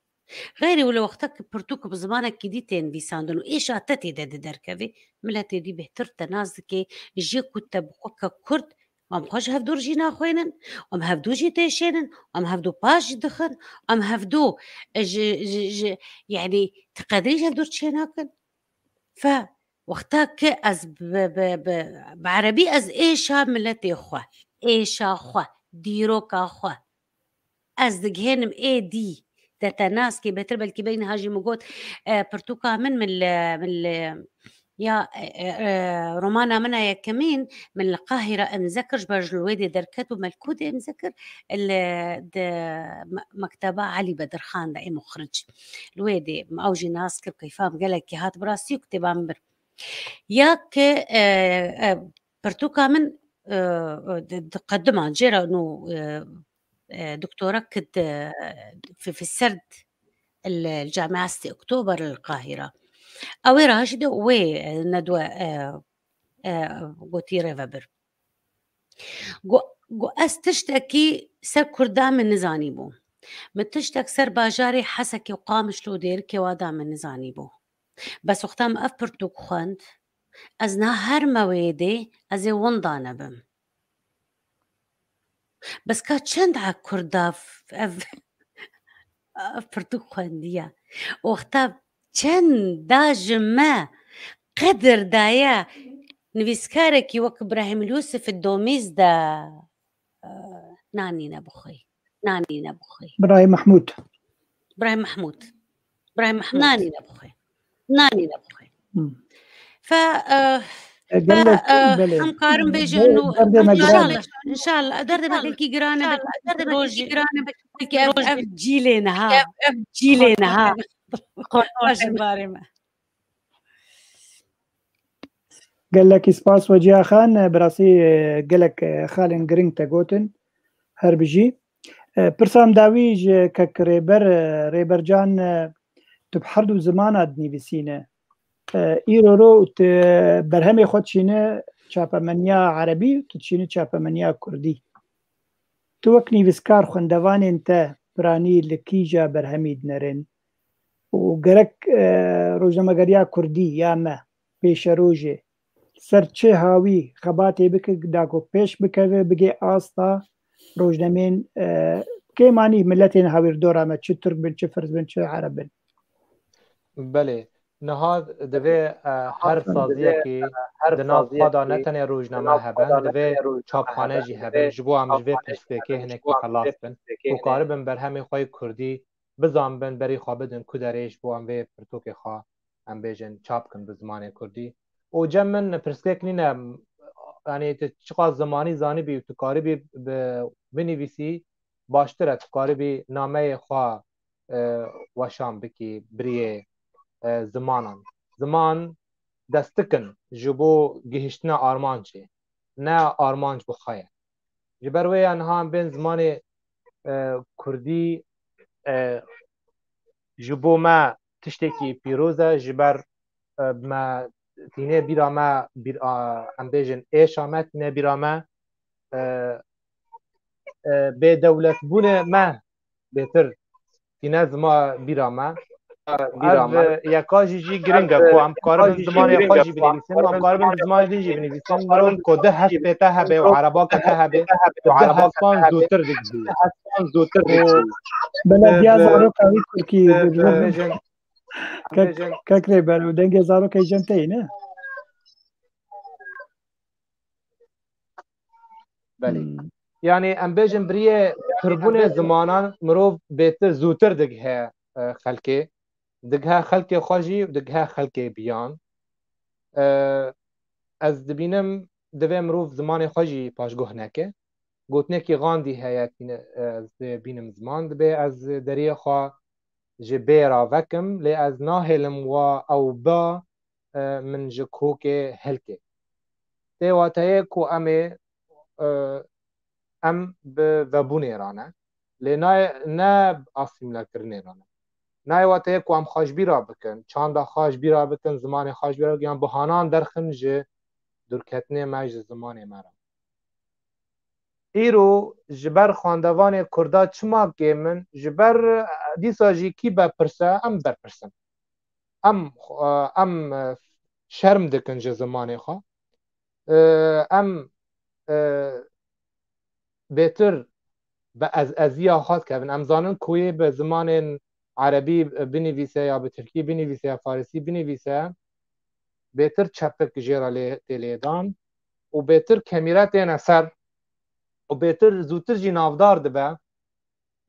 Xeyrê wilo wexta ku pirtûk bi zimanekî dî tê nivîsandin û êşa te tê de di derkevê, miletê dî bêhtir te nas dike, ji ku te bi xwe ke kurd, em xwe ji hevdû re jî naxwênin, em hevdû jî têşênin, em hevdû paş jî dixin, em hevdû, e, ji, ji, ji, yanî ti qedrî ji hevdû re çê nakin. Fe, wexta ke ez bi, bi, bi, bi erebî ez êşa miletê xwe, êşa xwe, dîroka xwe. Ez digihênim êdî de te naskê bêtir, belkî beyniha jî min got, e, pirtûka min, min li, min li, ya, e, e, romana min a yekemîn, min li Qahîra imze kir, ji ber ji li wê dê derket û Melkûdê imze kir, li, di me-, mekteba Elî Bedirxan de ê muxric. Li wê dê ew jî nas kir, keyfa min gelekî hat, bi rastî û kitêba min bir. Ya ki, e, e, pirtûka min, e, e, di, diqedima cêra nû, e, e, doktora kid, e, fi, fi serd el, el Camia Sitê Oktober el Qahira. Ew ê re jî de wê, e, nedwe, e, e, gotî rêvebir. Got, got, ez tiştekî ser Kurda min nizanîbû. Min tiştek ser bajarê Hesekê û Qamişlo û Dêrikê wa da min nizanîbû. Bes wexta min ev pirtûk xwend, ez niha her me wê dê, ez ê winda nebim. Bes ka çend a Kurda f-, ev, ev pirtûk xwendiye. Wexta çend da ji me qedir daye nivîskarekî wek Îbrahîm Yûsif Domîz de, e, nanîne bixwî. Nanîne bixwî. Birayê Mehmûd. Birayê Mehmûd. Birayê Mehmûd. Nanîne bixwî. Nanîne bixwî. Hmm. Fe, e, E, fe, gelek, e, belê. Em karin bêjin Be-, û derdê me giran e. İnşallah, inşallah. Derdê me gelkî giran e, belkî rojî, belkî ev, ev cîlê niha. Ev, ev cîlê niha. Baş barê me. Gelekî spas Weciya Xan, bi rastî, e, gelek, e, xalên giring te gotin. Her bijî. E, pirsa min dawî ji kek Rêber, e, Rêber Can, e, tu bi her du zimana dinivîsîne. E, îro ro tu berhemê xwe dişîne çapemeniya erebî û tu dişîne çapemeniya kurdî. Tu wek nivîskar xwendevanên te piranî li kîja berhemî dinerin? Û gerek, e, rojnamegeriya kurdî ya me pêşerojê ser çi hawî xebatê bike da ku pêş bikeve, bigê asta rojnemên, e, kêmanî miletên hawirdora me, çi Tirk bin, çi Firs bin, çi Ereb bin. Belê. Niha divê, e, her saziyekî di nav xwe de ne tenê rojname hebe, divê çapxane jî hebe. Ji bo em ji vê pirsgirêkê hinekî xelas bin û karibin berhemê xwe yê kurdî bizanbin, berî xwe bidin ku derê, ji bo em vê pirtûkê xwe, em bêjin, çap kin bi zimanê kurdî. Û cem min pirsgirêk nîne, yanî tu çiqas zimanî zanîbî û tu karibî bi-, binivîsî, baştir e, tu karibî nameyê xwe, e, weşan bikî biriyê, e, zimanan. Ziman destikin ji bo gihiştina armancê, ne armanc bi xwe ye. Ji ber wê ya niha em bên zimanê, e, kurdî, e, ji bo me tiştekî pîroz e, ji ber, e, me tîne bîra me, bîr-, a, em bêjin êşa me tîne bîra me, e, e, bêdewletbûnê me bêtir tîne zima bîra me. Ev, e, yeka jî jî giring e ku em karibin zimanê xwe jî binivîsin, em karibin zimanê din jî binivîsin. Mirov ku du hesp pê te hebe û erebake te hebe, tu du hespan zûtir digihî. Belediya zaroka wî Tirkî, em bêjin, em bêjin. Kek Rêber û dengê zarokê cem te yî, ne? Belê. Hmm. Yanî em bêjin biriyê pirbûnê zimanan mirov bêtir, zûtir digihe, e, xelkê. Digihe xelkê xwe jî, digihe xelkê biyan. E, ez dibînim divê mirov zimanê xwe jî paşguh neke. Gotinekî Gandî heye, tîne, e, ez dê bînim ziman, dibê ez deriyê xwe ji bê ra vekim, lê ez nahêlim wa ew ba, e, min ji kokê hilkê. Tê wateyê ku em ê, e, em bi vebûnê re ne, lê nayê, ne asîmlekirinê re ne. Nayê wateyê ku em xwe ji bîra bikin, çanda xwe ji bîra bikin, zimanê xwe ji bîra bikin, yan bi hanan derxin ji dûrketinê me, ji zimanê me re. Îro ji ber xwendevanê kurda çima kêm in? Ji ber, e, dîsa jî kî bepirse, em berpirsin. Em, e, em, e, şerm dikin ji zimanê xwe. E, em, e, bêtir bi ez-eziya xwe dikevin. Em zanin ku yê bi zimanên erebî binivîse ya bi tirkî binivîse ya farisî binivîse, bêtir çepik jê re lê, tê lêdan û bêtir kemîre têne ser. û bêtir zûtir jî navdar dibe.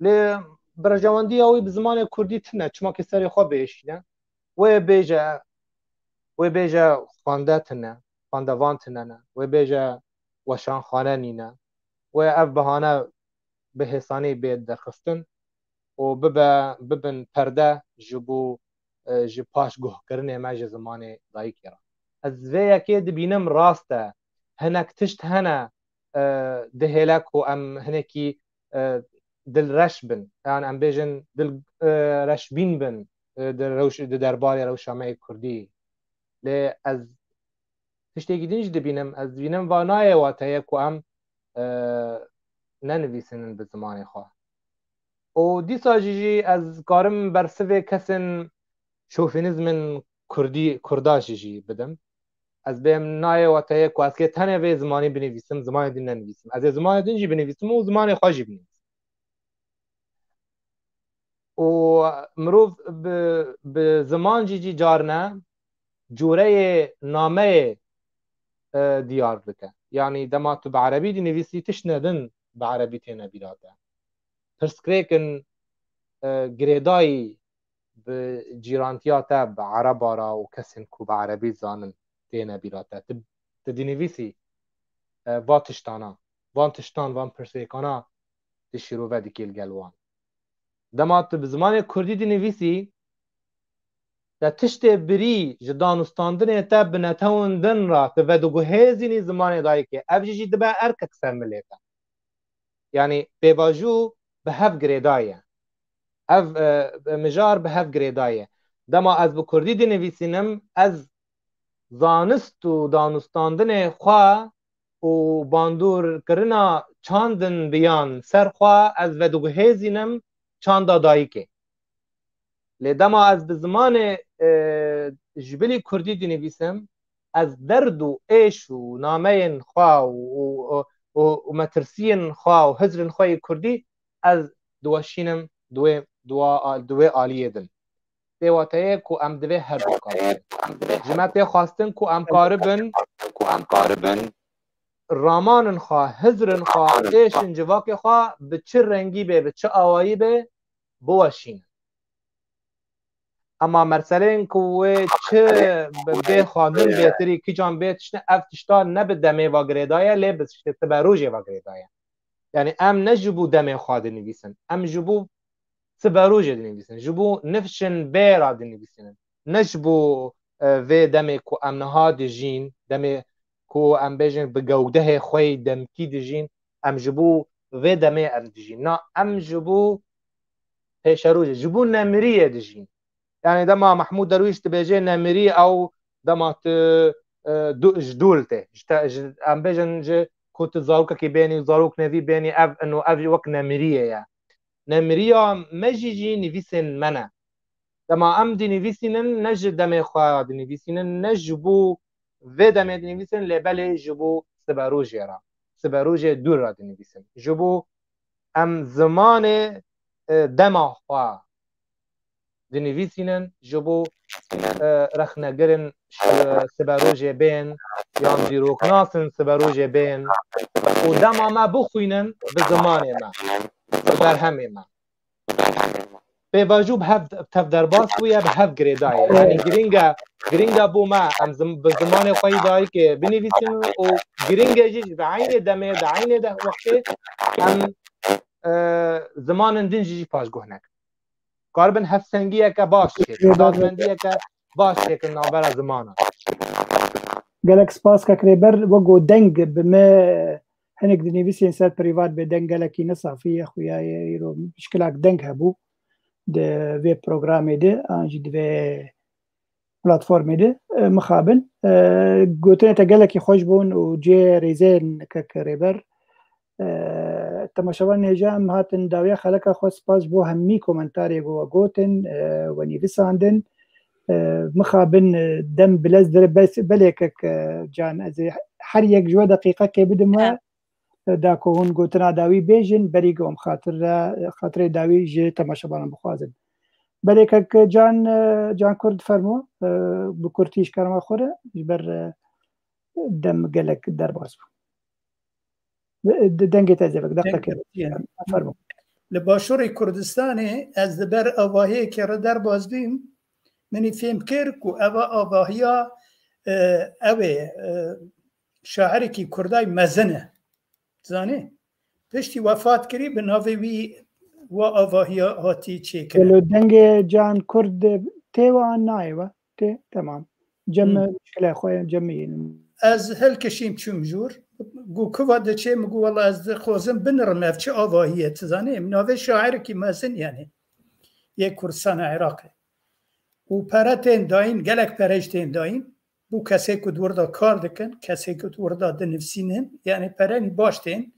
Lê berejawendiya wî bi zimanê kurdî tune, çima ki serê xwe biêşîne. Wê bêje, wê bêje xwende tune, xwendevan tune ne. Wê bêje weşanxane nîne. Wê ev bahane bi hêsanî bê derxistin û bibe, bibin perde ji bo, e, ji paş guhkirinê me ji zimanê dayikê re. Ez vê yekê dibînim rast e. Hinek tişt hene, e, dihêle ku em hinekî, e, dilreş bin. Yan em bêjin dil, e, reşbîn bin, e, di rewş-, di derbarê rewşa me yê kurdî. Lê ez tiştekî din jî dibînim. Ez dibînim va nayê wateye ku em, e, nenivîsînin bi zimanê xwe. Û dîsa jî, jî ez karim bersivê kesên şofînîzmên kurdî, kurda jî, jî bidim. Ez bêm nayê wateye ku ez kê tenê vê zimanî binivîsim, zimanê din nenivîsim. Ez ê zimanê din jî binivîsim û zimanê xwe jî binivîsim. Û mirov bi, bi ziman jî, jî carine cûreyê nameyê, e, diyar dike. Yanî dema tu bi erebî dinivîsî, tiştine din bi erebî têne bîra te. Pirsgirêkin, e, girêdayî bi cîrantiya te, bi ereba re û kesên ku bi erebî zanin têne bîra te. Tu, tu dinivîsî, e, va tiştana, van tiştan, van pirsêkana tu şîrove dikî li gel wan. Dema tu bi zimanê kurdî dinivîsî, te tiştê birî ji danûstandinê te bi netewên din re tu vediguhêzînî zimanê dayikê. Ev jî, jî dibe erkek ser milê te. Yanî pêvajo bi hev girêdaye. Ev, e, mijar bi hev girêdaye. Dema ez bi kurdî dinivîsînim, ez zanist û danûstandinê xwe û bandorkirina çandin biyan ser xwe ez vediguhêzînim çanda dayikê. Lê dema ez bi zimanê, e, ji bilî kurdî dinivîsim, ez derd û êş û nameyên xwe û, û, û, û, û metirsiyên xwe û hizrên xwe yê kurdî ez diweşînim di wê, di wa, di wê aliyê din. Pê wateye ku em divê her du kar bikin. Ji me tê xwestin ku em karibin ramanên xwe, hizrên xwe, êşên civakê xwe bi çi rengî be, bi çi awayî be, biweşînin. Ema merselên ku wê çi bê xwendin bêtirî, kîjan bê tiştine, ev tişta ne bi demê ve girêdaye, lê bi siberojê ve girêdaye. Yanî em ne ji bo demê xwe dinivîsin, em ji bo siberojê dinivîsin, ji bo nifşên bê re dinivîsînin. Ne ji bo, e, vê demê ku em niha dijîn, demê ku em bêjin bi gewdehê xwe yê demkî dijîn, em ji bo vê demê em dijîn. Na, em ji bo pêşerojê, ji bo nemiriyê dijîn. Yanî dema Mehmûd Derwîş dibêje nemirî, ew dema tu, e, du-, ji dûl tê. Ji te, ji, em bêjin ji ku tu zarokekî bênî, zarok nevî bênî, ev ino, ev jî wek nemiriyê ye. Nemiriya me jî jî nivîsên me ne. Dema em dinivîsînin, ne ji demê xwe dinivîsînin, ne ji bo vê demê dinivîsînin, lê belê ji bo siberojê re, siberojê dûr re dinivîsin. Ji bo em zimanê, e, dema xwe dinivîsînin, ji bo, e, rexnegirin, e, siberojê bên, yan dîroknasin siberojê bên û dema me bixwînin bi zimanê me, bi berhemê me. Pêvajo bi hev tev derbas bûye, bi hev girêdaye. Yanî giring e, giring e bo me em zim-, bi zimanê xwe yî dayikê binivîsin û giring e jî bi eynê demê, di eynê de wextê em, e, zimanên din jî jî paşguh nekin. Karibin hevsengiyeke baş çêkin, dadmendiyeke baş çêkin navbera zimanan. Gelek spas kek Rêber, wego deng bi me hinek dinivîsên ser prîvat bê, deng gelekî ne safî ye, xuya ye, îro pişkilak deng hebû di vê programê de, an jî di vê platformê de, e, mixabin. E, gotinê te gelekî xweş bûn û cihê rêzên kek Rêber. E, temaşevanên hêja, em hatin dawiya xeleka xwe, spas ji bo hemî komentarê ku we gotin, e, we nivîsandin. E, mixabin, e, dem bilez dire, bes, belê kek, e, Can, ez ê her yek ji we deqîqekê bidim we, e, da ku hûn gotina dawî bêjin, berî ku em xatir re, xatirê dawî ji temaşevanan bixwazin. Belê kek Can, e, Can Kurd, fermo, e, bi kurtî ji kerema xwe re, ji ber, e, dem gelek derbas bû. Dengê te zêvek, deqekê. Fermo. Li Başûrê Kurdistanê ez li ber avahiyekê re derbas bîm, min î fêm kir ku eva avahiya, e, ew ê, e, şairekî kurday mezin e. Zanî? Piştî wefat kirî, bi navê wî wa avahiya hatî çêkirin. Welo dengê Can Kurd tê we an nayê we? Tê, temam. Cem, hmm, muşkila xwe, cem yîn. Ez hilkişîm çûm jûr. Gu kuva diçê, min gu wela ez dixwazim binirim, ev çi avahî ye, tu zanî? Min navê şairekî mezin, yanî, yê Kurdistana Iraqê. Û pere tên dayîn, gelek pere jî tên dayîn. Bo kesê ku di wir de kar dikin, kesê ku di wir de dinivîsînin, yanî perenî baş tên.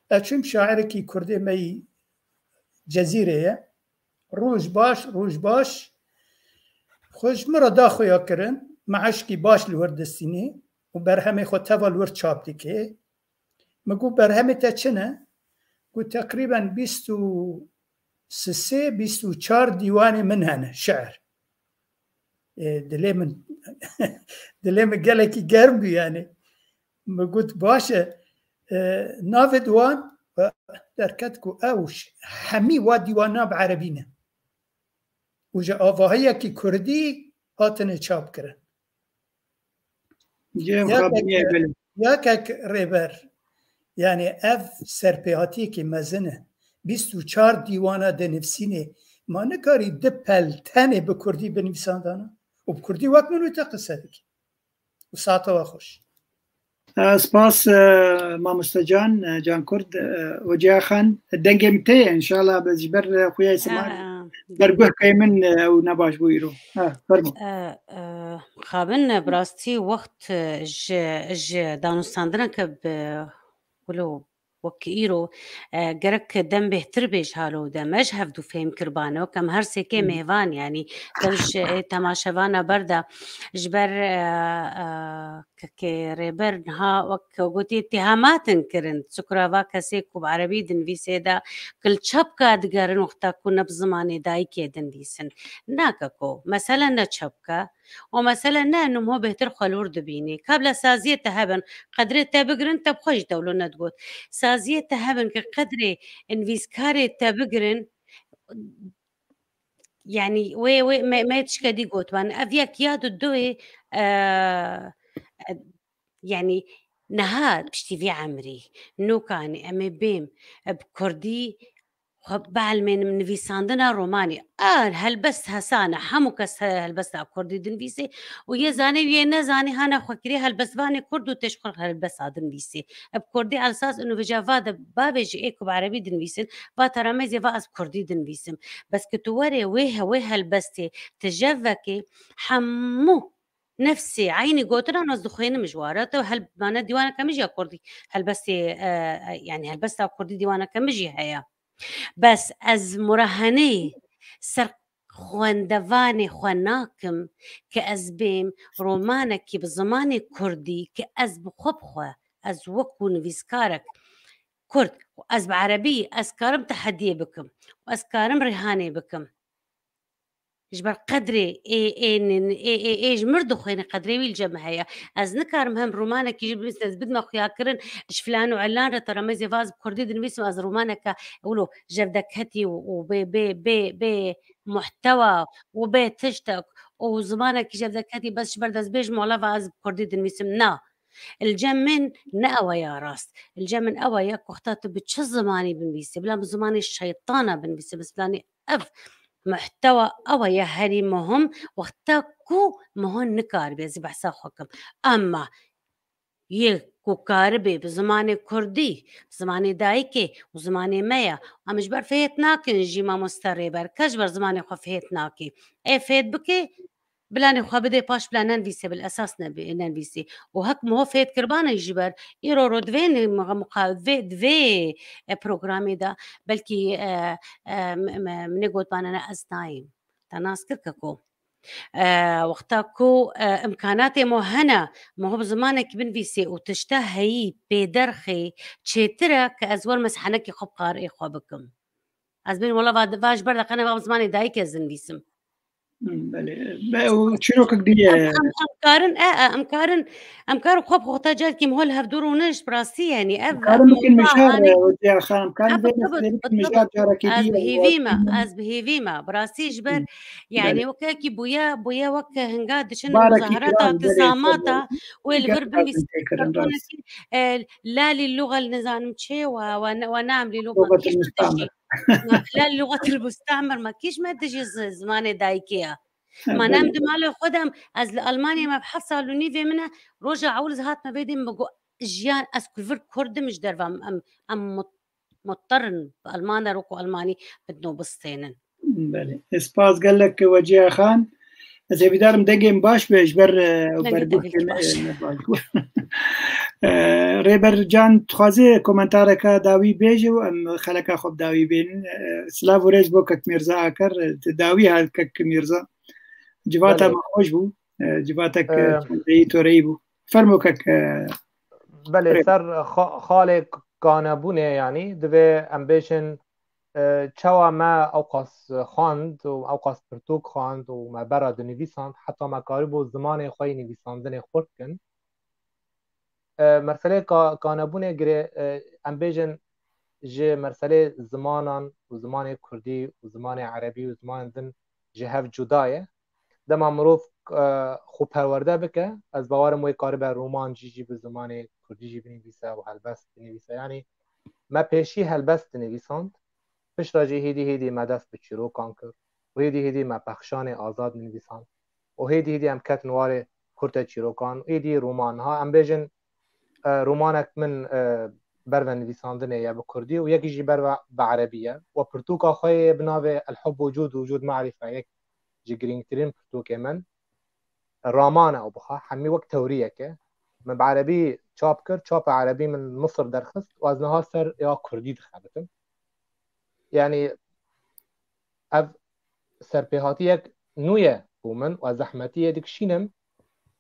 Ez çûm şairekî Kurdê me yî Cezîrê ye. Roj baş, roj baş. Xwe ji min re da xuya kirin. Meeşkî baş li wir distînî û berhemê xwe teva li wir çap dike. Min got, "Berhemê te çi ne?" Got, "Teqrîben bîst û sê, bîst û çar dîwanê min hene, şiir." Ê, dilê min, dilê min gelekî germ bû, yanî. Min got, "Baş e, e, navê diwan?" Derket ku ew ş-, hemî wa dîwana bi erebî ne. Û ji avahiyekî kurdî hatine çap kirin. Cem Yakek, Xabiniyê Belê. Yakek Rêber, yanî ev serpêhatiyekî mezin e. Bîst û çar dîwana dinivîsînê, ma nikarî di pel tenê bi kurdî binivîsandana? Û bi kurdî wek min û te qise dikî. Û saeta we xweş. E, spas, e, mamoste Can, e, Can Kurd, e, Hocî Axan, dengê min tê ye, înşallah, be ji ber, e, xuya Sima, e, e, berguh key min, e, ew nebaş bû îro. Ha, fermo. E, e, xabin, e, bi rastî wext, e, ji, ji danûstandineke bi wilo wek îro, e, gerek dem bêhtir bê ji halo de. Me ji hevdû fêm kiribane, wek em her sêkê, hı, mêvan, yanî, tev ji, e, temaşevana berda. Ji ber, e, e, kekê Rêber niha wek gotî îtîhamatin kirin. Çukura va kesê ku bi erebî dinivîsê de, ki li çapka digerin wexta ku ne bi zimanê dayikê dinivîsin. Na keko, mesele ne çapka. O mesele ne, nimho bêhtir xwe li wir dibînî. Ka bila saziyê te hebin, qedrê te bigirin, te bi xwe jî te wilo nedigot. Saziyê te hebin ki qedrê nivîskarê te bigirin, yanî wê, wê me, me tişkê dî got, van ev yek ya du doyê, e, e, yanî niha piştî vî emrî, nokanî em ê bêm, e, bi kurdî xwe bielmênim nivîsandina romanî. A, helbest hesan e, hemû kes he-, helbesta kurdî dinivîsê û yê zanê û yê nezanê hane xwe kirê helbestvanê kurd û tê ji xwe helbesta dinivîsê. Bi kurdî elsas û nivîja va de bavêjî ê ku bi erebî dinivîsin, va terameyzê va ez bi kurdî dinivîsim. Bes ki tu werê wê he-, wê helbestê tu jev vekê, hemû nefsê eynî gotinan ez dixwînim ji wara. Te hel-, mane dîwaneke min jî ya kurdî helbestê, e, e, yanî helbesta kurdî dîwaneke min jî heye. Bes ez muraheneyê ser xwendevanê xwe nakim ke ez bêm romanekî bi zimanê kurdî ke ez bi xwe bi xwe, ez wekû nivîskarek kurd, ez bi erebî, ez karim tehediyê bikim, ez karim rîhanê bikim. Ji ber qedrê ê, ê, ê, ê, ê ji mir dixwîne, qedrê wî li cem me heye. Ez nikarim hem romanekî jî binivîsim, ez bidime xuyakirin, ji filan û elan re terameyzê va ez bi kurdî dinivîsim, ez romaneke wilo jevdeketî û, û bê, bê, bê, bê muhtewa û bê tiştek û zimanekî jevdeketî bes ji ber destbêj mala va ez bi kurdî dinivîsim. Na. Li cem min ne ew ya rast. Li cem min ew ya ku heta tu bi çi zimanî binivîsî, bila bi zimanê şeytana binivîsî, bi zimanê ev muhtewa ew ya herî muhim, wexta ku miho nikaribe ez ê behsa xwe kim. Ama yê ku karibe bi zimanê kurdî, bi zimanê dayikê û zimanê me ya, em ji ber fêt nakin jî mamoste Rêber, kes ji ber zimanê xwe fêt nake. Ê fêt bike, planê xwe bidê paş, plan nenvîsê, bil esas nebê-, nenvîsê. Û hek miho fêt kiribane ji ber, îro ro divê ne-, muqa-, muqa-, divê, divê, e, programê de, belkî, e, e, m-, m-, minê gotbane ne ez nayêm. Te nas kir keko. E, wexta ku, e, imkanatê mo hene, miho bi zimanekî binvîsê û tişta heyî pêderxê çêtir e ke ez werim ez henekî xwe bi qarê xwe bikim. Ez bên wela va, va ji ber de qene va bi zimanê dayikê ez dinvîsim. Belê. Be, û çîrokek dî ye. Em, em, em karin, e, e, em karin, em karin xwe bi xwe te carekî hol hevdû rûnin ji bi rastî, yanî ev, em karin bikin mijar, e, Weciha Xan, em karin vê meselê bikin mijar carekî dî ye. Ez bi hêvî me, ez bi hêvî me. Bi rastî ji ber, yanî wekekî bûye, bûye wek hinga diçin muzaherata, tizamata, wê li vir bimîsin. E, la lî luxa li nizanim çê we, we ne, we ne em lî luxa. Kîş me dijî. La luxet il mustamir me, kîş me dijî zi-, zimanê dayikê ye. Ma ne em di malê xwe de em, ez li Almanyayê me bi heft sal û nîvê min e, roja ewil ez hatime vê dê min got, jiyan ez ku vir Kurd im ji derve em, em, em mut-, muttir in bi Alman de, wekû Almanî bi nû bistênin. Belê. Spas gelek Weciha Xan. Ez hêvîdar im dengê min baş be ji ber, e, bergûhê me, e, ne baş bû. E, Rêber Can, dixwazê komentareke dawî bêje û em xeleka xwe bi dawî bênin. E, silav û rêz bo kek Mîrza Aker. E, di dawî ha kek Mîrza. Civata me xweş bû. E, civatek, e, çendeyî toreyî bû. Fermo kek, e, Belê, ser xa-, xalê kanebûnê, yanî divê em bêjin, e, çawa me ewqas xwend û ewqas pirtûk xwend û me bera dinivîsand, heta me karibû zimanê xwe yê nivîsandinê xurt kin. E, merselê ka-, kanebûnê girê, e, em bêjin ji merselê zimanan û zimanê kurdî û zimanê erebî û zimanên din ji hev cuda ye. Dema mirov, e, xwe perwerde bike, ez bawerim wê karibe roman jî, jî bi zimanê kurdî jî binivîse û helbest binivîse. Yanî me pêşî helbest dinivîsand, piştre jî hêdî hêdî me dest bi çîrokan kir û hêdî hêdî me pexşanê azad dinivîsand û hêdî hêdî em ketin warê kurte çîrokan û hêdî roman. Ha, em bêjin, e, romanek min, e, berve nivîsandinê ye bi kurdî û yekî jî berve bi erebî ye. We pirtûka xwe yê bi navê El Hubb Wucûd, Wucûd Marîfe, yek ji girîngtirîn pirtûkê min. Raman e ew bixa, hemî wek tewriyek e. Min bi erebî çap kir, çapa erebî min Misir derxist û ez niha ser ya kurdî dixebitim. Yanî ev serpêhatiyek nû ye bo min û ez zehmetiyê dikişînim,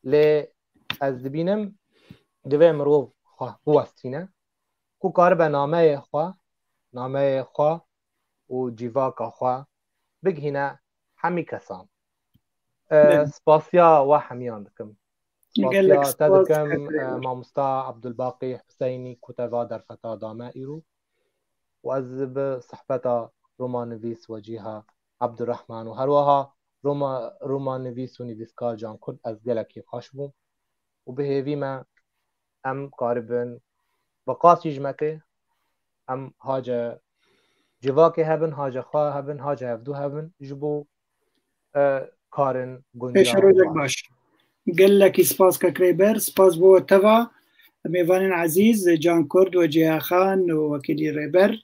lê ez dibînim divê mirov xwe biwestîne ku karibe nameyê xwe, nameyê xwe û cîvaka xwe bigihîne hemî kesan. E, Belê. Spasiya we hemiyan dikim. Gelek Spasiya te spas, dikim, kek e, Rêber. Mamosta Abdulbaqî Huseynî ku te va derfeta dame îro. Û ez bi sohbeta romannivîs Wecîha Abdurrahman û herwiha roma-, romannivîs û nivîskar Can Kurd ez gelekî xweş bûm. Û bi hêvî me em karibin bi qasî ji me ke em hace civakê hebin, hace xwe hebin, hace hevdû hebin ji bo, e, karin guncan. Pêşerojek baş. Gelekî spas kek Rêber, spas bo we teva mêvanên ezîz, Can Kurd, Wecîha Xan û wekîlî Rêber.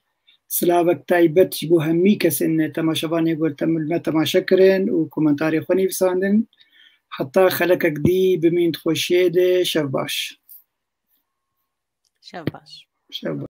Silavek taybet ji bo hemî kesên temaşevanê ku li me temaşe kirin û komentarê xwe nivîsandin. Heta xelekek dî bimîn di xweşiyê de, şev baş. Şev baş. Şev baş.